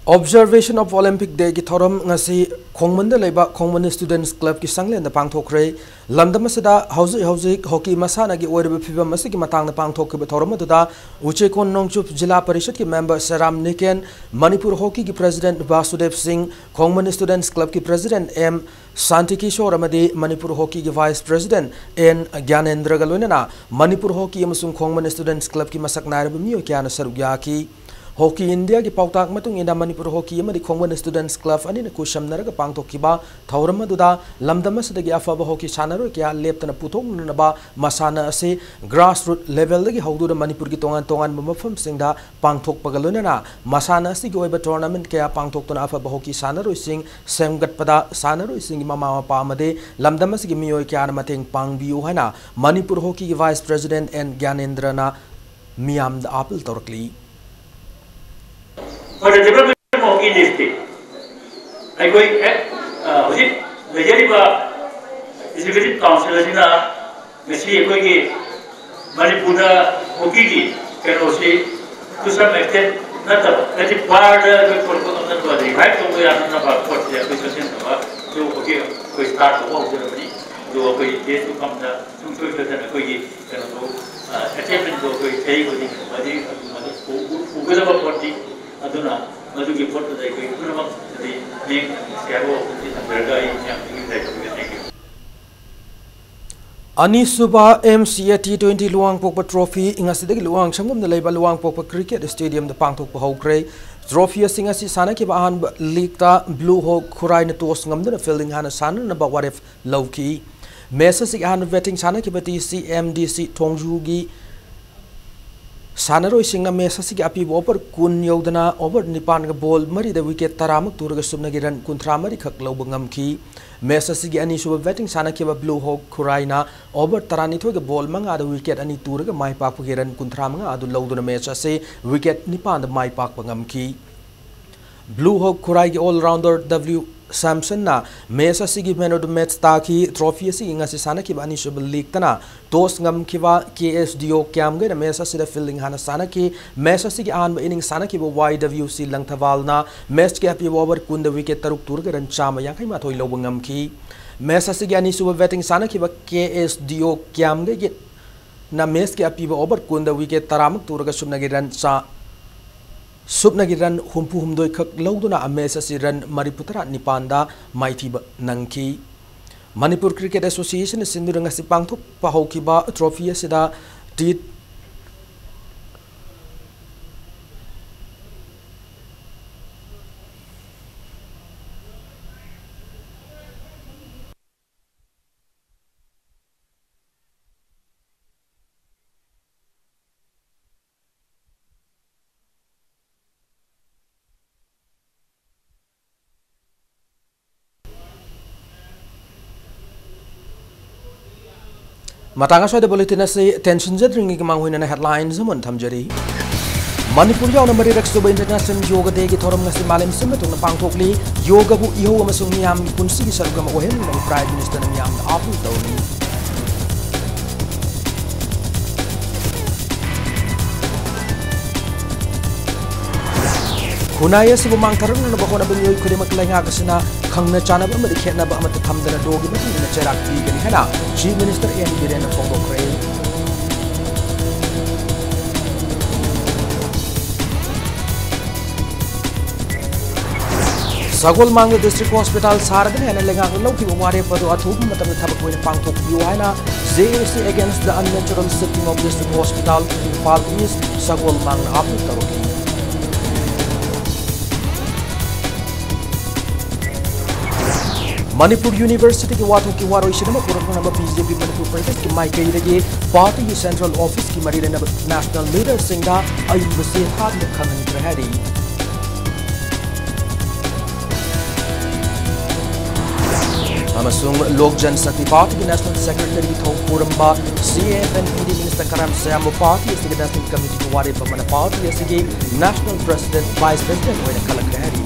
Observation of Olympic Day ꯒꯤ ꯊꯧꯔꯝ ꯉꯁꯤ ꯈꯣꯡꯃꯟꯗ ꯂꯩꯕ ꯈꯣꯡꯃꯟ Students Club ꯀꯤ ꯁꯪꯂꯦꯟꯗ ꯄꯥꯡꯊꯣꯛꯈ꯭ꯔꯦ꯫ ꯂꯝꯗꯝ ꯑꯁꯤꯗ ꯍꯧꯖꯤꯛ ꯍꯧꯖꯤꯛ ꯍꯣꯀꯤ ꯃꯁꯥꯟꯅꯒꯤ ꯑꯣꯏꯔꯤꯕ ꯐꯤꯕꯝ ꯑꯁꯤꯒꯤ ꯃꯇꯥꯡꯗ ꯄꯥꯡꯊꯣꯛꯈꯤꯕ ꯊꯧꯔꯝ ꯑꯗꯨꯗ ꯎꯆꯦꯀꯣꯟ ꯅꯣꯡꯆꯨꯞ ꯖꯤꯂꯥ ꯄꯔꯤꯁꯠꯀꯤ ꯃꯦꯝꯕꯔ ꯁꯦꯔꯥꯝ ꯅꯤꯀꯦꯟ, ꯃꯅꯤꯄꯨꯔ ꯍꯣꯀꯤꯒꯤ ꯄ꯭ꯔꯦꯁꯤꯗꯦꯟꯠ ꯕꯥꯁꯨꯗꯦꯕ ꯁꯤꯡ, ꯈꯣꯡꯃꯟ Students Club ꯀꯤ ꯄ꯭ꯔꯦꯁꯤꯗꯦꯟꯠ ꯑꯦꯝ ꯁꯥꯟꯇꯤ ꯀꯤꯁꯣꯔ ꯑꯃꯗꯤ ꯃꯅꯤꯄꯨꯔ ꯍꯣꯀꯤꯒꯤ ꯚꯥꯏꯁ ꯄ꯭ꯔꯦꯁꯤꯗꯦꯟꯠ ꯑꯦꯟ ꯒ꯭ꯌꯥꯅꯦꯟꯗ꯭ꯔꯒ ꯂꯣꯏꯅꯅ ꯃꯅꯤꯄꯨꯔ ꯍꯣꯀꯤ ꯑꯃꯁꯨꯡ ꯈꯣꯡꯃꯟ Students Club ꯀꯤ ꯃꯁꯛ ꯅꯥꯏꯔꯕ ꯃꯤꯑꯣꯏ ꯀꯌꯥꯅ ꯁꯔꯨꯛ ꯌꯥꯈꯤ꯫ ꯍꯣꯀꯤ ꯏꯟꯗꯤꯌꯥꯒꯤ ꯄꯥꯎꯇꯥꯛ ꯃꯇꯨꯡ ꯏꯟꯅ ꯃꯅꯤꯄꯨꯔ ꯍꯣꯀꯤ ꯑꯃꯗꯤ ꯈꯣꯡꯃꯟ Students Club ꯑꯅꯤꯅ ꯈꯨꯠꯁꯝꯅꯔꯒ ꯄꯥꯡꯊꯣꯛꯈꯤꯕ ꯊꯧꯔꯝ ꯑꯗꯨꯗ ꯂꯝꯗꯝ ꯑꯁꯤꯗꯒꯤ ꯑꯐꯕ ꯍꯣꯀꯤ ꯁꯥꯟꯅꯔꯣꯏ ꯀꯌꯥ ꯂꯦꯞꯇꯅ ꯄꯨꯊꯣꯛꯅꯅꯕ ꯃꯁꯥꯟꯅ ꯑꯁꯤ grassroot level ꯗꯒꯤ ꯍꯧꯗꯨꯅ ꯃꯅꯤꯄꯨꯔꯒꯤ ꯇꯣꯉꯥꯟ ꯇꯣꯉꯥꯟꯕ ꯃꯐꯝꯁꯤꯡꯗ ꯄꯥꯡꯊꯣꯛꯄꯒ ꯂꯣꯏꯅꯅ ꯃꯁꯥꯟꯅ ꯑꯁꯤꯒꯤ ꯑꯣꯏꯕ tournament ꯀꯌꯥ ꯄꯥꯡꯊꯣꯛꯇꯨꯅ ꯑꯐꯕ ꯍꯣꯀꯤ ꯁꯥꯟꯅꯔꯣꯏꯁꯤꯡ ꯁꯦꯝꯒꯠꯄꯗ ꯁꯥꯟꯅꯔꯣꯏꯁꯤꯡꯒꯤ ꯃꯃꯥ ꯃꯄꯥ ꯑꯃꯗꯤ ꯂꯝꯗꯝ ꯑꯁꯤꯒꯤ ꯃꯤꯑꯣꯏ ꯀꯌꯥꯅ ꯃꯇꯦꯡ ꯄꯥꯡꯕꯤꯌꯨ ꯍꯥꯏꯅ ꯃꯅꯤꯄꯨꯔ ꯍꯣꯀꯤꯒꯤ ꯚꯥꯏꯁ ꯄ꯭ꯔꯦꯁꯤꯗꯦꯟꯠ ꯑꯦꯟ ꯒ꯭ꯌꯥꯅꯦꯟꯗ꯭ꯔꯅ ꯃꯤꯌꯥꯝꯗ appeal ꯇꯧꯔꯛꯂꯤ꯫ For the development of East District, ꯑꯩꯈꯣꯏ ꯍꯦꯛ, ꯑ, ꯍꯧꯖꯤꯛ ꯂꯩꯖꯔꯤꯕ Executive Council ꯑꯁꯤꯅ ꯉꯁꯤ ꯑꯩꯈꯣꯏꯒꯤ ꯃꯅꯤꯄꯨꯔꯗ ꯍꯣꯀꯤꯒꯤ ꯀꯩꯅꯣꯁꯤ to some extent ꯅꯠꯇꯕ, ꯍꯥꯏꯗꯤ ꯕꯥꯔꯗ ꯑꯩꯈꯣꯏ ꯊꯣꯛꯂꯛꯄ ꯉꯝꯅꯕ, revive ꯇꯧꯕ ꯌꯥꯅꯅꯕ ꯄꯣꯠꯁꯦ ꯑꯩꯈꯣꯏ ꯆꯠꯁꯤꯟꯅꯕ ꯍꯧꯖꯤꯛ ꯍꯣꯀꯤ ꯑꯩꯈꯣꯏ start ꯇꯧꯕ ꯍꯧꯖꯔꯕꯅꯤ꯫ ꯑꯗꯨꯒ ꯑꯩꯈꯣꯏ ꯗꯦꯁ ꯇꯨ ꯀꯝꯗ ꯁꯨꯡꯁꯣꯏ ꯁꯣꯏꯗꯅ ꯑꯩꯈꯣꯏꯒꯤ ꯀꯩꯅꯣꯗꯣ, ꯑ, achievement ꯗꯣ ꯑꯩꯈꯣꯏ ꯆꯍꯤ ꯈꯨꯗꯤꯡꯒꯤ ꯃꯗꯨ, ꯃꯗꯨ ꯎ-, ꯎꯒꯗꯕ ꯄꯣꯠꯅꯤ꯫ ꯑꯗꯨꯅ ꯃꯗꯨꯒꯤ ꯄꯣꯠꯇꯨꯗ ꯑꯩꯈꯣꯏ ꯄꯨꯝꯅꯃꯛ ꯑꯗꯩ ꯃꯤꯠꯌꯦꯡ ꯊꯝꯁꯤ ꯍꯥꯏꯕ ꯋꯥꯐꯝꯁꯤ ꯊꯝꯖꯔꯒ ꯑꯩ ꯃꯌꯥꯝꯗꯒꯤ ꯂꯩꯖꯔꯒꯦ꯫ Thank you꯫ ꯑꯅꯤꯁꯨꯕ M C A T twenty ꯂꯨꯋꯥꯡꯄꯣꯛꯄ trophy ꯉꯁꯤꯗꯒꯤ ꯂꯨꯋꯥꯡꯁꯪꯒꯝꯗ ꯂꯩꯕ ꯂꯨꯋꯥꯡꯄꯣꯛꯄ cricket stadium ꯗ ꯄꯥꯡꯊꯣꯛꯄ ꯍꯧꯈ꯭ꯔꯦ꯫ Trophy ꯑꯁꯤ ꯉꯁꯤ ꯁꯥꯟꯅꯈꯤꯕ ꯑꯍꯥꯟꯕ league ꯇ Blue Hawk ꯈꯨꯔꯥꯏꯅ toss ꯉꯝꯗꯨꯅ fielding ꯍꯥꯟꯅ ꯁꯥꯟꯅꯅꯕ ꯋꯥꯔꯦꯞ ꯂꯧꯈꯤ꯫ Match ꯑꯁꯤꯒꯤ ꯑꯍꯥꯟꯕ batting ꯁꯥꯟꯅꯈꯤꯕ T C M D C ꯊꯣꯡꯖꯨꯒꯤ ꯁꯥꯟꯅꯔꯣꯏꯁꯤꯡꯅ match ꯑꯁꯤꯒꯤ ꯑꯄꯤꯕ over ꯀꯨꯟ ꯌꯧꯗꯅ over ꯅꯤꯄꯥꯟꯒ ball ꯃꯔꯤꯗ wicket ꯇꯔꯥꯃꯨꯛ ꯇꯨꯔꯒ ꯁꯨꯞꯅꯒꯤ run ꯀꯨꯟꯊ꯭ꯔꯥ ꯃꯔꯤꯈꯛ ꯂꯧꯕ ꯉꯝꯈꯤ꯫ Match ꯑꯁꯤꯒꯤ ꯑꯅꯤꯁꯨꯕ batting ꯁꯥꯟꯅꯈꯤꯕ Blue Hawk ꯈꯨꯔꯥꯏꯅ over ꯇꯔꯥꯅꯤꯊꯣꯏꯒ ball ꯃꯉꯥꯗ wicket ꯑꯅꯤ ꯇꯨꯔꯒ ꯃꯥꯏ ꯄꯥꯛꯄꯒꯤ run ꯀꯨꯟꯊ꯭ꯔꯥ ꯃꯉꯥ ꯑꯗꯨ ꯂꯧꯗꯨꯅ match ꯑꯁꯤ wicket ꯅꯤꯄꯥꯟꯗ ꯃꯥꯏ ꯄꯥꯛꯄ ꯉꯝꯈꯤ꯫ Blue Hawk ꯈꯨꯔꯥꯏꯒꯤ all rounder W ꯁꯦꯝꯁꯟꯅ ꯃꯦꯆ ꯑꯁꯤꯒꯤ man of the match ꯇꯥꯈꯤ꯫ ꯇ꯭ꯔꯣꯐꯤ ꯑꯁꯤꯒꯤ ꯉꯁꯤ ꯁꯥꯟꯅꯈꯤꯕ ꯑꯅꯤꯁꯨꯕ ꯂꯤꯒꯇꯅ ꯇꯣꯁ ꯉꯝꯈꯤꯕ ꯀꯦ ꯑꯦꯁ ꯗꯤ ꯑꯣ ꯀ꯭ꯌꯥꯝꯒꯩꯅ ꯃꯦꯆ ꯑꯁꯤꯗ ꯐꯤꯜꯗꯤꯡ ꯍꯥꯟꯅ ꯁꯥꯟꯅꯈꯤ꯫ ꯃꯦꯆ ꯑꯁꯤꯒꯤ ꯑꯍꯥꯟꯕ ꯏꯅꯤꯡ ꯁꯥꯟꯅꯈꯤꯕ ꯋꯥꯏ ꯗꯕ꯭ꯂꯤꯎ ꯁꯤ ꯂꯪꯊꯕꯥꯜꯅ ꯃꯦꯆꯀꯤ ꯑꯄꯤꯕ ꯑꯣꯚꯔ ꯀꯨꯟꯗ ꯋꯤꯀꯦꯠ ꯇꯔꯨꯛ ꯇꯨꯔꯒ ꯔꯟ ꯆꯥꯝꯃ ꯌꯥꯡꯈꯩ ꯃꯥꯊꯣꯏ ꯂꯧꯕ ꯉꯝꯈꯤ꯫ ꯃꯦꯆ ꯑꯁꯤꯒꯤ ꯑꯅꯤꯁꯨꯕ ꯕꯦꯇꯤꯡ ꯁꯥꯟꯅꯈꯤꯕ ꯀꯦ ꯑꯦꯁ ꯗꯤ ꯑꯣ ꯀ꯭ꯌꯥꯝꯒꯩꯒꯤꯅ ꯃꯦꯆꯀꯤ ꯑꯄꯤꯕ ꯑꯣꯚꯔ ꯀꯨꯟꯗ ꯋꯤꯀꯦꯠ ꯇꯔꯥꯃꯨꯛ ꯇꯨꯔꯒ ꯁꯨꯞꯅꯒꯤ ꯔꯟ ꯆꯥ-, ꯁꯨꯞꯅꯒꯤ ꯔꯟ ꯍꯨꯝꯐꯨ ꯍꯨꯝꯗꯣꯏ ꯈꯛ ꯂꯧꯗꯨꯅ ꯃꯦꯆ ꯑꯁꯤ ꯔꯟ ꯃꯔꯤꯐꯨ ꯇꯔꯥ ꯅꯤꯄꯥꯟꯗ ꯃꯥꯏꯊꯤꯕ ꯅꯪꯈꯤ꯫ ꯃꯅꯤꯄꯨꯔ ꯀ꯭ꯔꯤꯀꯦꯠ ꯑꯦꯁꯣꯁꯤꯌꯦꯁꯟꯅ ꯁꯤꯟꯗꯨꯅ ꯉꯁꯤ ꯄꯥꯡꯊꯣꯛꯄ ꯍꯧꯈꯤꯕ ꯇ꯭ꯔꯣꯐꯤ ꯑꯁꯤꯗ ꯇꯤ ꯃꯇꯥꯡ ꯑꯁ꯭ꯋꯥꯏꯗ ꯕꯨꯂꯦꯇꯤꯟ ꯑꯁꯤ ꯇꯦꯟꯁꯤꯟꯖꯗ꯭ꯔꯤꯉꯩꯒꯤ ꯃꯥꯡꯑꯣꯏꯅꯅ ꯍꯦꯗꯂꯥꯏꯟꯁ ꯑꯃ ꯊꯝꯖꯔꯤ꯫ ꯃꯅꯤꯄꯨꯔ ꯌꯥꯎꯅ ꯃꯔꯤꯔꯛ ꯁꯨꯕ ꯏꯟꯇꯔꯅꯦꯁꯅꯦꯜ ꯌꯣꯒ ꯗꯦꯒꯤ ꯊꯧꯔꯝ ꯉꯁꯤ ꯃꯥꯂꯦꯝ ꯁꯤꯟꯕ ꯊꯨꯡꯅ ꯄꯥꯡꯊꯣꯛꯂꯤ꯫ ꯌꯣꯒꯕꯨ ꯏꯍꯧ ꯑꯃꯁꯨꯡ ꯃꯤꯌꯥꯝꯒꯤ ꯄꯨꯟꯁꯤꯒꯤ ꯁꯔꯨꯛ ꯑꯃ ꯑꯣꯏꯍꯟꯅꯕ ꯄ꯭ꯔꯥꯏꯝ ꯃꯤꯅꯤꯁꯇꯔꯅ ꯃꯤꯌꯥꯝꯗ ꯑꯥꯄꯤꯜ ꯇꯧꯔꯤ꯫ ꯈꯨꯟꯅꯥꯏ ꯑꯁꯤꯕꯨ ꯃꯥꯡ ꯊꯥꯔꯛꯅꯅꯕ ꯍꯣꯠꯅꯕ ꯃꯤꯑꯣꯏ ꯈꯨꯗꯤꯡꯃꯛ ꯂꯩꯉꯥꯛ ꯑꯁꯤꯅ ꯈꯪꯅ ꯆꯥꯟꯅꯕ ꯑꯃꯗꯤ ꯈꯦꯠꯅꯕ ꯑꯃꯠꯇ ꯊꯝꯗꯅ ꯂꯣꯒꯤ ꯃꯇꯨꯡ ꯏꯟꯅ ꯆꯩꯔꯥꯛ ꯄꯤꯒꯅꯤ ꯍꯥꯏꯅ ꯆꯤꯐ ꯃꯤꯅꯤꯁꯇꯔ ꯑꯦꯟ ꯕꯤꯔꯦꯟꯅ ꯐꯣꯡꯗꯣꯛꯈ꯭ꯔꯦ꯫ ꯁꯒꯣꯜ ꯃꯥꯡꯗ ꯗꯤꯁꯇ꯭ꯔꯤꯛ ꯍꯣꯁꯄꯤꯇꯥꯜ ꯁꯥꯔꯒꯅꯤ ꯍꯥꯏꯅ ꯂꯩꯉꯥꯛꯅ ꯂꯧꯈꯤꯕ ꯋꯥꯔꯦꯞ ꯑꯗꯨ ꯑꯊꯨꯕ ꯃꯇꯝꯗ ꯊꯕꯛ ꯑꯣꯏꯅ ꯄꯥꯡꯊꯣꯛꯄꯤꯌꯨ ꯍꯥꯏꯅ J A C Against the Unnatural Shifting of District Hospital, Imphal ꯏꯁ, ꯁꯒꯣꯜ ꯃꯥꯡꯅ ꯑꯥꯄꯤꯜ ꯇꯧꯔꯛꯂꯤ꯫ ꯃꯅꯤꯄꯨꯔ ꯌꯨꯅꯤꯚꯔꯁꯤꯇꯤꯒꯤ ꯋꯥꯊꯣꯛꯀꯤ ꯋꯥꯔꯣꯏꯁꯤꯟ ꯑꯃ ꯄꯨꯔꯛꯅꯅꯕ ꯕꯤ ꯖꯦ ꯄꯤ ꯃꯅꯤꯄꯨꯔ ꯄ꯭ꯔꯗꯦꯁꯀꯤ ꯃꯥꯏꯀꯩꯗꯒꯤ ꯄꯥꯔꯇꯤꯒꯤ ꯁꯦꯟꯇ꯭ꯔꯦꯜ ꯑꯣꯐꯤꯁꯀꯤ ꯃꯔꯤ ꯂꯩꯅꯕ ꯅꯦꯁꯅꯦꯜ ꯂꯤꯗꯔꯁꯤꯡꯗ ꯑꯏꯕ ꯆꯦ ꯊꯥꯗꯨꯅ ꯈꯪꯍꯟꯈ꯭ꯔꯦ ꯍꯥꯏꯔꯤ꯫ ꯑꯃꯁꯨꯡ ꯂꯣꯛ ꯖꯟ ꯁꯛꯇꯤ ꯄꯥꯔꯇꯤꯒꯤ ꯅꯦꯁꯅꯦꯜ ꯁꯦꯀ꯭ꯔꯦꯇꯔꯤ ꯊꯧ ꯄꯨꯔꯝꯕ ꯁꯤ ꯑꯦꯐ ꯑꯦꯟ ꯄꯤ ꯗꯤ ꯃꯤꯅꯤꯁꯇꯔ ꯀꯔꯝ ꯁꯌꯥꯝꯕꯨ ꯄꯥꯔꯇꯤ ꯑꯁꯤꯒꯤ ꯅꯦꯁꯅꯦꯜ ꯀꯃꯤꯇꯤꯒꯤ ꯋꯥꯔꯦꯞ ꯑꯃꯅ ꯄꯥꯔꯇꯤ ꯑꯁꯤꯒꯤ ꯅꯦꯁꯅꯦꯜ ꯄ꯭ꯔꯁꯤꯗꯦꯟꯠ, ꯚꯥꯏꯁ ꯄ꯭ꯔꯁꯤꯗꯦꯟꯠ ꯑꯣꯏꯅ ꯈꯜꯂꯛꯈ꯭ꯔꯦ ꯍꯥꯏꯔꯤ꯫